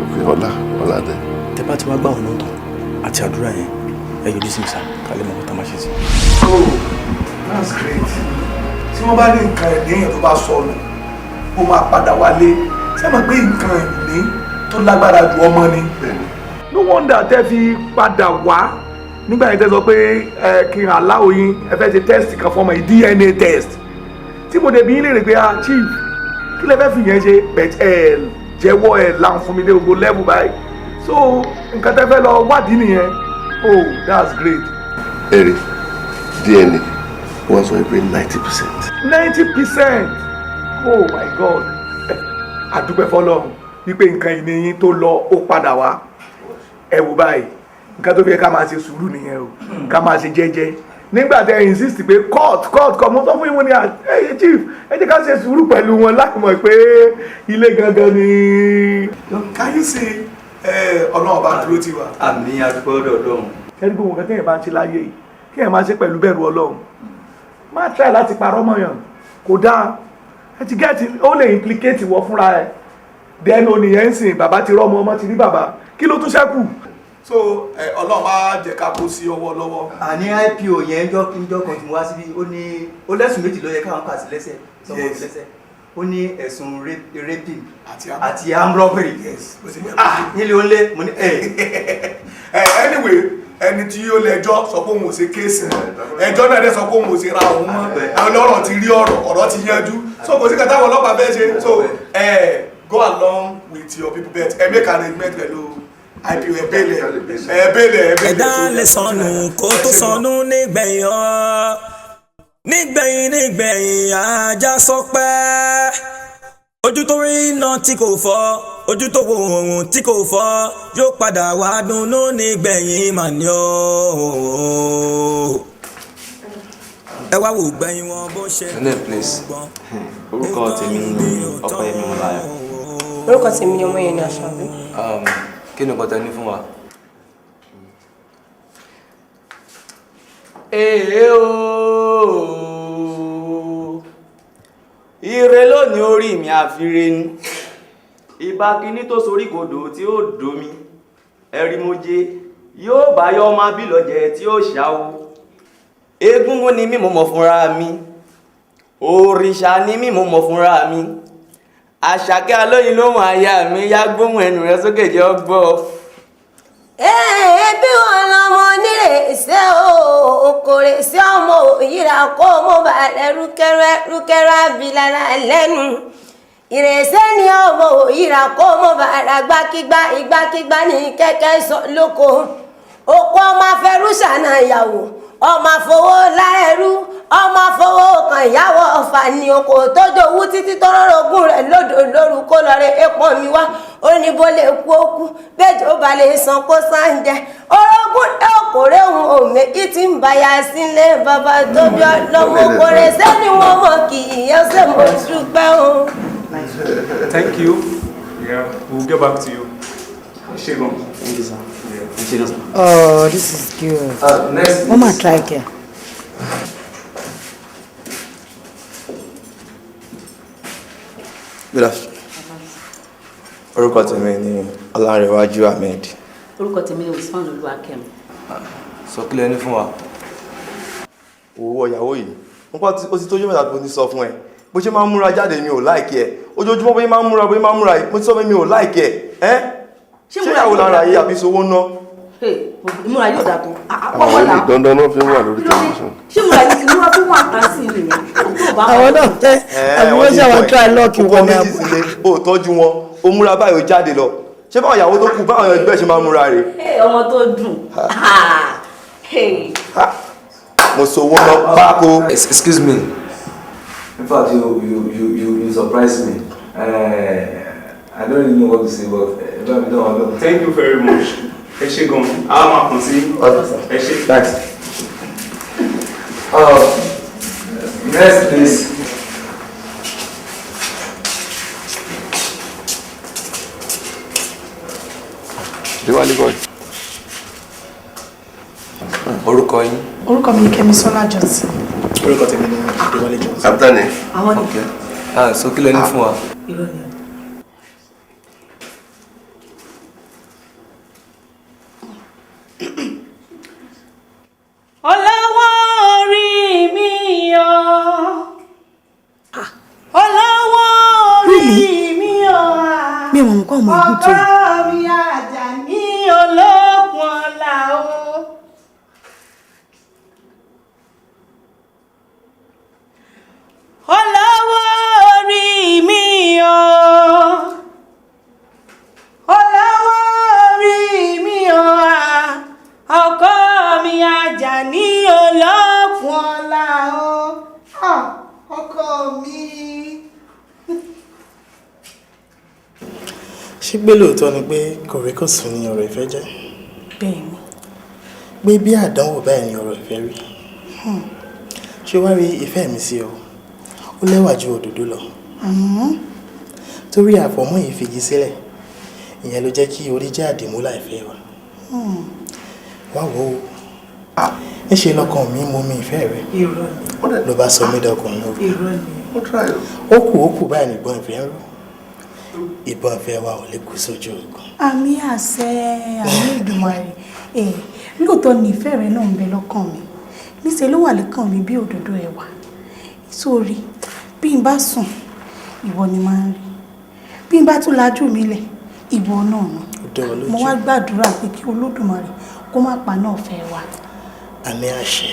Ok, ọ̀la, ọ̀la dẹ̀. Tẹ́ bá ti wá gbà ọ̀nà tán àti àdúrà yẹn, ẹ yọjú sí mi sá, ká lè mọ ọkọ tá a máa ṣe sí. Oh, that's great. Tí wọ́n bá ní nǹkan ẹ̀mí èèyàn tó bá sọnù, ó máa padà wálé. Ṣé mọ̀ pé nǹkan ẹ̀mí tó lágbára ju ọmọ ni? No wonder tẹ́ fi padà wá nígbà yẹn tẹ́ sọ pé ẹ kí n allow yín, ẹ fẹ́ ṣe test kan fún ọmọ yìí, DNA test. Tí mo dẹ̀ bi yín léèrè pé ah chief, kí lẹ fẹ́ fi yẹn ṣe? But ẹ jẹ́wọ́ ẹ láǹ fún mi dé gbogbo level báyìí. So nǹkan tẹ́ fẹ́ lọ wádìí nìyẹn. Oh, that's great. Èrè DNA wọ́n sọ pé 90%. 90%! Oh my God! Àdúpẹ́ fọlọ́run wípé nǹkan ìní yín tó lọ ó padà wá. Ẹ wò báyìí, nǹkan tó fi yẹ ká máa ṣe sùúrù nìyẹn o, ká máa ṣe jẹ́jẹ́. Nígbà tẹ insist pé court court court, mo sọ fún yín, mo ní ẹ chief, ẹ jẹ́ ká ṣe sùúrù pẹ̀lú wọn láti mọ̀ pé ilé gangan ni. Can you see? Ọlọ́run bá dúró tì wá. Àmín, adúpẹ́ ọ̀dọ̀ Ọlọ́run. Ẹni gbogbo nǹkan téèyàn bá ń ṣe láyé yìí, kéèyàn máa ṣe pẹ̀lú bẹ̀rù Ọlọ́run. Má try láti parọ́ mọ́yàn, kò dáa. Ẹ ti gẹ́ẹ̀tì, ó lè implicate wọ fúnra ẹ̀. Then oníyẹn ń sìn, bàbá ti rọ́mọ, ọmọ ti rí bàbá. Kí ló tún ṣẹ́kù? So Ọlọ́run máa jẹ́ ká kó sí ọwọ́ lọ́wọ́. Àní IPO yẹn jọ́ kan tí mo wá síbí, ó ní ó lẹ́sùn 2 ló yẹ káwọn kà sí lẹ́sẹ̀, sọmọ sí lẹ́sẹ̀. Ó ní ẹ̀sùn raping àti armed robbery. Nílé onílé mo ní ẹ. Anyway, ẹni tí ó lẹ́jọ́ sọ pé òun ò ṣe kéèsì mọ́, ẹjọ́ náà dẹ̀ sọ pé òun ò ṣe ra òun mọ́, ọlọ́rọ̀ ti rí ọ̀rọ̀, ọ̀rọ̀ ti yanjú. So kò sí kàtà àwọn ọlọ́pàá fẹ́ ṣe. So go along with your people, but ẹ make arrangement pẹ̀lú IPO, ẹ bẹ́ẹ̀lẹ̀ ẹ bẹ́ẹ̀lẹ̀ ẹ bẹ́ẹ̀lẹ̀. Ẹ̀dá lè sọnù kó tó sọnù nígbẹ̀yìn ọ́. Nígbẹ̀yìn nígbẹ̀yìn ajá sọ pé ojú tó rí iná tí kò fọ́, ojú tó wo oòrùn tí kò fọ́, yóò padà wá dunnú nígbẹ̀yìn mà ní o. Ẹ wá wò gbẹ̀yìn wọn bó ṣe. Hello, please. Orúkọ tèmi ni Ọpẹ́yẹmí Ọláyọ̀. Orúkọ tèmi ni Ọmọyẹni Àṣàbí. Kí ni nǹkan tẹ́ ní fún wa? Èè ooo, ire lónìí orí mi àfire ni. Ìbá kíní tó sorí kodò tí ó domi, ẹ̀rìmọ̀jẹ yóò bá yọ ọmọ abílọ̀jẹ tí ó ṣàwó. Egúngún ni mí mo mọ̀ fúnra mi, òrìṣà ni mí mo mọ̀ fúnra mi. Àṣàkẹ́ alóyin lóhùn aya mi, yá gbóhùn ẹnu rẹ sókè jẹ́ ọgbọ́. Bí wọn lọmọ nílé ṣe okòrè sí ọmọ òyìnbá kó mo bá lẹ rúkẹrẹ rúkẹrẹ abilala lẹ́nu. Ìrẹsẹ̀ ni ọmọ òyìnbá kó mọ bàrà gbákígbá ìgbákígbá ní kẹ̀kẹ́ sọ lóko. Òkú ọmọ afẹrúṣànà ìyàwó, ọmọ àfọwọ́ láẹrú, ọmọ àfọwọ́ kan ìyàwó ọ̀fà ní oko tó jowú títí tó rọrọgùn rẹ̀ lódò lóru kó lọ rẹ èpọn mi wá. Ó ní bó lè kú ó kú, bẹ́ẹ̀ tó bá lè san kó sáńjẹ. Orogún òkòrè òun òmè ìtì ń báyà sílé bàbá tó bí ọlọ́mọ òkòrè sẹ́ni wọ́n mọ̀ kì í yẹn mo dúpẹ́ o. Thank you. Yeah, we'll get back to you. Ṣé gan. Thank you, sir. Ṣé gan, sir. Oh, this is good. Next, Wọ́n máa try kẹ̀. Good afternoon. Orúkọ tèmi ni Ọlárẹ̀wájú Ahmed. Orúkọ tèmi ni Usman Olúwakẹ́mi. Sọ kílẹ̀ ní fún wa. Owó ìyàwó yìí, nǹkan ó ti tójú mẹ́ta tó ní sọ fún ẹ. Bó ṣe máa ń múra jáde mi ò like ẹ. Ojoojúmọ́ bó ṣe máa ń múra bó ṣe máa ń múra yìí, mo ti sọ fún mi ò like ẹ. Ẹ́ ṣé ìyàwó lára yìí àbí sowó ná? Ìmúra yóò dà tó. Àwọn ilé dandan náà fi ń wà lórí tẹlifíṣàn. Ṣé ìmúra yìí ìmúra tó wà tán sí ìlú yẹn? Àwọn náà fẹ́ àbí wọ́n ṣe àwọn try luck Ọkọ wọn ní méjì sílé, o ò tọ́jú wọn, o múra báyìí o jáde lọ. Ṣé báwọn ìyàwó tó kù báwọn ẹgbẹ́ ṣe máa ń múra rè? Ọmọ tó dùn. Mo sowó ná pákó. Excuse me. In fact, you surprised me. I don't really know what to say, but don't. Thank you very much. Ẹ ṣé gan. A máa kàn sí. Ẹ ṣé. Thanks. Next, please. Déwálé kọ́. Orúkọ yín. Orúkọ mi ni Kẹ́misọ́lá Johnson. Orúkọ tèmi ni Adéwálé Johnson. Captain ni. Àwọn ni. Okay. Ah, so kí lẹ ní fún wa? Irọ́ ni. Ọlọ́wọ́ orí mi o. Ọlọ́wọ́ orí mi o. Mi ò mọ̀ nǹkan ọmọ ìlú tó yìí. Ọkọ mi Àjàní olókun ọ̀la o. Ọlọ́wọ́ orí mi o. Ọlọ́wọ́ orí mi o. Ọkọ mi Àjàní olókun ọ̀la o. Ah, ọkọ mi. Ṣé pé lóòótọ́ ni pé kòríkòsùn ni ọ̀rọ̀ ìfẹ́ jẹ́? Bẹ́ẹ̀ni. Pé bí àdánwò báyìí ni ọ̀rọ̀ ìfẹ́ rí. Ṣé wá rí ìfẹ́ mi sí ọ? Ó lẹ́wà ju òdòdó lọ. Torí àfọ̀mọ́ yìí figi sílẹ̀, ìyẹn ló jẹ́ kí orí jẹ́ àdìmúlà ìfẹ́ wa. Wá wò ó, níṣe lọkàn mi mú mi ìfẹ́ rẹ. Irọ́ ni. Ló bá sọ mí dọkùnrin o. Irọ́ ni. Ó kù báyìí nìbọn ìfẹ́ ń ró. Ìbọn ìfẹ́ wa ò lè kú sójú ogun. Àmì àṣẹ, àmì Èdùmàrè. Lóòótọ́ ni ìfẹ́ rẹ náà ń bẹ lọ́kàn mi. Níṣe ló wà lọ́kàn mi bí òdòdó ẹwà. Sórí, bí n bá sùn, ìwọ ni máa ń rí. Bí n bá tún lajú mi lẹ̀, ìwọ náà ni. Ó dán ọ lójú. Mo wá gbàdúrà pé kí Olódùmarè kó má pa náà fẹ́ wa. Àmì àṣẹ.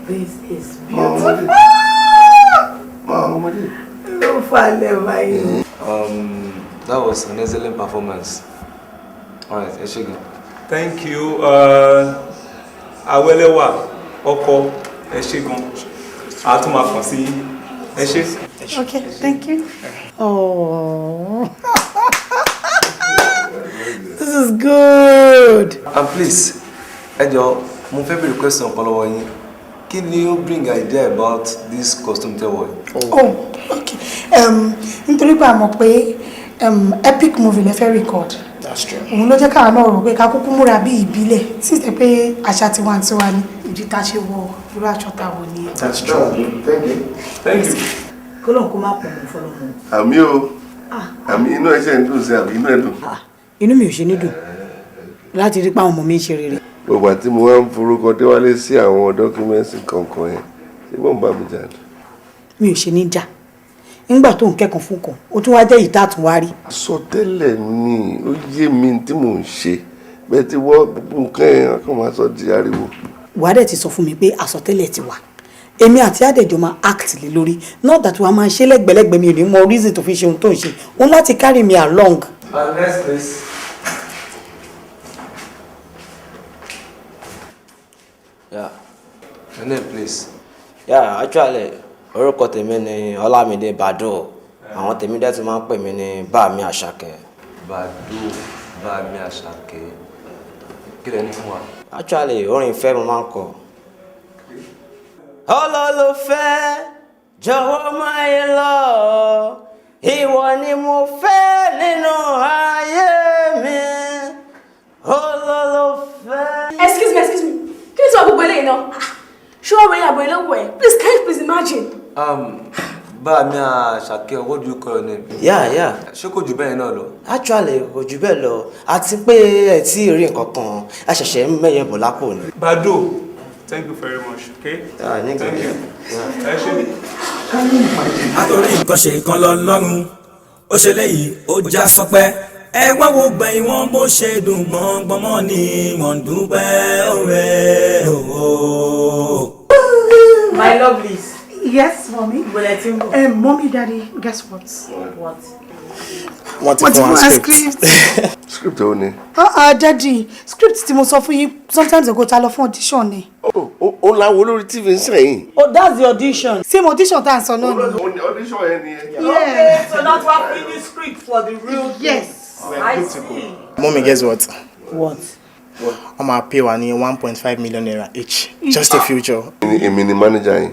This is beautiful. Ló falẹ̀ báyìí. That was an excellent performance. All right, ẹ ṣé gan. Thank you. Awẹ́lẹ́wà ọkọ ẹ ṣé gan. A tún máa kàn sí yín. Ẹ ṣé. Okay, thank you. Oh. This is good. And please, ẹ jọ̀ọ́, mo fẹ́ béèrè question kan lọ́wọ́ yín. Kí ni ó bring idea about this costume tẹ́ wọ̀ yìí? Oh, okay. Nítorí pé a mọ̀ pé epic movie lè fẹ́ record. That's true. Òun ló jẹ́ káwa náà rò pé ká kúkú múra bí ìbílẹ̀ tí ìṣe pé àṣà tiwantiwa ni ìdí tá a ṣe wọ irú aṣọ tá a wọ̀ nìyẹn. That's true. Thank you. Thank you. Kọ́lọ́n kó má pọ̀ mọ́ fọlọ́mọ. Àmì o, àmì inú ẹ ṣe ń dùn sí àbí inú ẹ dùn. Inú mi ò ṣe ní dùn láti rí pé àwọn ọmọ mi ń ṣe rere. Gbogbo àti mo wá ń forúkọ Déwálé sí àwọn documents kankan yẹn, ṣé bọ́n bá mi jà ní? Mi ò ṣe ní jà. Nígbà tó ń kẹ́kọ̀ọ́ fún kan, ó tún wá jẹ́ ìta àtúnwárí. Àsọtẹ́lẹ̀ ni ó yé mi tí mò ń ṣe. Bẹ́ẹ̀ tí wọ́n gbogbo nǹkan yẹn kàn máa sọ di ariwo. Wàá dẹ̀ ti sọ fún mi pé àsọtẹ́lẹ̀ ti wà. Èmi àti Adéjọ máa act lé lórí, not that wàá máa ṣe lẹ́gbẹ̀lẹ́gbẹ̀. Mi ò ní mọ reason tó fi ṣe ohun tó ń ṣe òun láti carry me along. Next, please. Yeah. Your name, please. Yeah, actually, orúkọ tèmi ni Ọlámídé Bàdó. Àwọn tèmi dẹ̀ tún máa ń pè mí ní Bàmí Àṣàkẹ́. Bàdó, Bàmí Àṣàkẹ́. Kí lẹ ní fún wa? Actually, orin ìfẹ́ mo máa ń kọ. Olólùfẹ́, jọ̀wọ́ máa yẹ lọ. Ìwọ ni mo fẹ́ nínú ayé mi. Olólùfẹ́. Excuse me, excuse me. Kí ni tí wàá gbogbo eléyìí náà? Ṣé wàá wẹ̀yìn àbọ̀ ìlọ́wọ̀ ẹ̀? Please, can you please imagine? Bàmí Àṣàkẹ́, what do you call your name? Yeah. Ṣé kò jù bẹ́ẹ̀ náà lọ? Actually, kò jù bẹ́ẹ̀ lọ. Àti pé ẹ tí ì rí nǹkan kan, a ṣẹ̀ṣẹ̀ ń mẹ́yẹ bọ̀ lápò ni. Bàdó, thank you very much, okay? Yeah, Thank you. Ẹ ṣé. Àtòrí nǹkan ṣe kan lọ lọ́rùn, ó ṣe léyìí ó já sọpẹ́. Ẹ wá wo gbẹ̀yìn wọn bó ṣe dùn gbọ̀ngbọ̀n mọ́ ni wọ́n ń dúpẹ́ ọ̀rẹ́ òwò. My lovelies. Yes, mommy. Mommy, daddy, guess what? What? Wọ́n ti fún wa script. Script ò ní. Ah, daddy, script tí mo sọ fún yín sometimes ago ta lọ fún audition ni. Ó láwo lórí TV ń sẹ́yìn. Oh, that's the audition. Same audition tá à ń sọ náà ni. Audition yẹn ni ẹ. Okay, so that's why we need script for the real thing. Yes. I see. Mommy, guess what? What? Wọ́n máa pay wa ní 1.5 million naira each. Just a future. Èmi ni manager yín.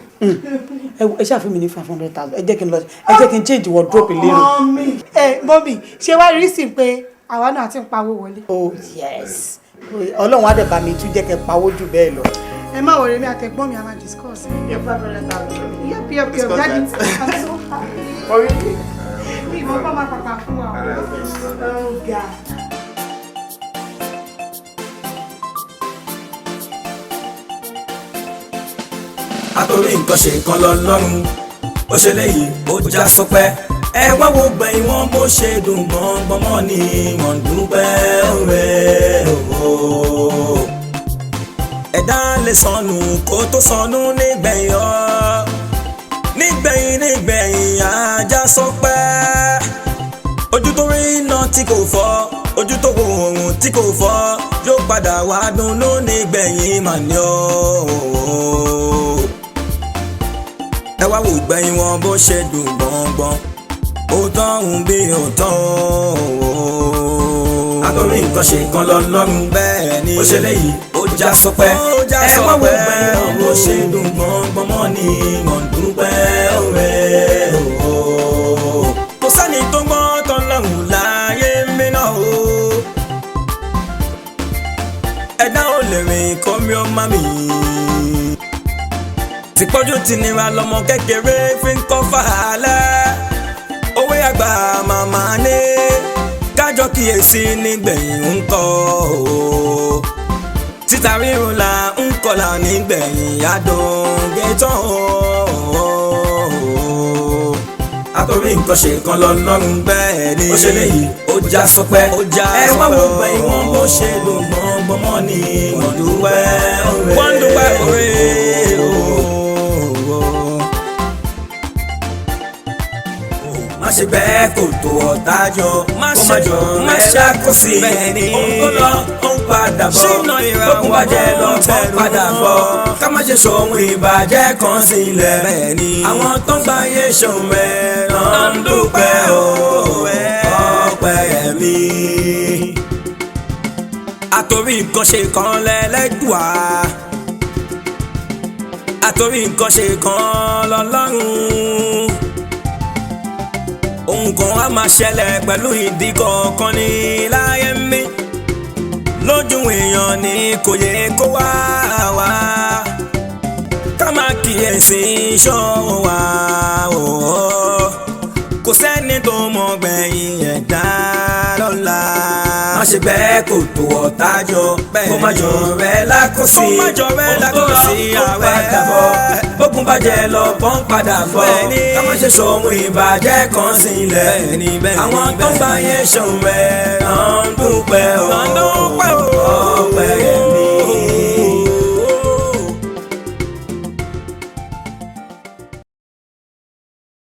Ẹ ṣáà fún mi ní 500,000. Ẹ jẹ́ kí n lọ, ẹ jẹ́ kí n change wardrobe lérò. Mommy. Ẹ mommy, ṣé wàá rí sí pé àwa náà ti ń pawó wọlé? Oh yes. Ọlọ́run á dẹ̀ bá mi tún jẹ́ kẹ́ pawó jù bẹ́ẹ̀ lọ. Ẹ má worry, mi àtẹ̀gbọ́n mi a máa discuss. 500,000. Yep. Daddy, I'm so happy. Mi ìmọ̀ bá máa pàpà fún wa. Oh God. Àtòrí nǹkan ṣe kan lọ lọ́rùn, ó ṣe léyìí ó já sọpẹ́. Ẹ wá wo gbẹ̀yìn wọn bó ṣe dùn gbọ̀ngbọ̀n mọ́ ni wọ́n ń dúpẹ́ ọ̀rẹ́ òwò. Ẹ̀dá lè sọnù kó tó sọnù nígbẹ̀yìn ọ́ nígbẹ̀yìn nígbẹ̀yìn ajá sọpẹ́. Ojú tó rí iná tí kò fọ́, ojú tó wo oòrùn tí kò fọ́, yóò padà wá dunnú nígbẹ̀yìn màní ọ́. Ẹ wá wò gbẹ̀yìn wọn bó ṣe dùn gbọ̀ngbọ̀n, òótọ́ ń bí òótọ́ o. Àtòrí nǹkan ṣe kan lọ lọ́rùn, bẹ́ẹ̀ ni ó ṣe léyìí ó já sọpẹ́. Ẹ wá wò gbẹ̀yìn wọn bó ṣe dùn gbọ̀ngbọ̀n mọ́ ni wọ́n ń dúpẹ́ ọ̀rẹ́ o. Kò sẹ́ni tó gbọ́n tán lọ́rùn láyé mìíràn o. Ẹ̀dá ò lè rìn kọ́ mi ó má mi. Tìpọ́jú ti nira lọmọ kékeré fi ń kọ́ fàálẹ̀. Òwe àgbà màmá ní kájọ kíyèsí nígbẹ̀yìn ń kọ́ o. Títa ríro la ń kọlà nígbẹ̀yìn adùn gẹ̀tàn o. Àtòrí nǹkan ṣe kan lọ lọ́rùn, bẹ́ẹ̀ ni ó ṣe léyìí ó já sọpẹ́. Ẹ wá wo gbẹ̀yìn wọn bó ṣe dùn gbọ̀ngbọ̀n mọ́ ni wọ́n dúpẹ́ ọ̀rẹ́. Wọ́n dúpẹ́ ọ̀rẹ́ o. Má ṣe bẹ́ẹ̀ kò tó ọ̀tá jọ, má ṣe jọ má ṣe àkọsí ohun tó lọ ó ń padà bọ̀, lókun bàjẹ́ lọ tẹ́ padà bọ̀. Ká má ṣe ṣòun ìbàjẹ́ kan sílẹ̀, àwọn tó ń gbáyé ṣòun ẹ̀ náà ń dúpẹ́ o ọpẹ́ ẹ̀mí. Àtòrí nǹkan ṣe kan lẹ́lẹ́dùá, àtòrí nǹkan ṣe kan lọ́lọ́run. Ohun kan á máa ṣẹlẹ̀ pẹ̀lú ìdí kọ̀ọ̀kan ní láyé mi, lójú èèyàn ní kò yẹ kó wá wá. Ká máa kíyèsí ṣọ́ wa o. Kò sẹ́ni tó mọ̀ gbẹ̀yìn ẹ̀dá lọ́la. Má ṣe bẹ́ẹ̀ kò tó ọ̀tá jọ, kó má jọ rẹ̀ lákòsí, ohun tó lọ ó padà bọ̀, bókun bàjẹ́ lọ bọ́n padà bọ̀. Ká má ṣe ṣòun ìbàjẹ́ kan sílẹ̀, àwọn tó ń bá yẹn ṣòun ẹ̀ ń dúpẹ́ o.